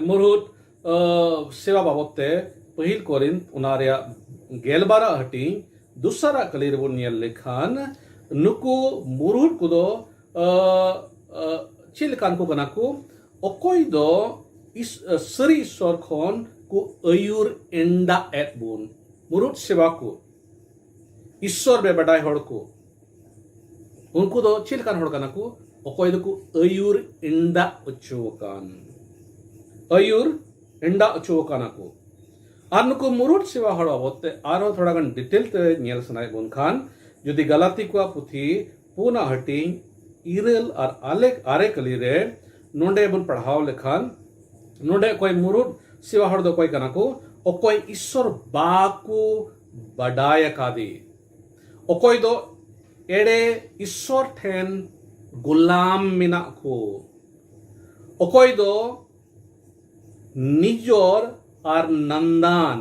ᱢᱩᱨᱦᱩᱫ, ᱟ, ᱥᱮᱵᱟ ᱵᱟᱵᱚᱫ ᱛᱮ ᱯᱟᱹᱦᱤᱞ ᱠᱚᱨᱤᱱᱛ ᱚᱱᱟ ᱨᱮᱭᱟᱜ ᱜᱮᱞᱵᱟᱨᱟᱜ ᱦᱟᱹᱴᱤᱧ ᱫᱚᱥᱟᱨᱟᱜ ᱠᱟᱹᱞᱤ ᱨᱮᱵᱚᱱ ᱧᱮᱞ ᱞᱮᱠᱷᱟᱱ, ᱱᱩᱠᱩ ᱢᱩᱨᱦᱩᱫ ᱠᱚᱫᱚ, ᱟ, ᱟ, ᱪᱮᱫ ᱞᱮᱠᱟᱱ ᱠᱚ ᱠᱟᱱᱟ ᱠᱚ? ᱚᱠᱚᱭ ᱫᱚ ᱤᱥ-, ᱟ, ᱥᱟᱹᱨᱤ ᱤᱥᱥᱚᱨ ᱠᱷᱚᱱ ᱠᱚ ᱟᱹᱭᱩᱨ ᱮᱸᱰᱟ ᱮᱫ ᱵᱚᱱ, ᱢᱩᱨᱦᱩᱫ ᱥᱮᱵᱟ ᱠᱚ, ᱤᱥᱥᱚᱨ ᱵᱮᱵᱟᱰᱟᱭ ᱦᱚᱲ ᱠᱚ, ᱩᱱᱠᱩ ᱫᱚ ᱪᱮᱫ ᱞᱮᱠᱟᱱ ᱦᱚᱲ ᱠᱟᱱᱟ ᱠᱚ? ᱚᱠᱚᱭ ᱫᱚᱠᱚ ᱟᱹᱭᱩᱨ ᱮᱸᱰᱟ ᱚᱪᱚ ᱟᱠᱟᱱ, ᱟᱹᱭᱩᱨ ᱮᱸᱰᱟ ᱚᱪᱚ ᱟᱠᱟᱱᱟ ᱠᱚ᱾ ᱟᱨ ᱱᱩᱠᱩ ᱢᱩᱨᱦᱩᱫ ᱥᱮᱵᱟ ᱦᱚᱲ ᱵᱟᱵᱚᱫ ᱛᱮ ᱟᱨᱦᱚᱸ ᱛᱷᱚᱲᱟ ᱜᱟᱱ ᱰᱤᱴᱮᱞ ᱛᱮ ᱧᱮᱞ ᱥᱟᱱᱟᱭᱮᱫ ᱵᱚᱱ ᱠᱷᱟᱱ, ᱡᱩᱫᱤ ᱜᱟᱞᱟᱛᱤ ᱠᱚᱣᱟᱜ ᱯᱩᱛᱷᱤ ᱯᱩᱱᱟᱜ ᱦᱟᱹᱴᱤᱧ ᱤᱨᱟᱹᱞ ᱟᱨ ᱟᱞᱮ ᱟᱨᱮ ᱠᱟᱹᱞᱤ ᱨᱮ ᱱᱚᱰᱮ ᱵᱚᱱ ᱯᱟᱲᱦᱟᱣ ᱞᱮᱠᱷᱟᱱ, ᱱᱚᱰᱮ ᱚᱠᱚᱭ ᱢᱩᱨᱦᱩᱫ ᱥᱮᱵᱟ ᱦᱚᱲ ᱫᱚ ᱚᱠᱚᱭ ᱠᱟᱱᱟ ᱠᱚ? ᱚᱠᱚᱭ ᱤᱥᱥᱚᱨ ᱵᱟᱠᱚ ᱵᱟᱰᱟᱭ ᱟᱠᱟᱫᱮ, ᱚᱠᱚᱭ ᱫᱚ ᱮᱲᱮ ᱤᱥᱥᱚᱨ ᱴᱷᱮᱱ ᱜᱳᱞᱟᱢ ᱢᱮᱱᱟᱜ ᱠᱚ, ᱚᱠᱚᱭ ᱫᱚ ᱱᱤᱡᱚᱨ ᱟᱨ ᱱᱟᱱᱫᱟᱱ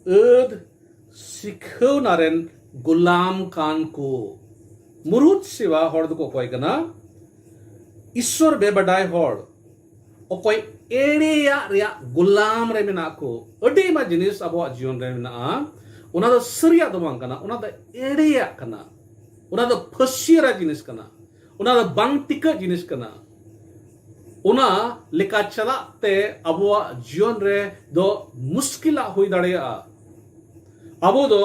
ᱟᱹᱫ ᱥᱤᱠᱷᱟᱹᱣᱱᱟ ᱨᱮᱱ ᱜᱳᱞᱟᱢ ᱠᱟᱱ ᱠᱚ᱾ ᱢᱩᱨᱦᱩᱫ ᱥᱮᱵᱟ ᱦᱚᱲ ᱫᱚᱠᱚ ᱚᱠᱚᱭ ᱠᱟᱱᱟ? ᱤᱥᱥᱚᱨ ᱵᱮᱵᱟᱰᱟᱭ ᱦᱚᱲ᱾ ᱚᱠᱚᱭ ᱮᱲᱮᱭᱟᱜ ᱨᱮᱭᱟᱜ ᱜᱩᱞᱟᱢ ᱨᱮ ᱢᱮᱱᱟᱜ ᱠᱚ᱾ ᱟᱹᱰᱤ ᱟᱭᱢᱟ ᱡᱤᱱᱤᱥ ᱟᱵᱚᱣᱟᱜ ᱡᱤᱭᱚᱱ ᱨᱮ ᱢᱮᱱᱟᱜᱼᱟ, ᱚᱱᱟ ᱫᱚ ᱥᱟᱹᱨᱤᱭᱟᱜ ᱫᱚ ᱵᱟᱝ ᱠᱟᱱᱟ, ᱚᱱᱟ ᱫᱚ ᱮᱲᱮᱭᱟᱜ ᱠᱟᱱᱟ, ᱚᱱᱟ ᱫᱚ ᱯᱷᱟᱹᱥᱭᱟᱹᱨᱟ ᱡᱤᱱᱤᱥ ᱠᱟᱱᱟ, ᱚᱱᱟ ᱫᱚ ᱵᱟᱝ ᱴᱤᱠᱟᱹᱜ ᱡᱤᱱᱤᱥ ᱠᱟᱱᱟ᱾ ᱚᱱᱟ ᱞᱮᱠᱟ ᱪᱟᱞᱟᱜ ᱛᱮ ᱟᱵᱚᱣᱟᱜ ᱡᱤᱭᱚᱱ ᱨᱮ ᱫᱚ ᱢᱩᱥᱠᱤᱞᱟᱜ ᱦᱩᱭ ᱫᱟᱲᱮᱭᱟᱜᱼᱟ᱾ ᱟᱵᱚ ᱫᱚ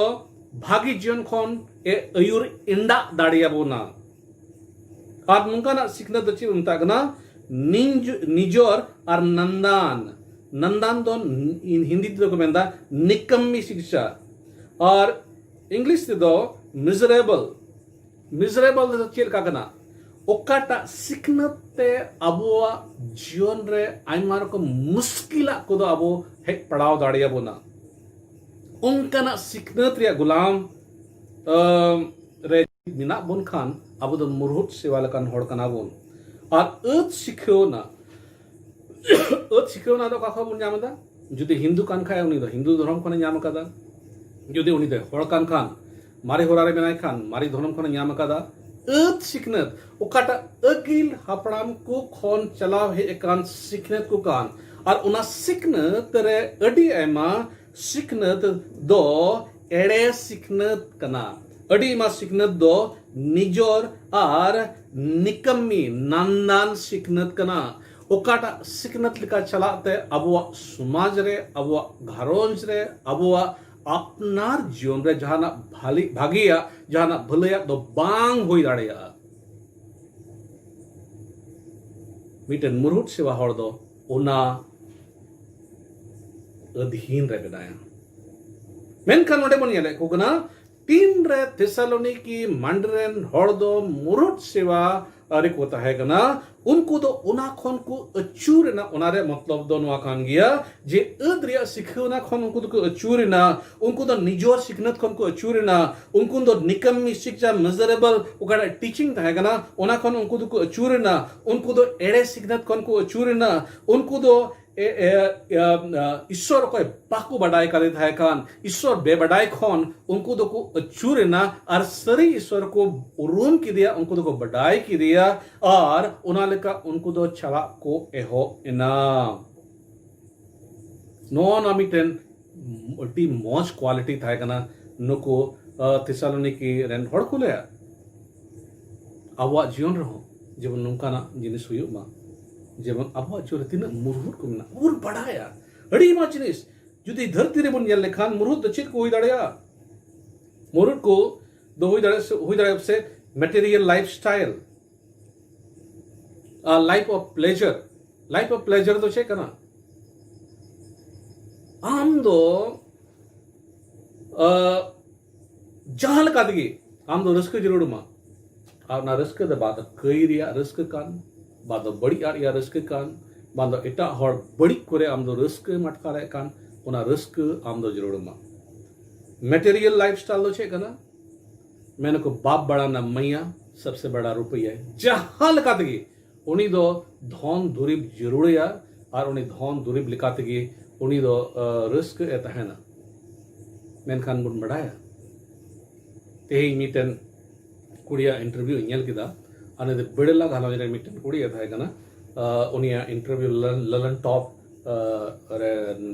ᱵᱷᱟᱹᱜᱤ ᱡᱤᱭᱚᱱ ᱠᱷᱚᱱ ᱮ ᱟᱹᱭᱩᱨ ᱮᱸᱰᱟᱜ ᱫᱟᱲᱮᱭᱟᱵᱚᱱᱟ᱾ ᱟᱨ ᱱᱚᱝᱠᱟᱱᱟᱜ ᱥᱤᱠᱷᱱᱟᱹᱛ ᱫᱚ ᱪᱮᱫ ᱵᱚ ᱢᱮᱛᱟᱜ ᱠᱟᱱᱟ? ᱱᱤᱡ-, ᱱᱤᱡᱚᱨ ᱟᱨ ᱱᱟᱱᱫᱟᱱ᱾ ᱱᱟᱱᱫᱟᱱ ᱫᱚ ᱦᱤᱱᱫᱤ ᱛᱮᱫᱚ ᱠᱚ ᱢᱮᱱᱫᱟ ᱱᱤᱠᱟᱢᱢᱤ ᱥᱤᱠᱥᱟ, ᱟᱨ ᱤᱝᱞᱤᱥ ᱛᱮᱫᱚ ᱢᱤᱡᱟᱨᱮᱵᱚᱞ᱾ ᱢᱤᱡᱟᱨᱮᱵᱚᱞ ᱫᱚ ᱪᱮᱫ ᱞᱮᱠᱟ ᱠᱟᱱᱟ? ᱚᱠᱟᱴᱟᱜ ᱥᱤᱠᱷᱱᱟᱹᱛ ᱛᱮ ᱟᱵᱚᱣᱟᱜ ᱡᱤᱭᱚᱱ ᱨᱮ ᱟᱭᱢᱟ ᱨᱚᱠᱚᱢ ᱢᱩᱥᱠᱤᱞᱟᱜ ᱠᱚᱫᱚ ᱟᱵᱚ ᱦᱮᱡ ᱯᱟᱲᱟᱣ ᱫᱟᱲᱮᱭᱟᱵᱚᱱᱟ, ᱚᱱᱠᱟᱱᱟᱜ ᱥᱤᱠᱷᱱᱟᱹᱛ ᱨᱮᱭᱟᱜ ᱜᱩᱞᱟᱢ, ᱟᱢ, ᱨᱮ ᱢᱮᱱᱟᱜ ᱵᱚᱱ ᱠᱷᱟᱱ, ᱟᱵᱚ ᱫᱚ ᱢᱩᱨᱦᱩᱫ ᱥᱮᱣᱟ ᱞᱮᱠᱟᱱ ᱦᱚᱲ ᱠᱟᱱᱟ ᱵᱚᱱ᱾ ᱟᱨ ᱟᱹᱛ ᱥᱤᱠᱷᱟᱹᱣᱱᱟ, ᱟᱹᱛ ᱥᱤᱠᱷᱟᱹᱣᱱᱟ ᱫᱚ ᱚᱠᱟ ᱠᱷᱚᱱ ᱵᱚᱱ ᱧᱟᱢ ᱮᱫᱟ? ᱡᱩᱫᱤ ᱦᱤᱱᱫᱩ ᱠᱟᱱ ᱠᱷᱟᱡ, ᱩᱱᱤ ᱫᱚ ᱦᱤᱱᱫᱩ ᱫᱷᱚᱨᱚᱢ ᱠᱷᱚᱱᱮ ᱧᱟᱢ ᱟᱠᱟᱫᱟ᱾ ᱡᱩᱫᱤ ᱩᱱᱤ ᱫᱚ ᱦᱚᱲ ᱠᱟᱱ ᱠᱷᱟᱱ, ᱢᱟᱨᱮ ᱦᱚᱨᱟ ᱨᱮ ᱢᱮᱱᱟᱭ ᱠᱷᱟᱱ, ᱢᱟᱨᱮ ᱫᱷᱚᱨᱚᱢ ᱠᱷᱚᱱᱮ ᱧᱟᱢ ᱟᱠᱟᱫᱟ᱾ ᱟᱹᱛ ᱥᱤᱠᱷᱱᱟᱹᱛ, ᱚᱠᱟᱴᱟᱜ ᱟᱹᱜᱤᱞ ᱦᱟᱯᱲᱟᱢ ᱠᱚ ᱠᱷᱚᱱ ᱪᱟᱞᱟᱣ ᱦᱮᱡ ᱟᱠᱟᱱ ᱥᱤᱠᱷᱱᱟᱹᱛ ᱠᱚ ᱠᱟᱱ, ᱟᱨ ᱚᱱᱟ ᱥᱤᱠᱷᱱᱟᱹᱛ ᱨᱮ ᱟᱹᱰᱤ ᱟᱭᱢᱟ ᱥᱤᱠᱷᱱᱟᱹᱛ ᱫᱚ ᱮᱲᱮ ᱥᱤᱠᱷᱱᱟᱹᱛ ᱠᱟᱱᱟ᱾ ᱟᱹᱰᱤ ᱟᱭᱢᱟ ᱥᱤᱠᱷᱱᱟᱹᱛ ᱫᱚ ᱱᱤᱡᱚᱨ ᱟᱨ ᱱᱤᱠᱟᱢᱢᱤ, ᱱᱟᱱᱫᱟᱱ ᱥᱤᱠᱷᱱᱟᱹᱛ ᱠᱟᱱᱟ᱾ ᱚᱠᱟᱴᱟᱜ ᱥᱤᱠᱷᱱᱟᱹᱛ ᱞᱮᱠᱟ ᱪᱟᱞᱟᱜ ᱛᱮ ᱟᱵᱚᱣᱟᱜ ᱥᱚᱢᱟᱡᱽ ᱨᱮ, ᱟᱵᱚᱣᱟᱜ ᱜᱷᱟᱨᱚᱸᱡᱽ ᱨᱮ, ᱟᱵᱚᱣᱟᱜ ᱟᱯᱱᱟᱨ ᱡᱤᱭᱚᱱ ᱨᱮ ᱡᱟᱦᱟᱱᱟᱜ ᱵᱷᱟᱞᱤ, ᱵᱷᱟᱜᱤᱭᱟᱜ, ᱡᱟᱦᱟᱱᱟᱜ ᱵᱷᱟᱹᱞᱟᱹᱭᱟᱜ ᱫᱚ ᱵᱟᱝ ᱦᱩᱭ ᱫᱟᱲᱮᱭᱟᱜᱼᱟ᱾ ᱢᱤᱫᱴᱮᱱ ᱢᱩᱨᱦᱩᱫ ᱥᱮᱵᱟ ᱦᱚᱲ ᱫᱚ ᱚᱱᱟ ᱟᱹᱫᱷᱤᱱ ᱨᱮ ᱢᱮᱱᱟᱭᱟ᱾ ᱢᱮᱱᱠᱷᱟᱱ ᱱᱚᱰᱮ ᱵᱚᱱ ᱧᱮᱞᱮᱫ ᱠᱚ ᱠᱟᱱᱟ, ᱛᱤᱱᱨᱮ ᱛᱷᱮᱥᱟᱞᱳᱱᱤᱠᱤ ᱢᱟᱱᱰᱤ ᱨᱮᱱ ᱦᱚᱲ ᱫᱚ ᱢᱩᱨᱦᱩᱫ ᱥᱮᱵᱟ ᱨᱮᱠᱚ ᱛᱟᱦᱮᱸ ᱠᱟᱱᱟ, ᱩᱱᱠᱩ ᱫᱚ ᱚᱱᱟ ᱠᱷᱚᱱ ᱠᱚ ᱟᱹᱪᱩᱨ ᱮᱱᱟ᱾ ᱚᱱᱟ ᱨᱮᱭᱟᱜ ᱢᱚᱛᱞᱚᱵ ᱫᱚ ᱱᱚᱣᱟ ᱠᱟᱱ ᱜᱮᱭᱟ ᱡᱮ ᱟᱹᱫ ᱨᱮᱭᱟᱜ ᱥᱤᱠᱷᱟᱹᱣᱱᱟ ᱠᱷᱚᱱ ᱩᱱᱠᱩ ᱫᱚᱠᱚ ᱟᱹᱪᱩᱨ ᱮᱱᱟ, ᱩᱱᱠᱩ ᱫᱚ ᱱᱤᱡᱚᱨ ᱥᱤᱠᱷᱱᱟᱹᱛ ᱠᱷᱚᱱ ᱠᱚ ᱟᱹᱪᱩᱨ ᱮᱱᱟ, ᱩᱱᱠᱩ ᱫᱚ ᱱᱤᱠᱟᱢᱢᱤ ᱥᱤᱠᱪᱟ, ᱢᱤᱡᱟᱨᱮᱵᱚᱞ ᱚᱠᱟᱴᱟᱜ ᱴᱤᱪᱤᱝ ᱛᱟᱦᱮᱸ ᱠᱟᱱᱟ, ᱚᱱᱟ ᱠᱷᱚᱱ ᱩᱱᱠᱩ ᱫᱚᱠᱚ ᱟᱹᱪᱩᱨ ᱮᱱᱟ, ᱩᱱᱠᱩ ᱫᱚ ᱮᱲᱮ ᱥᱤᱠᱷᱱᱟᱹᱛ ᱠᱷᱚᱱ ᱠᱚ ᱟᱹᱪᱩᱨ ᱮᱱᱟ, ᱩᱱᱠᱩ ᱫᱚ ᱮ, ᱮ, ᱮ, ᱤᱥᱥᱚᱨ ᱚᱠᱚᱭ ᱵᱟᱠᱚ ᱵᱟᱰᱟᱭ ᱠᱟᱫᱮ ᱛᱟᱦᱮᱸ ᱠᱟᱱ, ᱤᱥᱥᱚᱨ ᱵᱮᱵᱟᱰᱟᱭ ᱠᱷᱚᱱ ᱩᱱᱠᱩ ᱫᱚᱠᱚ ᱟᱹᱪᱩᱨ ᱮᱱᱟ ᱟᱨ ᱥᱟᱹᱨᱤ ᱤᱥᱥᱚᱨ ᱠᱚ ᱩᱨᱩᱢ ᱠᱮᱫᱮᱭᱟ, ᱩᱱᱠᱩ ᱫᱚᱠᱚ ᱵᱟᱰᱟᱭ ᱠᱮᱫᱮᱭᱟ ᱟᱨ ᱚᱱᱟ ᱞᱮᱠᱟ ᱩᱱᱠᱩ ᱫᱚ ᱪᱟᱞᱟᱜ ᱠᱚ ᱮᱦᱚᱵ ᱮᱱᱟ᱾ ᱱᱚᱜᱼᱚ ᱱᱚᱣᱟ ᱢᱤᱫᱴᱮᱱ ᱟᱹᱰᱤ ᱢᱚᱡᱽ ᱠᱳᱣᱟᱞᱤᱴᱤ ᱛᱟᱦᱮᱸ ᱠᱟᱱᱟ ᱱᱩᱠᱩ, ᱟᱸ, ᱛᱷᱮᱥᱟᱞᱳᱱᱤᱠᱤ ᱨᱮᱱ ᱦᱚᱲ ᱠᱚ ᱞᱟᱹᱭᱟ᱾ ᱟᱵᱚᱣᱟᱜ ᱡᱤᱭᱚᱱ ᱨᱮᱦᱚᱸ ᱡᱮᱢᱚᱱ ᱱᱚᱝᱠᱟᱱᱟᱜ ᱡᱤᱱᱤᱥ ᱦᱩᱭᱩᱜ ᱢᱟ, ᱡᱮᱢᱚᱱ ᱟᱵᱚᱣᱟᱜ ᱡᱤᱭᱚᱱ ᱨᱮ ᱛᱤᱱᱟᱹᱜ ᱢᱩᱨᱦᱩᱫ ᱠᱚ ᱢᱮᱱᱟᱜᱼᱟ, ᱵᱚᱱ ᱵᱟᱲᱟᱭᱟ ᱟᱹᱰᱤ ᱟᱭᱢᱟ ᱡᱤᱱᱤᱥ᱾ ᱡᱩᱫᱤ ᱫᱷᱟᱹᱨᱛᱤ ᱨᱮᱵᱚᱱ ᱧᱮᱞ ᱞᱮᱠᱷᱟᱱ ᱢᱩᱨᱦᱩᱫ ᱫᱚ ᱪᱮᱫ ᱠᱚ ᱦᱩᱭ ᱫᱟᱲᱮᱭᱟᱜᱼᱟ? ᱢᱩᱨᱦᱩᱫ ᱠᱚ ᱫᱚ ᱦᱩᱭ ᱫᱟᱲᱮᱭᱟᱜᱼᱟ ᱥᱮ, ᱦᱩᱭ ᱫᱟᱲᱮᱭᱟᱜᱼᱟ ᱥᱮ material lifestyle, life of pleasure. Life of pleasure ᱫᱚ ᱪᱮᱫ ᱠᱟᱱᱟ? ᱟᱢ ᱫᱚ, ᱟᱸ, ᱡᱟᱦᱟᱸ ᱞᱮᱠᱟ ᱛᱮᱜᱮ ᱟᱢ ᱫᱚ ᱨᱟᱹᱥᱠᱟᱹ ᱡᱟᱹᱨᱩᱲ ᱟᱢᱟ᱾ ᱟᱨ ᱚᱱᱟ ᱨᱟᱹᱥᱠᱟᱹ ᱫᱚ ᱵᱟᱝ ᱫᱚ ᱠᱟᱹᱭ ᱨᱮᱭᱟᱜ ᱨᱟᱹᱥᱠᱟᱹ ᱠᱟᱱ, ᱵᱟᱝ ᱫᱚ ᱵᱟᱹᱲᱤᱡ ᱟᱜ ᱨᱮᱭᱟᱜ ᱨᱟᱹᱥᱠᱟᱹ ᱠᱟᱱ, ᱵᱟᱝ ᱫᱚ ᱮᱴᱟᱜ ᱦᱚᱲ ᱵᱟᱹᱲᱤᱡ ᱠᱚᱨᱮ ᱟᱢ ᱫᱚ ᱨᱟᱹᱥᱠᱟᱹᱢ ᱟᱴᱠᱟᱨᱮᱫ ᱠᱟᱱ, ᱚᱱᱟ ᱨᱟᱹᱥᱠᱟᱹ ᱟᱢ ᱫᱚ ᱡᱟᱹᱨᱩᱲ ᱟᱢᱟ᱾ Material lifestyle ᱫᱚ ᱪᱮᱫ ᱠᱟᱱᱟ? ᱢᱮᱱᱟᱠᱚ, "ᱵᱟᱯ ᱵᱟᱲᱟ ᱱᱟ ᱢᱟᱭᱟ, ᱥᱟᱵᱥᱮ ᱵᱟᱲᱟ ᱨᱩᱯᱟᱹᱭᱟ", ᱡᱟᱦᱟᱸ ᱞᱮᱠᱟ ᱛᱮᱜᱮ ᱩᱱᱤ ᱫᱚ ᱫᱷᱚᱱ ᱫᱩᱨᱤᱵᱽ ᱡᱟᱹᱨᱩᱲᱟᱭᱟ ᱟᱨ ᱩᱱᱤ ᱫᱷᱚᱱ ᱫᱩᱨᱤᱵᱽ ᱞᱮᱠᱟ ᱛᱮᱜᱮ ᱩᱱᱤ ᱫᱚ, ᱟᱸ, ᱨᱟᱹᱥᱠᱟᱹ ᱮ ᱛᱟᱦᱮᱱᱟ᱾ ᱢᱮᱱᱠᱷᱟᱱ ᱵᱚᱱ ᱵᱟᱲᱟᱭᱟ, ᱛᱮᱦᱮᱧ ᱢᱤᱫᱴᱮᱱ ᱠᱩᱲᱤᱭᱟᱜ interview ᱤᱧ ᱧᱮᱞ ᱠᱮᱫᱟ᱾ ᱟᱨ ᱩᱱᱤ ᱫᱚ ᱵᱮᱲᱮᱞᱟ ᱜᱷᱟᱨᱚᱸᱡᱽ ᱨᱮ ᱢᱤᱫᱴᱮᱱ ᱠᱩᱲᱤ ᱮ ᱛᱟᱦᱮᱸ ᱠᱟᱱᱟ᱾ ᱟᱸ, ᱩᱱᱤᱭᱟᱜ interview ᱞᱟᱞ-, ᱞᱟᱞᱟᱱ ᱴᱚᱯ, ᱟᱸ, ᱨᱮ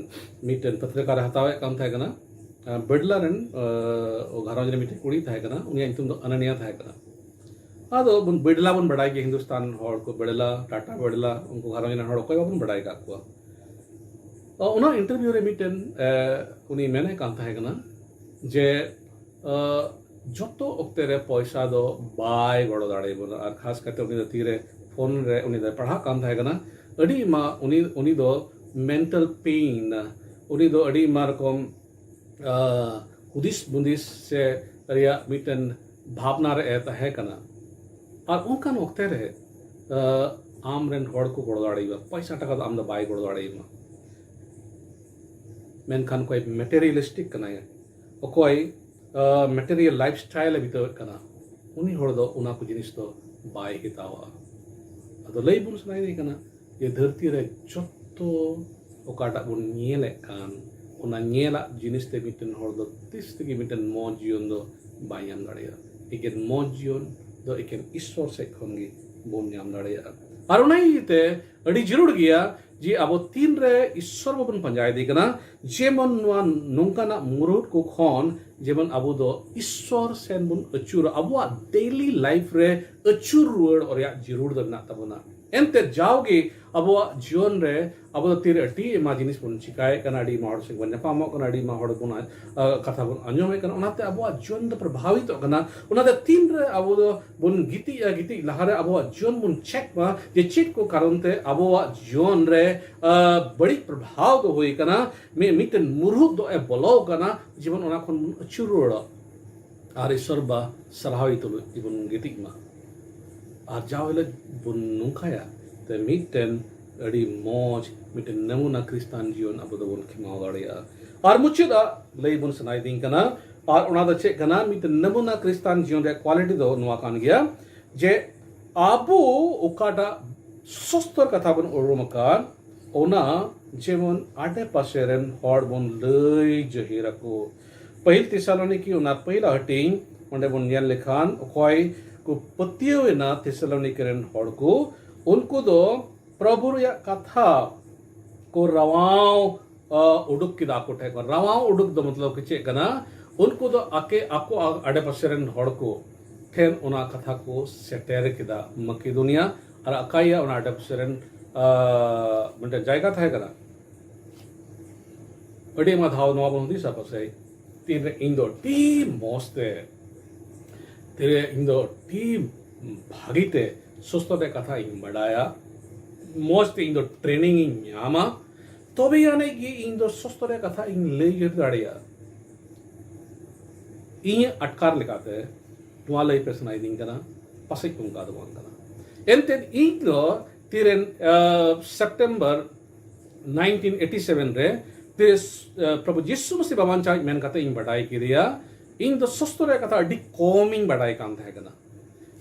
ᱢᱤᱫᱴᱮᱱ ᱯᱚᱛᱨᱤᱠᱟ ᱨᱮ ᱦᱟᱛᱟᱣᱮᱫ ᱠᱟᱱ ᱛᱟᱦᱮᱸ ᱠᱟᱱᱟ᱾ ᱟᱸ, ᱵᱮᱲᱞᱟ ᱨᱮᱱ, ᱟᱸ, ᱜᱷᱟᱨᱚᱸᱡᱽ ᱨᱮ ᱢᱤᱫᱴᱮᱱ ᱠᱩᱲᱤ ᱛᱟᱦᱮᱸ ᱠᱟᱱᱟ, ᱩᱱᱤᱭᱟᱜ ᱧᱩᱛᱩᱢ ᱫᱚ ᱟᱱᱟᱱᱤᱭᱟ ᱛᱟᱦᱮᱸ ᱠᱟᱱᱟ᱾ ᱟᱫᱚ ᱵᱚᱱ ᱵᱮᱲᱞᱟ ᱵᱚᱱ ᱵᱟᱲᱟᱭ ᱜᱮᱭᱟ, ᱦᱤᱱᱫᱩᱥᱛᱟᱱ ᱦᱚᱲ ᱠᱚ ᱵᱮᱲᱞᱟ, ᱴᱟᱴᱟ ᱵᱮᱲᱞᱟ, ᱩᱱᱠᱩ ᱜᱷᱟᱨᱚᱸᱡᱽ ᱨᱮᱱ ᱦᱚᱲ ᱚᱠᱚᱭ ᱵᱟᱵᱚᱱ ᱵᱟᱲᱟᱭ ᱟᱠᱟᱫ ᱠᱚᱣᱟ᱾ ᱚ, ᱚᱱᱟ interview ᱨᱮ ᱢᱤᱫᱴᱮᱱ, ᱮ, ᱩᱱᱤ ᱢᱮᱱᱮᱫ ᱠᱟᱱ ᱛᱟᱦᱮᱸ ᱠᱟᱱᱟ ᱡᱮ, ᱮ, ᱡᱚᱛᱚ ᱚᱠᱛᱮ ᱨᱮ ᱯᱚᱭᱥᱟ ᱫᱚ ᱵᱟᱭ ᱜᱚᱲᱚ ᱫᱟᱲᱮᱭᱟᱵᱚᱱᱟ, ᱟᱨ ᱠᱷᱟᱥ ᱠᱟᱛᱮ ᱩᱱᱤ ᱫᱚ ᱛᱤᱨᱮ ᱯᱷᱳᱱ ᱨᱮ ᱩᱱᱤ ᱫᱚᱭ ᱯᱟᱲᱦᱟᱜ ᱠᱟᱱ ᱛᱟᱦᱮᱸ ᱠᱟᱱᱟ᱾ ᱟᱹᱰᱤ ᱢᱟ ᱩᱱᱤ, ᱩᱱᱤ ᱫᱚ mental pain, ᱩᱱᱤ ᱫᱚ ᱟᱹᱰᱤ ᱟᱭᱢᱟ ᱨᱚᱠᱚᱢ ᱟᱸ, ᱦᱩᱫᱤᱥ ᱵᱩᱸᱫᱤᱥ ᱥᱮ ᱨᱮᱭᱟᱜ ᱢᱤᱫᱴᱮᱱ ᱵᱷᱟᱵᱽᱱᱟ ᱨᱮ ᱮ ᱛᱟᱦᱮᱸ ᱠᱟᱱᱟ᱾ ᱟᱨ ᱚᱱᱠᱟᱱ ᱚᱠᱛᱮ ᱨᱮ, ᱟᱸ, ᱟᱢ ᱨᱮᱱ ᱦᱚᱲ ᱠᱚ ᱜᱚᱲᱚ ᱫᱟᱲᱮᱭᱟᱢᱟ, ᱯᱚᱭᱥᱟ ᱴᱟᱠᱟ ᱫᱚ ᱟᱢ ᱫᱚ ᱵᱟᱭ ᱜᱚᱲᱚ ᱫᱟᱲᱮᱭᱟᱢᱟ᱾ ᱢᱮᱱᱠᱷᱟᱱ ᱚᱠᱚᱭ materialistic ᱠᱟᱱᱟᱭ, ᱚᱠᱚᱭ, ᱟᱸ, material lifestyle ᱮ ᱵᱤᱛᱟᱹᱣᱮᱫ ᱠᱟᱱᱟ, ᱩᱱᱤ ᱦᱚᱲ ᱫᱚ ᱚᱱᱟ ᱠᱚ ᱡᱤᱱᱤᱥ ᱫᱚ ᱵᱟᱭ ᱦᱟᱛᱟᱣᱟ᱾ ᱟᱫᱚ ᱞᱟᱹᱭ ᱵᱚᱱ ᱥᱟᱱᱟᱭᱮᱫᱤᱧ ᱠᱟᱱᱟ ᱡᱮ ᱫᱷᱟᱹᱨᱛᱤ ᱨᱮ ᱡᱚᱛᱚ ᱛᱚ ᱚᱠᱟᱴᱟᱜ ᱵᱚᱱ ᱧᱮᱞᱮᱫ ᱠᱟᱱ, ᱚᱱᱟ ᱧᱮᱞᱟᱜ ᱡᱤᱱᱤᱥ ᱛᱮ ᱢᱤᱫᱴᱮᱱ ᱦᱚᱲ ᱫᱚ ᱛᱤᱥ ᱛᱮᱜᱮ ᱢᱤᱫᱴᱮᱱ ᱢᱚᱡᱽ ᱡᱤᱭᱚᱱ ᱫᱚ ᱵᱟᱭ ᱧᱟᱢ ᱫᱟᱲᱮᱭᱟᱜᱼᱟ᱾ ᱮᱠᱮᱱ ᱢᱚᱡᱽ ᱡᱤᱭᱚᱱ ᱫᱚ ᱮᱠᱮᱱ ᱤᱥᱥᱚᱨ ᱥᱮᱫ ᱠᱷᱚᱱ ᱜᱮ ᱵᱚᱱ ᱧᱟᱢ ᱫᱟᱲᱮᱭᱟᱜᱼᱟ᱾ ᱟᱨ ᱚᱱᱟ ᱤᱭᱟᱹᱛᱮ ᱟᱹᱰᱤ ᱡᱟᱹᱨᱩᱲ ᱜᱮᱭᱟ ᱡᱮ ᱟᱵᱚ ᱛᱤᱱᱨᱮ ᱤᱥᱥᱚᱨ ᱵᱟᱵᱚᱱ ᱯᱟᱸᱡᱟ ᱤᱫᱤ ᱠᱟᱱᱟ, ᱡᱮᱢᱚᱱ ᱱᱚᱣᱟ ᱱᱚᱝᱠᱟᱱᱟᱜ ᱢᱩᱨᱩᱫ ᱠᱚ ᱠᱷᱚᱱ ᱡᱮᱢᱚᱱ ᱟᱵᱚ ᱫᱚ ᱤᱥᱥᱚᱨ ᱥᱮᱱ ᱵᱚᱱ ᱟᱹᱪᱩᱨᱟ, ᱟᱵᱚᱣᱟᱜ ᱰᱮᱞᱤ ᱞᱟᱭᱤᱯᱷ ᱨᱮ ᱟᱹᱪᱩᱨ ᱨᱩᱣᱟᱹᱲ ᱨᱮᱭᱟᱜ ᱡᱟᱹᱨᱩᱲ ᱫᱚ ᱢᱮᱱᱟᱜ ᱛᱟᱵᱚᱱᱟ᱾ ᱮᱱᱛᱮ ᱡᱟᱣᱜᱮ ᱟᱵᱚᱣᱟᱜ ᱡᱤᱭᱚᱱ ᱨᱮ ᱟᱵᱚ ᱫᱚ ᱛᱤᱨᱮ ᱟᱹᱰᱤ ᱟᱭᱢᱟ ᱡᱤᱱᱤᱥ ᱵᱚᱱ ᱪᱤᱠᱟᱭᱮᱫ ᱠᱟᱱᱟ, ᱟᱹᱰᱤ ᱟᱭᱢᱟ ᱦᱚᱲ ᱥᱚᱸᱜᱮ ᱵᱚᱱ ᱧᱟᱯᱟᱢᱚᱜ ᱠᱟᱱᱟ, ᱟᱹᱰᱤ ᱟᱭᱢᱟ ᱦᱚᱲ ᱵᱚᱱ, ᱟ, ᱠᱟᱛᱷᱟ ᱵᱚᱱ ᱟᱸᱡᱚᱢᱮᱫ ᱠᱟᱱᱟ, ᱚᱱᱟᱛᱮ ᱟᱵᱚᱣᱟᱜ ᱡᱤᱭᱚᱱ ᱫᱚ ᱯᱨᱚᱵᱷᱟᱵᱤᱛᱚᱜ ᱠᱟᱱᱟ᱾ ᱚᱱᱟᱛᱮ ᱛᱤᱱᱨᱮ ᱟᱵᱚ ᱫᱚ ᱵᱚᱱ ᱜᱤᱛᱤᱡᱼᱟ, ᱜᱤᱛᱤᱡ ᱞᱟᱦᱟᱨᱮ ᱟᱵᱚᱣᱟᱜ ᱡᱤᱭᱚᱱ ᱵᱚᱱ ᱪᱮᱠ ᱢᱟ ᱡᱮ ᱪᱮᱫ ᱠᱚ ᱠᱟᱨᱚᱱ ᱛᱮ ᱟᱵᱚᱣᱟᱜ ᱡᱤᱭᱚᱱ ᱨᱮ, ᱟ, ᱵᱟᱹᱲᱤᱡ ᱯᱨᱚᱵᱷᱟᱣ ᱫᱚ ᱦᱩᱭ ᱟᱠᱟᱱᱟ, ᱢᱤ-, ᱢᱤᱫᱴᱮᱱ ᱢᱩᱨᱦᱩᱫ ᱫᱚ ᱮ ᱵᱚᱞᱚ ᱟᱠᱟᱱᱟ, ᱡᱮᱢᱚᱱ ᱚᱱᱟ ᱠᱷᱚᱱ ᱵᱚᱱ ᱟᱹᱪᱩᱨ ᱨᱩᱣᱟᱹᱲᱚᱜ᱾ ᱟᱨ ᱤᱥᱥᱚᱨ ᱵᱟ ᱥᱟᱨᱦᱟᱣ ᱛᱩᱞᱩᱡ ᱜᱮᱵᱚᱱ ᱜᱤᱛᱤᱡ ᱢᱟ᱾ ᱟᱨ ᱡᱟᱣ ᱦᱤᱞᱳᱜ ᱵᱚᱱ ᱱᱚᱝᱠᱟᱭᱟ, ᱛᱮ ᱢᱤᱫᱴᱮᱱ ᱟᱹᱰᱤ ᱢᱚᱡᱽ, ᱢᱤᱫᱴᱮᱱ ᱱᱟᱢᱩᱱᱟ ᱠᱷᱨᱤᱥᱴᱟᱱ ᱡᱤᱭᱚᱱ ᱟᱵᱚ ᱫᱚᱵᱚᱱ ᱠᱷᱮᱢᱟᱣ ᱫᱟᱲᱮᱭᱟᱜᱼᱟ᱾ ᱟᱨ ᱢᱩᱪᱟᱹᱫ ᱟᱜ ᱞᱟᱹᱭ ᱵᱚᱱ ᱥᱟᱱᱟᱭᱮᱫᱤᱧ ᱠᱟᱱᱟ, ᱟᱨ ᱚᱱᱟ ᱫᱚ ᱪᱮᱫ ᱠᱟᱱᱟ? ᱢᱤᱫᱴᱮᱱ ᱱᱟᱢᱩᱱᱟ ᱠᱷᱨᱤᱥᱴᱟᱱ ᱡᱤᱭᱚᱱ ᱨᱮᱭᱟᱜ ᱠᱣᱟᱞᱤᱴᱤ ᱫᱚ ᱱᱚᱣᱟ ᱠᱟᱱ ᱜᱮᱭᱟ ᱡᱮ ᱟᱵᱚ ᱚᱠᱟᱴᱟᱜ ᱥᱚᱥᱛᱚᱨ ᱠᱟᱛᱷᱟ ᱵᱚᱱ ᱩᱨᱩᱢ ᱟᱠᱟᱫ, ᱚᱱᱟ ᱡᱮᱢᱚᱱ ᱟᱰᱮ ᱯᱟᱥᱮ ᱨᱮᱱ ᱦᱚᱲ ᱵᱚᱱ ᱞᱟᱹᱭ ᱡᱟᱹᱦᱤᱨ ᱟᱠᱚ᱾ ᱯᱟᱹᱦᱤᱞ ᱛᱮᱥᱟᱞᱳᱱᱤᱠᱤ, ᱚᱱᱟ ᱯᱟᱹᱦᱤᱞᱟᱜ ᱦᱟᱹᱴᱤᱧ, ᱚᱸᱰᱮ ᱵᱚᱱ ᱧᱮᱞ ᱞᱮᱠᱷᱟᱱ, ᱚᱠᱚᱭ ᱠᱚ ᱯᱟᱹᱛᱭᱟᱹᱣ ᱮᱱᱟ ᱛᱮᱥᱟᱞᱳᱱᱤᱠᱤ ᱨᱮᱱ ᱦᱚᱲ ᱠᱚ, ᱩᱱᱠᱩ ᱫᱚ ᱯᱨᱚᱵᱷᱩ ᱨᱮᱭᱟᱜ ᱠᱟᱛᱷᱟ ᱠᱚ ᱨᱟᱣᱟᱣ, ᱟ, ᱩᱰᱩᱠ ᱠᱮᱫᱟ ᱟᱠᱚ ᱴᱷᱮᱱ ᱠᱷᱚᱱ᱾ ᱨᱟᱣᱟᱣ ᱩᱰᱩᱠ ᱫᱚ ᱢᱚᱛᱞᱚᱵ ᱠᱤ ᱪᱮᱫ ᱠᱟᱱᱟ? ᱩᱱᱠᱩ ᱫᱚ ᱟᱠᱮ, ᱟᱠᱚ ᱟᱰᱮ ᱯᱟᱥᱮ ᱨᱮᱱ ᱦᱚᱲ ᱠᱚ ᱴᱷᱮᱱ ᱚᱱᱟ ᱠᱟᱛᱷᱟ ᱠᱚ ᱥᱮᱴᱮᱨ ᱠᱮᱫᱟ ᱢᱟᱠᱮᱫᱳᱱᱤᱭᱟ ᱟᱨ ᱟᱠᱟᱭᱟ, ᱚᱱᱟ ᱟᱰᱮ ᱯᱟᱥᱮ ᱨᱮᱱ, ᱟ, ᱢᱤᱫᱴᱮᱱ ᱡᱟᱭᱜᱟ ᱛᱟᱦᱮᱸ ᱠᱟᱱᱟ᱾ ᱟᱹᱰᱤ ᱟᱭᱢᱟ ᱫᱷᱟᱣ ᱱᱚᱣᱟ ᱵᱚᱱ ᱦᱩᱫᱤᱥᱟ ᱯᱟᱥᱮᱡ, ᱛᱤᱱᱨᱮ ᱤᱧ ᱫᱚ ᱟᱹᱰᱤ ᱢᱚᱡᱽ ᱛᱮ, ᱛᱤᱱᱨᱮ ᱤᱧ ᱫᱚ ᱟᱹᱰᱤ ᱵᱷᱟᱹᱜᱤ ᱛᱮ ᱥᱚᱥᱛᱚ ᱨᱮᱭᱟᱜ ᱠᱟᱛᱷᱟ ᱤᱧ ᱵᱟᱰᱟᱭᱟ, ᱢᱚᱡᱽ ᱛᱮ ᱤᱧ ᱫᱚ ᱴᱨᱮᱱᱤᱝ ᱤᱧ ᱧᱟᱢᱟ, ᱛᱚᱵᱮ ᱟᱹᱱᱤᱡ ᱜᱮ ᱤᱧ ᱫᱚ ᱥᱚᱥᱛᱚ ᱨᱮᱭᱟᱜ ᱠᱟᱛᱷᱟ ᱤᱧ ᱞᱟᱹᱭ ᱩᱭᱦᱟᱹᱨ ᱫᱟᱲᱮᱭᱟᱜᱼᱟ᱾ ᱤᱧᱟᱹᱜ ᱟᱴᱠᱟᱨ ᱞᱮᱠᱟᱛᱮ ᱱᱚᱣᱟ ᱞᱟᱹᱭ ᱯᱮ ᱥᱟᱱᱟᱭᱤᱫᱤᱧ ᱠᱟᱱᱟ, ᱯᱟᱥᱮᱡ ᱚᱱᱠᱟ ᱫᱚ ᱵᱟᱝ ᱠᱟᱱᱟ᱾ ᱮᱱᱛᱮᱫ ᱤᱧ ᱫᱚ ᱛᱤᱨᱮᱱ, ᱟ, ᱥᱮᱯᱴᱮᱢᱵᱟᱨ ᱱᱟᱭᱤᱱᱴᱤᱱ ᱮᱭᱤᱴᱤ ᱥᱮᱵᱷᱮᱱ ᱨᱮ ᱛᱤᱨᱮ, ᱟ, ᱯᱨᱚᱵᱷᱩ ᱡᱤᱥᱩ ᱢᱟᱥᱤ ᱵᱟᱧᱪᱟᱣᱤᱡ ᱢᱮᱱ ᱠᱟᱛᱮ ᱤᱧ ᱵᱟᱰᱟᱭ ᱠᱮᱫᱮᱭᱟ᱾ ᱤᱧ ᱫᱚ ᱥᱚᱥᱛᱚ ᱨᱮᱭᱟᱜ ᱠᱟᱛᱷᱟ ᱟᱹᱰᱤ ᱠᱚᱢ ᱤᱧ ᱵᱟᱰᱟᱭ ᱠᱟᱱ ᱛᱟᱦᱮᱸ ᱠᱟᱱᱟ᱾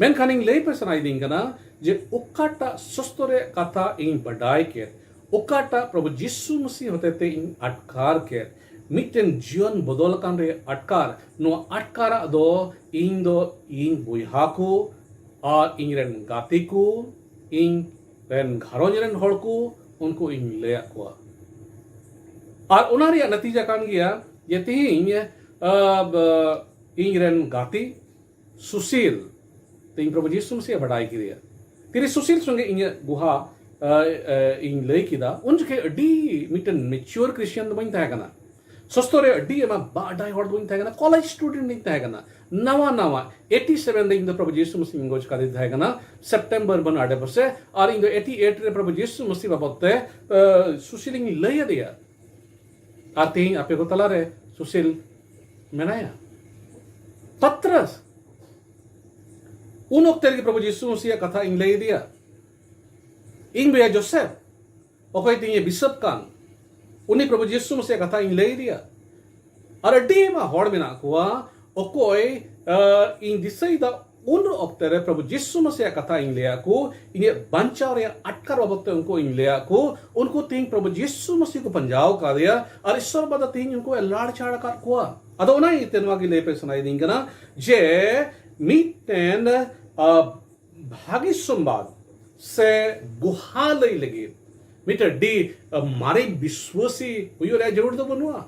ᱢᱮᱱᱠᱷᱟᱱ ᱤᱧ ᱞᱟᱹᱭ ᱯᱮ ᱥᱟᱱᱟᱭᱤᱫᱤᱧ ᱠᱟᱱᱟ ᱡᱮ ᱚᱠᱟᱴᱟᱜ ᱥᱚᱥᱛᱚ ᱨᱮᱭᱟᱜ ᱠᱟᱛᱷᱟ ᱤᱧ ᱵᱟᱰᱟᱭ ᱠᱮᱫ, ᱚᱠᱟᱴᱟᱜ ᱯᱨᱚᱵᱷᱩ ᱡᱤᱥᱩ ᱢᱟᱹᱥᱤ ᱦᱚᱛᱮᱛᱮ ᱤᱧ ᱟᱴᱠᱟᱨ ᱠᱮᱫ, ᱢᱤᱫᱴᱮᱱ ᱡᱤᱭᱚᱱ ᱵᱚᱫᱚᱞ ᱟᱠᱟᱱ ᱨᱮᱭᱟᱜ ᱟᱴᱠᱟᱨ, ᱱᱚᱣᱟ ᱟᱴᱠᱟᱨᱟᱜ ᱫᱚ ᱤᱧ ᱫᱚ ᱤᱧ ᱵᱚᱭᱦᱟ ᱠᱚ ᱟᱨ ᱤᱧ ᱨᱮᱱ ᱜᱟᱛᱮ ᱠᱚ, ᱤᱧ ᱨᱮᱱ ᱜᱷᱟᱨᱚᱸᱡᱽ ᱨᱮᱱ ᱦᱚᱲ ᱠᱚ, ᱩᱱᱠᱩ ᱤᱧ ᱞᱟᱹᱭᱟᱫ ᱠᱚᱣᱟ᱾ ᱟᱨ ᱚᱱᱟ ᱨᱮᱭᱟᱜ ᱱᱟᱛᱤᱡᱟ ᱠᱟᱱ ᱜᱮᱭᱟ ᱡᱮ ᱛᱮᱦᱮᱧ, ᱟᱸ, ᱵ-, ᱤᱧ ᱨᱮᱱ ᱜᱟᱛᱮ ᱥᱩᱥᱤᱞ, ᱛᱮᱦᱮᱧ ᱯᱨᱚᱵᱷᱩ ᱡᱤᱥᱩ ᱢᱟᱹᱥᱤᱭᱟᱜ ᱵᱟᱰᱟᱭ ᱠᱮᱫᱮᱭᱟ᱾ ᱛᱤᱨᱤ ᱥᱩᱥᱤᱞ ᱥᱚᱸᱜᱮ ᱤᱧᱟᱹᱜ ᱜᱩᱦᱟ, ᱟᱸ, ᱟᱸ, ᱤᱧ ᱞᱟᱹᱭ ᱠᱮᱫᱟ, ᱩᱱ ᱡᱚᱠᱷᱮᱡ ᱟᱹᱰᱤ ᱢᱤᱫᱴᱮᱱ mature Christian ᱫᱚ ᱵᱟᱹᱧ ᱛᱟᱦᱮᱸ ᱠᱟᱱᱟ᱾ ᱥᱚᱥᱛᱚ ᱨᱮ ᱟᱹᱰᱤ ᱟᱭᱢᱟ ᱵᱟᱰᱟᱭ ᱦᱚᱲ ᱫᱚ ᱵᱟᱹᱧ ᱛᱟᱦᱮᱸ ᱠᱟᱱᱟ, ᱠᱚᱞᱮᱡᱽ student ᱤᱧ ᱛᱟᱦᱮᱸ ᱠᱟᱱᱟ᱾ ᱱᱟᱣᱟ ᱱᱟᱣᱟ, eighty seven ᱨᱮ ᱤᱧ ᱫᱚ ᱯᱨᱚᱵᱷᱩ ᱡᱤᱥᱩ ᱢᱟᱹᱥᱤᱧ ᱜᱚᱡ ᱠᱟᱫᱮ ᱛᱟᱦᱮᱸ ᱠᱟᱱᱟ, September ᱵᱚᱱ ᱟᱰᱮ ᱯᱟᱥᱮ᱾ ᱟᱨ ᱤᱧ ᱫᱚ eighty eight ᱨᱮ ᱯᱨᱚᱵᱷᱩ ᱡᱤᱥᱩ ᱢᱟᱹᱥᱤ ᱵᱟᱵᱚᱫ ᱛᱮ, ᱟᱸ, ᱥᱩᱥᱤᱞ ᱤᱧ ᱞᱟᱹᱭ ᱟᱫᱮᱭᱟ᱾ ᱟᱨ ᱛᱮᱦᱮᱧ ᱟᱯᱮ ᱠᱚ ᱛᱟᱞᱟᱨᱮ ᱥᱩᱥᱤᱞ ᱢᱮᱱᱟᱭᱟ᱾ ᱯᱟᱛᱨᱟᱥ, ᱩᱱ ᱚᱠᱛᱮ ᱨᱮᱜᱮ ᱯᱨᱚᱵᱷᱩ ᱡᱤᱥᱩ ᱢᱟᱹᱥᱤᱭᱟᱜ ᱠᱟᱛᱷᱟ ᱤᱧ ᱞᱟᱹᱭ ᱟᱫᱮᱭᱟ᱾ ᱤᱧ ᱵᱚᱭᱦᱟ ᱡᱳᱥᱮᱯ, ᱚᱠᱚᱭ ᱛᱤᱧᱮ ᱵᱤᱥᱟᱹᱵ ᱠᱟᱱ, ᱩᱱᱤ ᱯᱨᱚᱵᱷᱩ ᱡᱤᱥᱩ ᱢᱟᱹᱥᱤᱭᱟᱜ ᱠᱟᱛᱷᱟ ᱤᱧ ᱞᱟᱹᱭ ᱟᱫᱮᱭᱟ᱾ ᱟᱨ ᱟᱹᱰᱤ ᱟᱭᱢᱟ ᱦᱚᱲ ᱢᱮᱱᱟᱜ ᱠᱚᱣᱟ, ᱚᱠᱚᱭ, ᱟᱸ, ᱤᱧ ᱫᱤᱥᱟᱹᱭᱮᱫᱟ, ᱩᱱ ᱚᱠᱛᱮ ᱨᱮ ᱯᱨᱚᱵᱷᱩ ᱡᱤᱥᱩ ᱢᱟᱹᱥᱤᱭᱟᱜ ᱠᱟᱛᱷᱟ ᱤᱧ ᱞᱟᱹᱭᱟᱫ ᱠᱚ, ᱤᱧᱟᱹᱜ ᱵᱟᱧᱪᱟᱣ ᱨᱮᱭᱟᱜ ᱟᱴᱠᱟᱨ ᱵᱟᱵᱚᱫ ᱛᱮ ᱩᱱᱠᱩ ᱤᱧ ᱞᱟᱹᱭᱟᱫ ᱠᱚ, ᱩᱱᱠᱩ ᱛᱮᱦᱮᱧ ᱯᱨᱚᱵᱷᱩ ᱡᱤᱥᱩ ᱢᱟᱹᱥᱤ ᱠᱚ ᱯᱟᱸᱡᱟᱣ ᱠᱟᱫᱮᱭᱟ ᱟᱨ ᱤᱥᱥᱚᱨ ᱵᱟᱵᱟ ᱛᱮᱦᱮᱧ ᱩᱱᱠᱩ ᱮ ᱞᱟᱲ ᱪᱷᱟᱲ ᱟᱠᱟᱫ ᱠᱚᱣᱟ᱾ ᱟᱫᱚ ᱚᱱᱟ ᱤᱭᱟᱹᱛᱮ ᱱᱚᱣᱟ ᱜᱮ ᱞᱟᱹᱭ ᱯᱮ ᱥᱟᱱᱟᱭᱮᱫᱤᱧ ᱠᱟᱱᱟ ᱡᱮ ᱢᱤᱫᱴᱮᱱ, ᱟᱸ, ᱵᱷᱟᱜᱤ ᱥᱚᱢᱵᱟᱫ ᱥᱮ ᱜᱩᱦᱟ ᱞᱟᱹᱭ ᱞᱟᱹᱜᱤᱫ ᱢᱤᱫᱴᱮᱱ ᱟᱹᱰᱤ, ᱟᱸ, ᱢᱟᱨᱮ ᱵᱤᱥᱣᱟᱹᱥᱤ ᱦᱩᱭᱩᱜ ᱨᱮᱭᱟᱜ ᱡᱟᱹᱨᱩᱲ ᱫᱚ ᱵᱟᱹᱱᱩᱜᱼᱟ᱾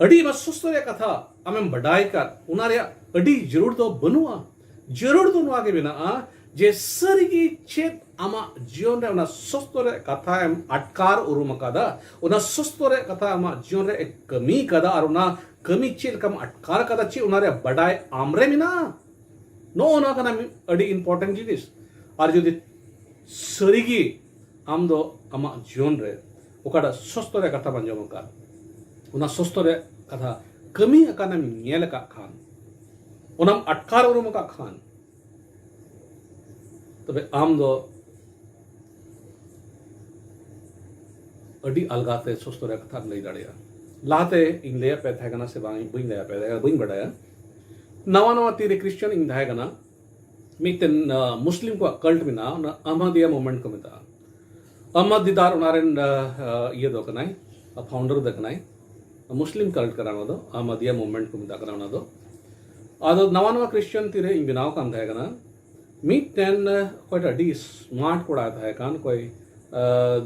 ᱟᱹᱰᱤ ᱟᱭᱢᱟ ᱥᱚᱥᱛᱚ ᱨᱮᱭᱟᱜ ᱠᱟᱛᱷᱟ ᱟᱢᱮᱢ ᱵᱟᱰᱟᱭ ᱠᱟᱫ, ᱚᱱᱟ ᱨᱮᱭᱟᱜ ᱟᱹᱰᱤ ᱡᱟᱹᱨᱩᱲ ᱫᱚ ᱵᱟᱹᱱᱩᱜᱼᱟ᱾ ᱡᱟᱹᱨᱩᱲ ᱫᱚ ᱱᱚᱣᱟ ᱜᱮ ᱢᱮᱱᱟᱜᱼᱟ ᱡᱮ ᱥᱟᱹᱨᱤᱜᱮ ᱪᱮᱫ ᱟᱢᱟᱜ ᱡᱤᱭᱚᱱ ᱨᱮ ᱚᱱᱟ ᱥᱚᱥᱛᱚ ᱨᱮᱭᱟᱜ ᱠᱟᱛᱷᱟ ᱮᱢ ᱟᱴᱠᱟᱨ ᱩᱨᱩᱢ ᱟᱠᱟᱫᱟ, ᱚᱱᱟ ᱥᱚᱥᱛᱚ ᱨᱮᱭᱟᱜ ᱠᱟᱛᱷᱟ ᱟᱢᱟᱜ ᱡᱤᱭᱚᱱ ᱨᱮ ᱮ ᱠᱟᱹᱢᱤ ᱠᱟᱫᱟ, ᱟᱨ ᱚᱱᱟ ᱠᱟᱹᱢᱤ ᱪᱮᱫ ᱞᱮᱠᱟᱢ ᱟᱴᱠᱟᱨ ᱠᱟᱫᱟ, ᱪᱮᱫ ᱚᱱᱟ ᱨᱮᱭᱟᱜ ᱵᱟᱰᱟᱭ ᱟᱢ ᱨᱮ ᱢᱮᱱᱟᱜᱼᱟ᱾ ᱱᱚᱜᱼᱚ ᱱᱚᱣᱟ ᱠᱟᱱᱟ ᱢᱤᱫ ᱟᱹᱰᱤ important ᱡᱤᱱᱤᱥ᱾ ᱟᱨ ᱡᱩᱫᱤ ᱥᱟᱹᱨᱤᱜᱮ ᱟᱢ ᱫᱚ ᱟᱢᱟᱜ ᱡᱤᱭᱚᱱ ᱨᱮ ᱚᱠᱟᱴᱟᱜ ᱥᱚᱥᱛᱚ ᱨᱮᱭᱟᱜ ᱠᱟᱛᱷᱟᱢ ᱟᱸᱡᱚᱢ ᱟᱠᱟᱫ, ᱚᱱᱟ ᱥᱚᱥᱛᱚ ᱨᱮᱭᱟᱜ ᱠᱟᱛᱷᱟ ᱠᱟᱹᱢᱤ ᱟᱠᱟᱱᱮᱢ ᱧᱮᱞ ᱟᱠᱟᱫ ᱠᱷᱟᱱ, ᱚᱱᱟᱢ ᱟᱴᱠᱟᱨ ᱩᱨᱩᱢ ᱟᱠᱟᱫ ᱠᱷᱟᱱ, ᱛᱚᱵᱮ ᱟᱢ ᱫᱚ ᱟᱹᱰᱤ ᱟᱞᱜᱟᱛᱮ ᱥᱚᱥᱛᱚ ᱨᱮᱭᱟᱜ ᱠᱟᱛᱷᱟᱢ ᱞᱟᱹᱭ ᱫᱟᱲᱮᱭᱟᱜᱼᱟ᱾ ᱞᱟᱦᱟᱛᱮ ᱤᱧ ᱞᱟᱹᱭᱟᱫ ᱯᱮ ᱛᱟᱦᱮᱸ ᱠᱟᱱᱟ ᱥᱮ ᱵᱟᱝ, ᱵᱟᱹᱧ ᱞᱟᱹᱭᱟᱫ ᱯᱮ ᱛᱟᱦᱮᱸ ᱠᱟᱱᱟ, ᱵᱟᱹᱧ ᱵᱟᱰᱟᱭᱟ᱾ ᱱᱟᱣᱟ ᱱᱟᱣᱟ ᱛᱤᱨᱮ ᱠᱷᱨᱤᱥᱴᱟᱱ ᱤᱧ ᱛᱟᱦᱮᱸ ᱠᱟᱱᱟ, ᱢᱤᱫᱴᱮᱱ, ᱟᱸ, ᱢᱩᱥᱞᱤᱢ ᱠᱚᱣᱟᱜ cult ᱢᱮᱱᱟᱜᱼᱟ, ᱚᱱᱟ ᱟᱦᱢᱟᱫᱤᱭᱟ movement ᱠᱚ ᱢᱮᱛᱟᱜᱼᱟ᱾ ᱟᱦᱢᱟᱫ ᱫᱤᱫᱟᱨ ᱚᱱᱟ ᱨᱮᱱ ᱤᱭᱟᱹ ᱫᱚ ᱠᱟᱱᱟᱭ, ᱯᱷᱟᱣᱩᱱᱰᱟᱨ ᱫᱚ ᱠᱟᱱᱟᱭ᱾ ᱢᱩᱥᱞᱤᱢ ᱠᱟᱞᱴ ᱠᱟᱱᱟ ᱚᱱᱟ ᱫᱚ, ᱟᱦᱢᱟᱫᱤᱭᱟ ᱢᱩᱵᱷᱢᱮᱱᱴ ᱠᱚ ᱢᱮᱛᱟᱜ ᱠᱟᱱᱟ ᱚᱱᱟ ᱫᱚ᱾ ᱟᱫᱚ ᱱᱟᱣᱟ ᱱᱟᱣᱟ ᱠᱨᱤᱥᱪᱤᱭᱟᱱ ᱛᱤᱨᱮ ᱤᱧ ᱵᱮᱱᱟᱣ ᱠᱟᱱ ᱛᱟᱦᱮᱸ ᱠᱟᱱᱟ, ᱢᱤᱫᱴᱮᱱ ᱚᱠᱚᱭᱴᱟᱜ ᱟᱹᱰᱤ ᱥᱢᱟᱨᱴ ᱠᱚᱲᱟ ᱛᱟᱦᱮᱸ ᱠᱟᱱ, ᱚᱠᱚᱭ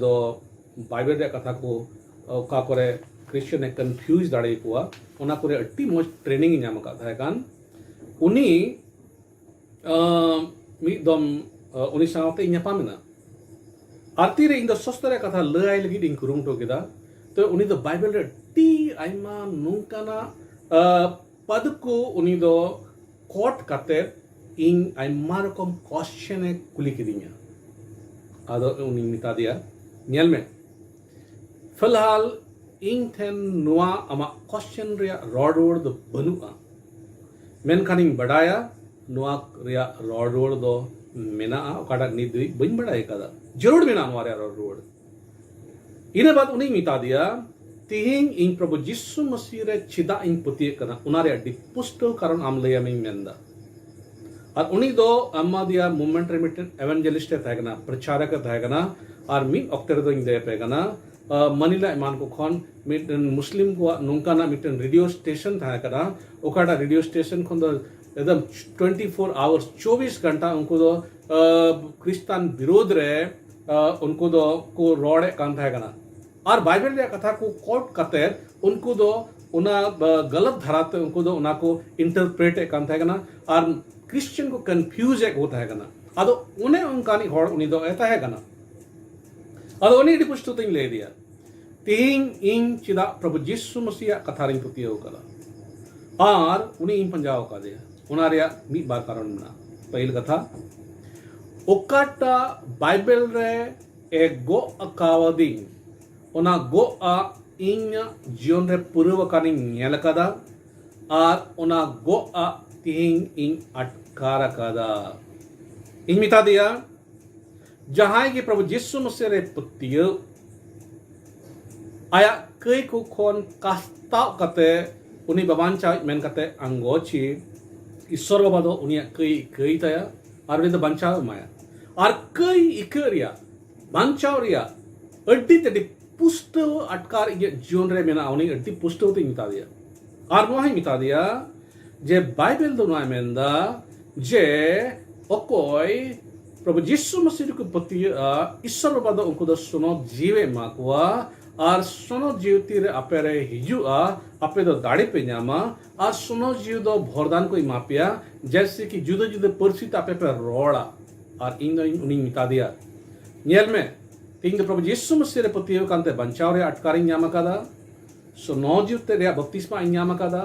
ᱫᱚ ᱵᱟᱭᱵᱮᱞ ᱨᱮᱭᱟᱜ ᱠᱟᱛᱷᱟ ᱠᱚ ᱚᱠᱟ ᱠᱚᱨᱮ ᱠᱨᱤᱥᱪᱤᱭᱟᱱ ᱮ ᱠᱚᱱᱯᱷᱤᱭᱩᱡᱽ ᱫᱟᱲᱮᱭᱟᱠᱚᱣᱟ, ᱚᱱᱟ ᱠᱚᱨᱮ ᱟᱹᱰᱤ ᱢᱚᱡᱽ ᱴᱨᱮᱱᱤᱝ ᱮ ᱧᱟᱢ ᱟᱠᱟᱫ ᱛᱟᱦᱮᱸ ᱠᱟᱱ᱾ ᱩᱱᱤ ᱢᱤᱫ ᱫᱚᱢ ᱩᱱᱤ ᱥᱟᱶᱛᱮ ᱤᱧ ᱧᱟᱯᱟᱢ ᱮᱱᱟ᱾ ᱟᱨ ᱛᱤᱨᱮ ᱤᱧ ᱫᱚ ᱥᱚᱥᱛᱟ ᱨᱮᱭᱟᱜ ᱠᱟᱛᱷᱟ ᱞᱟᱹᱭ ᱟᱭ ᱞᱟᱹᱜᱤᱫ ᱤᱧ ᱠᱩᱨᱩᱢᱩᱴᱩ ᱠᱮᱫᱟ, ᱛᱚ ᱩᱱᱤ ᱫᱚ ᱵᱟᱭᱵᱮᱞ ᱨᱮ ᱟᱹᱰᱤ ᱟᱭᱢᱟ ᱱᱚᱝᱠᱟᱱᱟᱜ ᱯᱟᱫ ᱠᱚ ᱩᱱᱤ ᱫᱚ ᱠᱳᱴ ᱠᱟᱛᱮ ᱤᱧ ᱟᱭᱢᱟ ᱨᱚᱠᱚᱢ ᱠᱚᱥᱪᱮᱱ ᱮ ᱠᱩᱞᱤ ᱠᱤᱫᱤᱧᱟ᱾ ᱟᱫᱚ ᱩᱱᱤᱧ ᱢᱮᱛᱟ ᱫᱮᱭᱟ, ᱧᱮᱞ ᱢᱮ, ᱯᱷᱤᱞᱦᱟᱞ ᱤᱧ ᱴᱷᱮᱱ ᱱᱚᱣᱟ ᱟᱢᱟᱜ ᱠᱚᱥᱪᱮᱱ ᱨᱮᱭᱟᱜ ᱨᱚᱲ ᱨᱩᱣᱟᱹᱲ ᱫᱚ ᱵᱟᱹᱱᱩᱜᱼᱟ, ᱢᱮᱱᱠᱷᱟᱱᱤᱧ ᱵᱟᱰᱟᱭᱟ ᱱᱚᱣᱟ ᱨᱮᱭᱟᱜ ᱨᱚᱲ ᱨᱩᱣᱟᱹᱲ ᱫᱚ ᱢᱮᱱᱟᱜᱼᱟ, ᱚᱠᱟᱴᱟᱜ ᱱᱤᱛ ᱫᱷᱟᱹᱵᱤᱡ ᱵᱟᱹᱧ ᱵᱟᱰᱟᱭ ᱟᱠᱟᱫᱟ᱾ ᱡᱟᱹᱨᱩᱲ ᱢᱮᱱᱟᱜᱼᱟ ᱱᱚᱣᱟ ᱨᱮᱭᱟᱜ ᱨᱚᱲ ᱨᱩᱣᱟᱹᱲ᱾ ᱤᱱᱟᱹ ᱵᱟᱫ ᱩᱱᱤᱧ ᱢᱮᱛᱟ ᱫᱮᱭᱟ, ᱛᱤᱦᱤᱧ ᱤᱧ ᱯᱨᱚᱵᱷᱩ ᱡᱤᱥᱩ ᱢᱟᱹᱥᱤ ᱨᱮ ᱪᱮᱫᱟᱜ ᱤᱧ ᱯᱟᱹᱛᱭᱟᱹᱜ ᱠᱟᱱᱟ, ᱚᱱᱟ ᱨᱮᱭᱟᱜ ᱟᱹᱰᱤ ᱯᱩᱥᱴᱟᱹᱣ ᱠᱟᱨᱚᱱ ᱟᱢ ᱞᱟᱹᱭᱟᱢᱤᱧ ᱢᱮᱱᱫᱟ᱾ ᱟᱨ ᱩᱱᱤ ᱫᱚ ᱟᱦᱢᱟᱫᱤᱭᱟ ᱢᱩᱵᱷᱢᱮᱱᱴ ᱨᱮ ᱢᱤᱫᱴᱮᱱ ᱮᱵᱷᱟᱱᱡᱮᱞᱤᱥᱴ ᱮ ᱛᱟᱦᱮᱸ ᱠᱟᱱᱟ, ᱯᱨᱚᱪᱟᱨᱚᱠ ᱮ ᱛᱟᱦᱮᱸ ᱠᱟᱱᱟ᱾ ᱟᱨ ᱢᱤᱫ ᱚᱠᱛᱮ ᱨᱮᱫᱚᱧ ᱞᱟᱹᱭ ᱟᱯᱮ ᱠᱟᱱᱟ, ᱢᱟᱱᱤᱞᱟ ᱮᱢᱟᱱ ᱠᱚ ᱠᱷᱚᱱ ᱢᱤᱫᱴᱮᱱ ᱢᱩᱥᱞᱤᱢ ᱠᱚᱣᱟᱜ ᱱᱚᱝᱠᱟᱱᱟᱜ ᱢᱤᱫᱴᱮᱱ ᱨᱮᱰᱤᱭᱳ ᱥᱴᱮᱥᱚᱱ ᱛᱟᱦᱮᱸ ᱠᱟᱱᱟ, ᱚᱠᱟᱴᱟᱜ ᱨᱮᱰᱤᱭᱳ ᱥᱴᱮᱥᱚᱱ ᱠᱷᱚᱱ ᱫᱚ ᱮᱠᱫᱚᱢ ᱴᱩᱭᱮᱱᱴᱤ ᱯᱷᱳᱨ ᱟᱣᱟᱨᱥ, ᱪᱚᱵᱵᱤᱥ ᱜᱷᱚᱱᱴᱟ ᱩᱱᱠᱩ ᱫᱚ ᱠᱷᱨᱤᱥᱴᱟᱱ ᱵᱤᱨᱳᱫᱷ ᱨᱮ ᱩᱱᱠᱩ ᱫᱚ ᱠᱚ ᱨᱚᱲᱮᱫ ᱠᱟᱱ ᱛᱟᱦᱮᱸ ᱠᱟᱱᱟ᱾ ᱟᱨ ᱵᱟᱭᱵᱮᱞ ᱨᱮᱭᱟᱜ ᱠᱟᱛᱷᱟ ᱠᱚ ᱠᱳᱴ ᱠᱟᱛᱮ ᱩᱱᱠᱩ ᱫᱚ ᱚᱱᱟ ᱜᱟᱞᱟᱛ ᱫᱷᱟᱨᱟᱛᱮ ᱩᱱᱠᱩ ᱫᱚ ᱚᱱᱟ ᱠᱚ ᱤᱱᱴᱟᱨᱯᱨᱮᱴ ᱮᱫ ᱠᱟᱱ ᱛᱟᱦᱮᱸ ᱠᱟᱱᱟ᱾ ᱟᱨ ᱠᱨᱤᱥᱪᱤᱭᱟᱱ ᱠᱚ ᱠᱚᱱᱯᱷᱤᱭᱩᱡᱽ ᱮᱫ ᱠᱚ ᱛᱟᱦᱮᱸ ᱠᱟᱱᱟ᱾ ᱟᱫᱚ ᱚᱱᱮ ᱚᱱᱠᱟᱱᱤᱡ ᱦᱚᱲ ᱩᱱᱤ ᱫᱚ ᱮ ᱛᱟᱦᱮᱸ ᱠᱟᱱᱟ᱾ ᱟᱫᱚ ᱩᱱᱤ ᱟᱹᱰᱤ ᱯᱩᱥᱴᱟᱹᱣ ᱛᱤᱧ ᱞᱟᱹᱭ ᱟᱫᱮᱭᱟ, ᱛᱤᱦᱤᱧ ᱤᱧ ᱪᱮᱫᱟᱜ ᱯᱨᱚᱵᱷᱩ ᱡᱤᱥᱩ ᱢᱟᱹᱥᱤᱭᱟᱜ ᱠᱟᱛᱷᱟ ᱨᱤᱧ ᱯᱟᱹᱛᱭᱟᱹᱣ ᱟᱠᱟᱫᱟ᱾ ᱟᱨ ᱩᱱᱤ ᱤᱧ ᱯᱟᱸᱡᱟ ᱟᱠᱟᱫᱮᱭᱟ᱾ ᱚᱱᱟ ᱨᱮᱭᱟᱜ ᱢᱤᱫ ᱵᱟᱨ ᱠᱟᱨᱚᱱ ᱢᱮᱱᱟᱜᱼᱟ᱾ ᱯᱟᱹᱦᱤᱞ ᱠᱟᱛᱷᱟ, ᱚᱠᱟᱴᱟᱜ ᱵᱟᱭᱵᱮᱞ ᱨᱮ ᱮ ᱜᱚᱜ ᱟᱠᱟᱣᱟᱫᱤᱧ, ᱚᱱᱟ ᱜᱚᱜ ᱟᱜ ᱤᱧᱟᱹᱜ ᱡᱤᱭᱚᱱ ᱨᱮ ᱯᱩᱨᱟᱹᱣ ᱟᱠᱟᱱᱤᱧ ᱧᱮᱞ ᱟᱠᱟᱫᱟ᱾ ᱟᱨ ᱚᱱᱟ ᱜᱚᱜ ᱟᱜ ᱛᱤᱦᱤᱧ ᱤᱧ ᱟᱴᱠᱟᱨ ᱟᱠᱟᱫᱟ᱾ ᱤᱧ ᱢᱮᱛᱟ ᱫᱮᱭᱟ, ᱡᱟᱦᱟᱸᱭ ᱜᱮ ᱯᱨᱚᱵᱷᱩ ᱡᱤᱥᱩ ᱢᱟᱹᱥᱤ ᱨᱮ ᱯᱟᱹᱛᱭᱟᱹᱣ, ᱟᱭᱟᱜ ᱠᱟᱹᱭ ᱠᱚ ᱠᱷᱚᱱ ᱠᱟᱥᱛᱟᱣ ᱠᱟᱛᱮ ᱩᱱᱤ ᱵᱟᱵᱟᱧᱪᱟᱣᱤᱡ ᱢᱮᱱ ᱠᱟᱛᱮ ᱟᱸᱜᱚᱪᱤ, ᱤᱥᱥᱚᱨ ᱵᱟᱵᱟ ᱫᱚ ᱩᱱᱤᱭᱟᱜ ᱠᱟᱹᱭ ᱤᱠᱟᱹᱭ ᱛᱟᱭᱟ ᱟᱨ ᱩᱱᱤ ᱫᱚ ᱵᱟᱧᱪᱟᱣ ᱮ ᱮᱢᱟᱭᱟ᱾ ᱟᱨ ᱠᱟᱹᱭ ᱤᱠᱟᱹ ᱨᱮᱭᱟᱜ ᱵᱟᱧᱪᱟᱣ ᱨᱮᱭᱟᱜ ᱟᱹᱰᱤ ᱛᱮᱫ ᱯᱩᱥᱴᱟᱹᱣ ᱟᱴᱠᱟᱨ ᱤᱧᱟᱹᱜ ᱡᱤᱭᱚᱱ ᱨᱮ ᱢᱮᱱᱟᱜᱼᱟ, ᱩᱱᱤ ᱟᱹᱰᱤ ᱯᱩᱥᱴᱟᱹᱣ ᱛᱮᱧ ᱢᱮᱛᱟ ᱫᱮᱭᱟ᱾ ᱟᱨ ᱱᱚᱣᱟ ᱦᱚᱸᱧ ᱢᱮᱛᱟ ᱫᱮᱭᱟ ᱡᱮ ᱵᱟᱭᱵᱮᱞ ᱫᱚ ᱱᱚᱣᱟᱭ ᱢᱮᱱᱫᱟ ᱡᱮ ᱚᱠᱚᱭ ᱯᱨᱚᱵᱷᱩ ᱡᱤᱥᱩ ᱢᱟᱹᱥᱤ ᱨᱮᱠᱚ ᱯᱟᱹᱛᱭᱟᱹᱜᱼᱟ, ᱤᱥᱥᱚᱨ ᱵᱟᱵᱟ ᱫᱚ ᱩᱱᱠᱩ ᱫᱚ ᱥᱚᱱᱚᱛ ᱡᱤᱣᱤ ᱮᱢᱟ ᱠᱚᱣᱟ, ᱟᱨ ᱥᱚᱱᱚᱛ ᱡᱤᱣᱤ ᱛᱤᱨᱮ ᱟᱯᱮ ᱨᱮ ᱦᱤᱡᱩᱜᱼᱟ, ᱟᱯᱮ ᱫᱚ ᱫᱟᱲᱮ ᱯᱮ ᱧᱟᱢᱟ, ᱟᱨ ᱥᱚᱱᱚᱛ ᱡᱤᱣᱤ ᱫᱚ ᱵᱷᱚᱨᱫᱟᱱ ᱠᱚ ᱮᱢᱟ ᱯᱮᱭᱟ, ᱡᱮᱭᱥᱮ ᱠᱤ ᱡᱩᱫᱟᱹ ᱡᱩᱫᱟᱹ ᱯᱟᱹᱨᱥᱤ ᱛᱮ ᱟᱯᱮ ᱯᱮ ᱨᱚᱲᱟ᱾ ᱟᱨ ᱤᱧ ᱫᱚ ᱩᱱᱤᱧ ᱢᱮᱛᱟ ᱫᱮᱭᱟ, ᱧᱮᱞ ᱢᱮ, ᱛᱮᱦᱮᱧ ᱫᱚ ᱯᱨᱚᱵᱷᱩ ᱡᱤᱥᱩ ᱢᱟᱹᱥᱤ ᱨᱮ ᱯᱟᱹᱛᱭᱟᱹᱣ ᱠᱟᱱᱛᱮ ᱵᱟᱧᱪᱟᱣ ᱨᱮᱭᱟᱜ ᱟᱴᱠᱟᱨᱤᱧ ᱧᱟᱢ ᱟᱠᱟᱫᱟ, ᱥᱚᱱᱚᱛ ᱡᱤᱣᱤ ᱨᱮᱭᱟᱜ ᱵᱟᱯᱛᱤᱥᱢᱟ ᱤᱧ ᱧᱟᱢ ᱟᱠᱟᱫᱟ,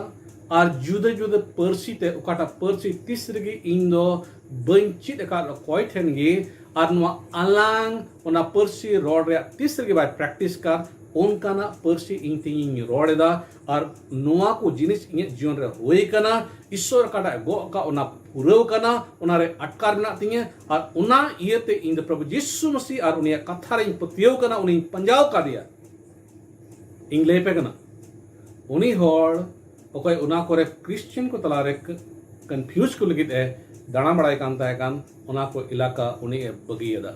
ᱟᱨ ᱡᱩᱫᱟᱹ ᱡᱩᱫᱟᱹ ᱯᱟᱹᱨᱥᱤ ᱛᱮ ᱚᱠᱟᱴᱟᱜ ᱯᱟᱹᱨᱥᱤ ᱛᱤᱥ ᱨᱮᱜᱮ ᱤᱧ ᱫᱚ ᱵᱟᱹᱧ ᱪᱮᱫ ᱟᱠᱟᱫ ᱚᱠᱚᱭ ᱴᱷᱮᱱ ᱜᱮ, ᱟᱨ ᱱᱚᱣᱟ ᱟᱞᱟᱝ ᱚᱱᱟ ᱯᱟᱹᱨᱥᱤ ᱨᱚᱲ ᱨᱮᱭᱟᱜ ᱛᱤᱥ ᱨᱮᱜᱮ ᱵᱟᱭ ᱯᱨᱮᱠᱴᱤᱥ ᱠᱟᱫ, ᱚᱱᱠᱟᱱᱟᱜ ᱯᱟᱹᱨᱥᱤ ᱤᱧ ᱛᱮᱦᱮᱧᱤᱧ ᱨᱚᱲ ᱮᱫᱟ᱾ ᱟᱨ ᱱᱚᱣᱟ ᱠᱚ ᱡᱤᱱᱤᱥ ᱤᱧᱟᱹᱜ ᱡᱤᱭᱚᱱ ᱨᱮ ᱦᱩᱭ ᱟᱠᱟᱱᱟ, ᱤᱥᱥᱚᱨ ᱚᱠᱟᱴᱟᱜ ᱮ ᱜᱚᱜ ᱟᱠᱟᱫ ᱚᱱᱟ ᱯᱩᱨᱟᱹᱣ ᱟᱠᱟᱱᱟ, ᱚᱱᱟᱨᱮ ᱟᱴᱠᱟᱨ ᱢᱮᱱᱟᱜ ᱛᱤᱧᱟᱹ᱾ ᱟᱨ ᱚᱱᱟ ᱤᱭᱟᱹᱛᱮ ᱤᱧ ᱫᱚ ᱯᱨᱚᱵᱷᱩ ᱡᱤᱥᱩ ᱢᱟᱹᱥᱤ ᱟᱨ ᱩᱱᱤᱭᱟᱜ ᱠᱟᱛᱷᱟ ᱨᱮᱧ ᱯᱟᱹᱛᱭᱟᱹᱣ ᱠᱟᱱᱟ, ᱩᱱᱤᱧ ᱯᱟᱸᱡᱟᱣ ᱠᱟᱫᱮᱭᱟ᱾ ᱤᱧ ᱞᱟᱹᱭ ᱟᱯᱮ ᱠᱟᱱᱟ, ᱩᱱᱤ ᱦᱚᱲ ᱚᱠᱚᱭ ᱚᱱᱟ ᱠᱚᱨᱮ ᱠᱨᱤᱥᱪᱤᱭᱟᱱ ᱠᱚ ᱛᱟᱞᱟᱨᱮ ᱠᱚᱱᱯᱷᱤᱭᱩᱡᱽ ᱠᱚ ᱞᱟᱹᱜᱤᱫ ᱮ ᱫᱟᱬᱟ ᱵᱟᱲᱟᱭ ᱠᱟᱱ ᱛᱟᱦᱮᱸ ᱠᱟᱱ, ᱚᱱᱟ ᱠᱚ ᱮᱞᱟᱠᱟ ᱩᱱᱤ ᱮ ᱵᱟᱹᱜᱤᱭᱟᱫᱟ᱾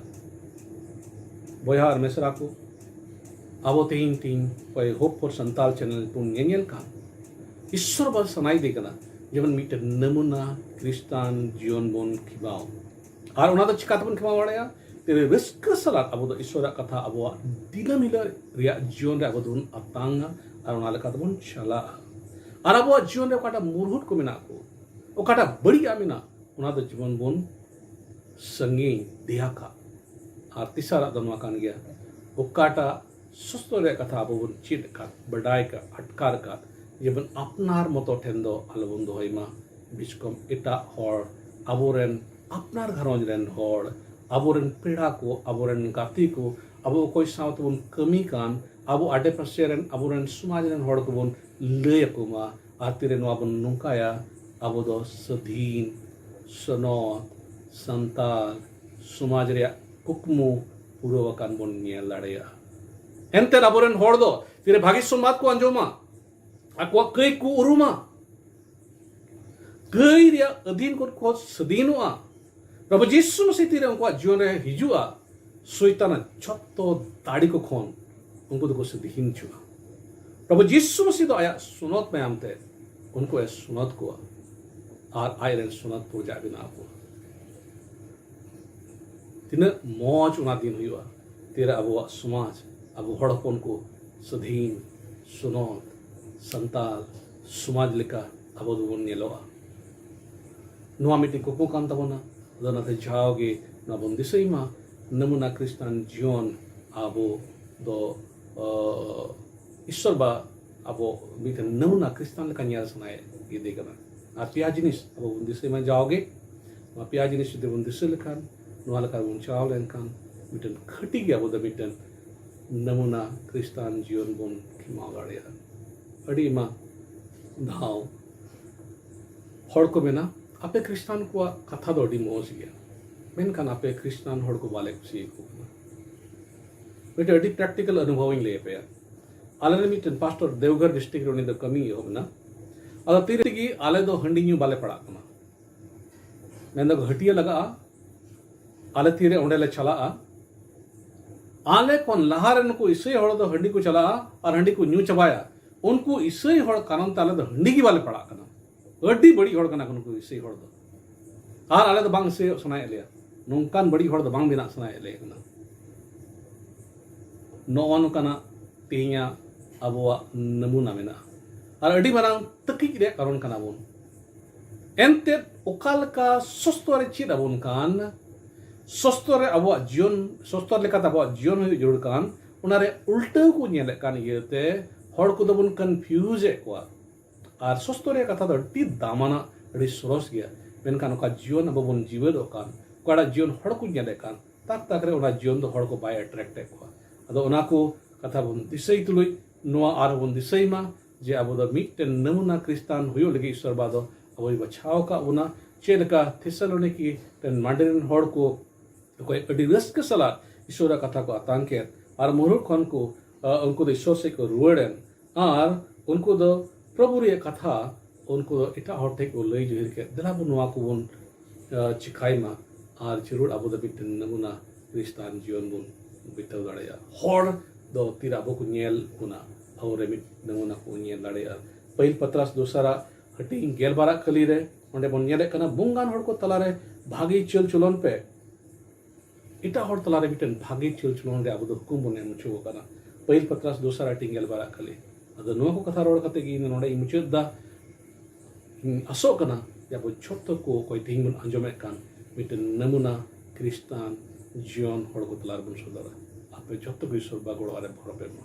ᱵᱚᱭᱦᱟ ᱟᱨ ᱢᱤᱥᱨᱟ ᱠᱚ, ᱟᱵᱚ ᱛᱮᱦᱮᱧ ᱛᱮᱦᱮᱧ ᱚᱠᱚᱭ ᱦᱳᱯ ᱯᱷᱚᱨ ᱥᱟᱱᱛᱟᱞ ᱪᱮᱱᱮᱞ ᱵᱚᱱ ᱧᱮᱧᱮᱞ ᱠᱟᱱ, ᱤᱥᱥᱚᱨ ᱵᱟᱵᱟ ᱥᱟᱱᱟᱭᱮᱫᱮ ᱠᱟᱱᱟ ᱡᱮᱢᱚᱱ ᱢᱤᱫᱴᱮᱱ ᱱᱟᱢᱩᱱᱟ ᱠᱷᱨᱤᱥᱴᱟᱱ ᱡᱤᱭᱚᱱ ᱵᱚᱱ ᱠᱷᱮᱢᱟᱣ᱾ ᱟᱨ ᱚᱱᱟ ᱫᱚ ᱪᱤᱠᱟ ᱛᱮᱵᱚᱱ ᱠᱷᱮᱢᱟᱣ ᱫᱟᱲᱮᱭᱟᱜᱼᱟ? ᱛᱤᱱᱟᱹᱜ ᱨᱟᱹᱥᱠᱟᱹ ᱥᱟᱞᱟᱜ ᱟᱵᱚ ᱫᱚ ᱤᱥᱥᱚᱨᱟᱜ ᱠᱟᱛᱷᱟ ᱟᱵᱚᱣᱟᱜ ᱫᱤᱱᱟᱹᱢ ᱦᱤᱞᱳᱜ ᱨᱮᱭᱟᱜ ᱡᱤᱭᱚᱱ ᱨᱮ ᱟᱵᱚ ᱫᱚᱵᱚᱱ ᱟᱛᱟᱝᱟ ᱟᱨ ᱚᱱᱟ ᱞᱮᱠᱟ ᱛᱮᱵᱚᱱ ᱪᱟᱞᱟᱜᱼᱟ᱾ ᱟᱨ ᱟᱵᱚᱣᱟᱜ ᱡᱤᱭᱚᱱ ᱨᱮ ᱚᱠᱟᱴᱟᱜ ᱢᱩᱨᱦᱩᱫ ᱠᱚ ᱢᱮᱱᱟᱜ ᱠᱚ, ᱚᱠᱟᱴᱟᱜ ᱵᱟᱹᱲᱤᱡᱟᱜ ᱢᱮᱱᱟᱜ, ᱚᱱᱟ ᱫᱚ ᱡᱮᱢᱚᱱ ᱵᱚᱱ ᱥᱟᱺᱜᱤᱧ ᱫᱮᱭᱟ ᱠᱟᱜ᱾ ᱟᱨ ᱛᱮᱥᱟᱨᱟᱜ ᱫᱚ ᱱᱚᱣᱟ ᱠᱟᱱ ᱜᱮᱭᱟ, ᱚᱠᱟᱴᱟᱜ ᱥᱚᱥᱛᱚ ᱨᱮᱭᱟᱜ ᱠᱟᱛᱷᱟ ᱟᱵᱚ ᱵᱚᱱ ᱪᱮᱫ ᱟᱠᱟᱫ, ᱵᱟᱰᱟᱭ ᱟᱠᱟᱫ, ᱟᱴᱠᱟᱨ ᱟᱠᱟᱫ, ᱡᱮᱢᱚᱱ ᱟᱯᱱᱟᱨ ᱢᱚᱛᱚ ᱴᱷᱮᱱ ᱫᱚ ᱟᱞᱚᱵᱚᱱ ᱫᱚᱦᱚᱭ ᱢᱟ᱾ ᱵᱤᱥᱠᱚᱢ ᱮᱴᱟᱜ ᱦᱚᱲ, ᱟᱵᱚᱨᱮᱱ ᱟᱯᱱᱟᱨ ᱜᱷᱟᱨᱚᱸᱡᱽ ᱨᱮᱱ ᱦᱚᱲ, ᱟᱵᱚᱨᱮᱱ ᱯᱮᱲᱟ ᱠᱚ, ᱟᱵᱚᱨᱮᱱ ᱜᱟᱛᱮ ᱠᱚ, ᱟᱵᱚ ᱚᱠᱚᱭ ᱥᱟᱶ ᱛᱮᱵᱚᱱ ᱠᱟᱹᱢᱤ ᱠᱟᱱ, ᱟᱵᱚ ᱟᱰᱮ ᱯᱟᱥᱮ ᱨᱮᱱ ᱟᱵᱚᱨᱮᱱ ᱥᱚᱢᱟᱡᱽ ᱨᱮᱱ ᱦᱚᱲ ᱠᱚᱵᱚᱱ ᱞᱟᱹᱭ ᱟᱠᱚ ᱢᱟ᱾ ᱟᱨ ᱛᱤᱨᱮ ᱱᱚᱣᱟ ᱵᱚᱱ ᱱᱚᱝᱠᱟᱭᱟ, ᱟᱵᱚ ᱫᱚ ᱥᱟᱹᱫᱷᱤᱱ ᱥᱚᱱᱚᱛ ᱥᱟᱱᱛᱟᱲ ᱥᱚᱢᱟᱡᱽ ᱨᱮᱭᱟᱜ ᱠᱩᱠᱢᱩ ᱯᱩᱨᱟᱹᱣ ᱟᱠᱟᱱ ᱵᱚᱱ ᱧᱮᱞ ᱫᱟᱲᱮᱭᱟᱜᱼᱟ᱾ ᱮᱱᱛᱮᱫ ᱟᱵᱚᱨᱮᱱ ᱦᱚᱲ ᱫᱚ ᱛᱤᱨᱮ ᱵᱷᱟᱹᱜᱤ ᱥᱚᱢᱵᱟᱫ ᱠᱚ ᱟᱸᱡᱚᱢᱟ, ᱟᱠᱚᱣᱟᱜ ᱠᱟᱹᱭ ᱠᱚ ᱩᱨᱩᱢᱟ, ᱠᱟᱹᱭ ᱨᱮᱭᱟᱜ ᱟᱹᱫᱷᱤᱱ ᱠᱷᱚᱱ ᱠᱚ ᱥᱟᱹᱫᱷᱤᱱᱚᱜᱼᱟ, ᱯᱨᱚᱵᱷᱩ ᱡᱤᱥᱩ ᱢᱟᱹᱥᱤ ᱛᱤᱨᱮ ᱩᱱᱠᱩᱣᱟᱜ ᱡᱤᱭᱚᱱ ᱨᱮ ᱦᱤᱡᱩᱜᱼᱟ, ᱥᱚᱭᱛᱟᱱᱟᱜ ᱡᱷᱚᱛᱚ ᱫᱟᱲᱮ ᱠᱚ ᱠᱷᱚᱱ ᱩᱱᱠᱩ ᱫᱚᱠᱚ ᱥᱟᱹᱫᱷᱤᱱ ᱦᱚᱪᱚᱜᱼᱟ᱾ ᱯᱨᱚᱵᱷᱩ ᱡᱤᱥᱩ ᱢᱟᱹᱥᱤ ᱫᱚ ᱟᱭᱟᱜ ᱥᱩᱱᱚᱛ ᱢᱟᱭᱟᱢ ᱛᱮ ᱩᱱᱠᱩ ᱮ ᱥᱩᱱᱚᱛ ᱠᱚᱣᱟ ᱟᱨ ᱟᱡ ᱨᱮᱱ ᱥᱩᱱᱚᱛ ᱯᱨᱚᱡᱟ ᱵᱮᱱᱟᱣ ᱠᱚᱣᱟ᱾ ᱛᱤᱱᱟᱹᱜ ᱢᱚᱡᱽ ᱚᱱᱟ ᱫᱤᱱ ᱦᱩᱭᱩᱜᱼᱟ, ᱛᱤᱨᱮ ᱟᱵᱚᱣᱟᱜ ᱥᱚᱢᱟᱡᱽ, ᱟᱵᱚ ᱦᱚᱲ ᱦᱚᱯᱚᱱ ᱠᱚ ᱥᱟᱹᱫᱷᱤᱱ, ᱥᱩᱱᱚᱛ, ᱥᱟᱱᱛᱟᱞ ᱥᱚᱢᱟᱡᱽ ᱞᱮᱠᱟ ᱟᱵᱚ ᱫᱚᱵᱚᱱ ᱧᱮᱞᱚᱜᱼᱟ᱾ ᱱᱚᱣᱟ ᱢᱤᱫᱴᱮᱱ ᱠᱩᱠᱢᱩ ᱠᱟᱱ ᱛᱟᱵᱚᱱᱟ᱾ ᱟᱫᱚ ᱚᱱᱟᱛᱮ ᱡᱟᱣᱜᱮ ᱱᱚᱣᱟ ᱵᱚᱱ ᱫᱤᱥᱟᱹᱭ ᱢᱟ, ᱱᱟᱢᱩᱱᱟ ᱠᱷᱨᱤᱥᱴᱟᱱ ᱡᱤᱭᱚᱱ ᱟᱵᱚ ᱫᱚ, ᱚ, ᱤᱥᱥᱚᱨ ᱵᱟ ᱟᱵᱚ ᱢᱤᱫᱴᱮᱱ ᱱᱟᱢᱩᱱᱟ ᱠᱷᱨᱤᱥᱴᱟᱱ ᱞᱮᱠᱟ ᱧᱮᱞ ᱥᱟᱱᱟᱭᱮᱫ ᱤᱫᱤ ᱠᱟᱱᱟ᱾ ᱟᱨ ᱯᱮᱭᱟ ᱡᱤᱱᱤᱥ ᱟᱵᱚ ᱵᱚᱱ ᱫᱤᱥᱟᱹᱭ ᱢᱟ ᱡᱟᱣᱜᱮ᱾ ᱱᱚᱣᱟ ᱯᱮᱭᱟ ᱡᱤᱱᱤᱥ ᱡᱩᱫᱤ ᱵᱚᱱ ᱫᱤᱥᱟᱹ ᱞᱮᱠᱷᱟᱱ, ᱱᱚᱣᱟ ᱞᱮᱠᱟ ᱵᱚᱱ ᱪᱟᱞᱟᱣ ᱞᱮᱱᱠᱷᱟᱱ, ᱢᱤᱫᱴᱮᱱ ᱠᱷᱟᱹᱴᱤ ᱜᱮ ᱟᱵᱚ ᱫᱚ ᱢᱤᱫᱴᱮᱱ ᱱᱟᱢᱩᱱᱟ ᱠᱷᱨᱤᱥᱴᱟᱱ ᱡᱤᱭᱚᱱ ᱵᱚᱱ ᱠᱷᱮᱢᱟᱣ ᱫᱟᱲᱮᱭᱟᱜᱼᱟ᱾ ᱟᱹᱰᱤ ᱟᱭᱢᱟ ᱫᱷᱟᱣ ᱦᱚᱲ ᱠᱚ ᱢᱮᱱᱟ, "ᱟᱯᱮ ᱠᱷᱨᱤᱥᱴᱟᱱ ᱠᱚᱣᱟᱜ ᱠᱟᱛᱷᱟ ᱫᱚ ᱟᱹᱰᱤ ᱢᱚᱡᱽ ᱜᱮᱭᱟ, ᱢᱮᱱᱠᱷᱟᱱ ᱟᱯᱮ ᱠᱷᱨᱤᱥᱴᱟᱱ ᱦᱚᱲ ᱠᱚ ᱵᱟᱞᱮ ᱠᱩᱥᱤᱭᱟᱠᱚ ᱠᱟᱱᱟ᱾" ᱢᱤᱫᱴᱮᱱ ᱟᱹᱰᱤ ᱯᱨᱮᱠᱴᱤᱠᱟᱞ ᱚᱱᱩᱵᱷᱚᱵ ᱤᱧ ᱞᱟᱹᱭ ᱟᱯᱮᱭᱟ᱾ ᱟᱞᱮ ᱨᱮᱱ ᱢᱤᱫᱴᱮᱱ ᱯᱟᱥᱴᱚᱨ ᱫᱮᱣᱜᱷᱚᱨ ᱰᱤᱥᱴᱨᱤᱠᱴ ᱨᱮ ᱩᱱᱤ ᱫᱚ ᱠᱟᱹᱢᱤ ᱮᱦᱚᱵ ᱮᱱᱟ᱾ ᱟᱫᱚ ᱛᱤ ᱨᱮᱜᱮ ᱟᱞᱮ ᱫᱚ ᱦᱟᱺᱰᱤ ᱧᱩ ᱵᱟᱞᱮ ᱯᱟᱲᱟᱜ ᱠᱟᱱᱟ᱾ ᱢᱮᱱᱫᱚ ᱦᱟᱹᱴᱤᱭᱟᱹ ᱞᱟᱜᱟᱜᱼᱟ, ᱟᱞᱮ ᱛᱤᱨᱮ ᱚᱸᱰᱮ ᱞᱮ ᱪᱟᱞᱟᱜᱼᱟ᱾ ᱟᱞᱮ ᱠᱷᱚᱱ ᱞᱟᱦᱟ ᱨᱮ ᱱᱩᱠᱩ ᱤᱥᱟᱹᱭ ᱦᱚᱲ ᱫᱚ ᱦᱟᱺᱰᱤ ᱠᱚ ᱪᱟᱞᱟᱜᱼᱟ ᱟᱨ ᱦᱟᱺᱰᱤ ᱠᱚ ᱧᱩ ᱪᱟᱵᱟᱭᱟ᱾ ᱩᱱᱠᱩ ᱤᱥᱟᱹᱭ ᱦᱚᱲ ᱠᱟᱨᱚᱱ ᱛᱮ ᱟᱞᱮ ᱫᱚ ᱦᱟᱺᱰᱤ ᱜᱮ ᱵᱟᱞᱮ ᱯᱟᱲᱟᱜ ᱠᱟᱱᱟ᱾ ᱟᱹᱰᱤ ᱵᱟᱹᱲᱤᱡ ᱦᱚᱲ ᱠᱟᱱᱟ ᱠᱚ ᱱᱩᱠᱩ ᱤᱥᱟᱹᱭ ᱦᱚᱲ ᱫᱚ᱾ ᱟᱨ ᱟᱞᱮ ᱫᱚ ᱵᱟᱝ ᱤᱥᱟᱹᱭᱚᱜ ᱥᱟᱱᱟᱭᱮᱫ ᱞᱮᱭᱟ, ᱱᱚᱝᱠᱟᱱ ᱵᱟᱹᱲᱤᱡ ᱦᱚᱲ ᱫᱚ ᱵᱟᱝ ᱵᱮᱱᱟᱜ ᱥᱟᱱᱟᱭᱮᱫ ᱞᱮᱭᱟ ᱠᱟᱱᱟ᱾ ᱱᱚᱜᱼᱚ ᱱᱚᱝᱠᱟᱱᱟᱜ ᱛᱮᱦᱮᱧᱟᱜ ᱟᱵᱚᱣᱟᱜ ᱱᱟᱢᱩᱱᱟ ᱢᱮᱱᱟᱜᱼᱟ᱾ ᱟᱨ ᱟᱹᱰᱤ ᱢᱟᱨᱟᱝ ᱛᱟᱹᱠᱤᱡ ᱨᱮᱭᱟᱜ ᱠᱟᱨᱚᱱ ᱠᱟᱱᱟ ᱵᱚᱱ᱾ ᱮᱱᱛᱮᱫ ᱚᱠᱟ ᱞᱮᱠᱟ ᱥᱚᱥᱛᱚ ᱨᱮ ᱪᱮᱫ ᱟᱵᱚᱱ ᱠᱟᱱ, ᱥᱚᱥᱛᱚ ᱨᱮ ᱟᱵᱚᱣᱟᱜ ᱡᱤᱭᱚᱱ, ᱥᱚᱥᱛᱚ ᱞᱮᱠᱟᱛᱮ ᱟᱵᱚᱣᱟᱜ ᱡᱤᱭᱚᱱ ᱦᱩᱭᱩᱜ ᱡᱟᱹᱨᱩᱲ ᱠᱟᱱ, ᱚᱱᱟᱨᱮ ᱩᱞᱴᱟᱹᱣ ᱠᱚ ᱧᱮᱞᱮᱫ ᱠᱟᱱ ᱤᱭᱟᱹᱛᱮ ᱦᱚᱲ ᱠᱚᱫᱚ ᱵᱚᱱ ᱠᱚᱱᱯᱷᱤᱭᱩᱡᱽ ᱮᱫ ᱠᱚᱣᱟ᱾ ᱟᱨ ᱥᱚᱥᱛᱚ ᱨᱮᱭᱟᱜ ᱠᱟᱛᱷᱟ ᱫᱚ ᱟᱹᱰᱤ ᱫᱟᱢᱟᱱᱟᱜ, ᱟᱹᱰᱤ ᱥᱚᱨᱚᱥ ᱜᱮᱭᱟ, ᱢᱮᱱᱠᱷᱟᱱ ᱚᱠᱟ ᱡᱤᱭᱚᱱ ᱟᱵᱚ ᱵᱚᱱ ᱡᱤᱣᱮᱫᱚᱜ ᱠᱟᱱ, ᱚᱠᱟᱴᱟᱜ ᱡᱤᱭᱚᱱ ᱦᱚᱲ ᱠᱚ ᱧᱮᱞᱮᱫ ᱠᱟᱱ, ᱛᱟᱠ ᱛᱟᱠ ᱨᱮ ᱚᱱᱟ ᱡᱤᱭᱚᱱ ᱫᱚ ᱦᱚᱲ ᱠᱚ ᱵᱟᱭ ᱮᱴᱨᱮᱠᱴ ᱮᱫ ᱠᱚᱣᱟ᱾ ᱟᱫᱚ ᱚᱱᱟ ᱠᱚ ᱠᱟᱛᱷᱟ ᱵᱚᱱ ᱫᱤᱥᱟᱹᱭ ᱛᱩᱞᱩᱡ ᱱᱚᱣᱟ ᱟᱨᱦᱚᱸ ᱵᱚᱱ ᱫᱤᱥᱟᱹᱭ ᱢᱟ ᱡᱮ ᱟᱵᱚ ᱫᱚ ᱢᱤᱫᱴᱮᱱ ᱱᱟᱢᱩᱱᱟ ᱠᱷᱨᱤᱥᱴᱟᱱ ᱦᱩᱭᱩᱜ ᱞᱟᱹᱜᱤᱫ ᱤᱥᱥᱚᱨ ᱵᱟ ᱫᱚ ᱟᱵᱚᱭ ᱵᱟᱪᱷᱟᱣ ᱟᱠᱟᱫ ᱵᱚᱱᱟ᱾ ᱪᱮᱫ ᱞᱮᱠᱟ ᱛᱷᱮᱥᱟᱞᱳᱱᱤᱠᱤ ᱨᱮᱱ ᱢᱟᱹᱰᱤ ᱨᱮᱱ ᱦᱚᱲ ᱠᱚ ᱚᱠᱚᱭ ᱟᱹᱰᱤ ᱨᱟᱹᱥᱠᱟᱹ ᱥᱟᱞᱟᱜ ᱤᱥᱥᱚᱨᱟᱜ ᱠᱟᱛᱷᱟ ᱠᱚ ᱟᱛᱟᱝ ᱠᱮᱫ ᱟᱨ ᱢᱩᱨᱩᱠ ᱠᱷᱚᱱ ᱠᱚ, ᱟ, ᱩᱱᱠᱩ ᱫᱚ ᱤᱥᱥᱚᱨ ᱥᱮᱫ ᱠᱚ ᱨᱩᱣᱟᱹᱲ ᱮᱱ ᱟᱨ ᱩᱱᱠᱩ ᱫᱚ ᱯᱨᱚᱵᱷᱩ ᱨᱮᱭᱟᱜ ᱠᱟᱛᱷᱟ ᱩᱱᱠᱩ ᱫᱚ ᱮᱴᱟᱜ ᱦᱚᱲ ᱴᱷᱮᱱ ᱠᱚ ᱞᱟᱹᱭ ᱡᱟᱹᱦᱤᱨ ᱠᱮᱫ, "ᱫᱮᱞᱟ ᱵᱚᱱ ᱱᱚᱣᱟ ᱠᱚᱵᱚᱱ, ᱟ, ᱪᱤᱠᱟᱭ ᱢᱟ ᱟᱨ ᱡᱟᱹᱨᱩᱲ ᱟᱵᱚ ᱫᱚ ᱢᱤᱫᱴᱮᱱ ᱱᱟᱢᱩᱱᱟ ᱠᱷᱨᱤᱥᱴᱟᱱ ᱡᱤᱭᱚᱱ ᱵᱚᱱ ᱵᱤᱛᱟᱹᱣ ᱫᱟᱲᱮᱭᱟᱜᱼᱟ᱾ ᱦᱚᱲ ᱫᱚ ᱛᱤᱨᱮ ᱟᱵᱚ ᱠᱚ ᱧᱮᱞ ᱵᱚᱱᱟ, ᱟᱵᱚ ᱨᱮ ᱢᱤᱫ ᱱᱟᱢᱩᱱᱟ ᱠᱚ ᱧᱮᱞ ᱫᱟᱲᱮᱭᱟᱜᱼᱟ᱾ ᱯᱟᱹᱦᱤᱞ ᱯᱟᱛᱨᱟᱥ ᱫᱚᱥᱟᱨᱟᱜ ᱦᱟᱹᱴᱤᱧ ᱜᱮᱞᱵᱟᱨᱟᱜ ᱠᱷᱟᱹᱞᱤ ᱨᱮ ᱚᱸᱰᱮ ᱵᱚᱱ ᱧᱮᱞᱮᱫ ᱠᱟᱱᱟ, ᱵᱚᱝᱜᱟᱱ ᱦᱚᱲ ᱠᱚ ᱛᱟᱞᱟᱨᱮ ᱵᱷᱟᱜᱮ ᱪᱟᱹᱞ ᱪᱚᱞᱚᱱ ᱯᱮ᱾ ᱮᱴᱟᱜ ᱦᱚᱲ ᱛᱟᱞᱟᱨᱮ ᱢᱤᱫᱴᱮᱱ ᱵᱷᱟᱜᱮ ᱪᱟᱹᱞ ᱪᱚᱞᱚᱱ ᱨᱮ ᱟᱵᱚ ᱫᱚ ᱦᱩᱠᱩᱢ ᱵᱚᱱ ᱮᱢ ᱦᱚᱪᱚ ᱟᱠᱟᱱᱟ᱾ ᱯᱟᱹᱦᱤᱞ ᱯᱟᱛᱨᱟᱥ ᱫᱚᱥᱟᱨ ᱦᱟᱹᱴᱤᱧ ᱜᱮᱞᱵᱟᱨᱟᱜ ᱠᱷᱟᱹᱞᱤ᱾ ᱟᱫᱚ ᱱᱚᱣᱟ ᱠᱚ ᱠᱟᱛᱷᱟ ᱨᱚᱲ ᱠᱟᱛᱮ ᱜᱮ ᱤᱧ ᱫᱚ ᱱᱚᱰᱮ ᱤᱧ ᱢᱩᱪᱟᱹᱫ ᱮᱫᱟ᱾ ᱤᱧ ᱟᱥᱚᱜ ᱠᱟᱱᱟ ᱡᱮ ᱟᱵᱚ ᱡᱷᱚᱛᱚ ᱠᱚ ᱚᱠᱚᱭ ᱛᱮᱦᱮᱧ ᱵᱚᱱ ᱟᱸᱡᱚᱢᱮᱫ ᱠᱟᱱ ᱢᱤᱫᱴᱮᱱ ᱱᱟᱢᱩᱱᱟ ᱠᱷᱨᱤᱥᱴᱟᱱ ᱡᱤᱭᱚᱱ ᱦᱚᱲ ᱠᱚ ᱛᱟᱞᱟ ᱨᱮᱵᱚᱱ ᱥᱚᱫᱚᱨᱟ᱾ ᱟᱯᱮ ᱡᱷᱚᱛᱚ ᱠᱚ ᱤᱥᱚᱨ ᱵᱟ ᱜᱚᱲᱚ ᱟᱨᱮ ᱵᱷᱚᱨ ᱯᱮ ᱢᱟ᱾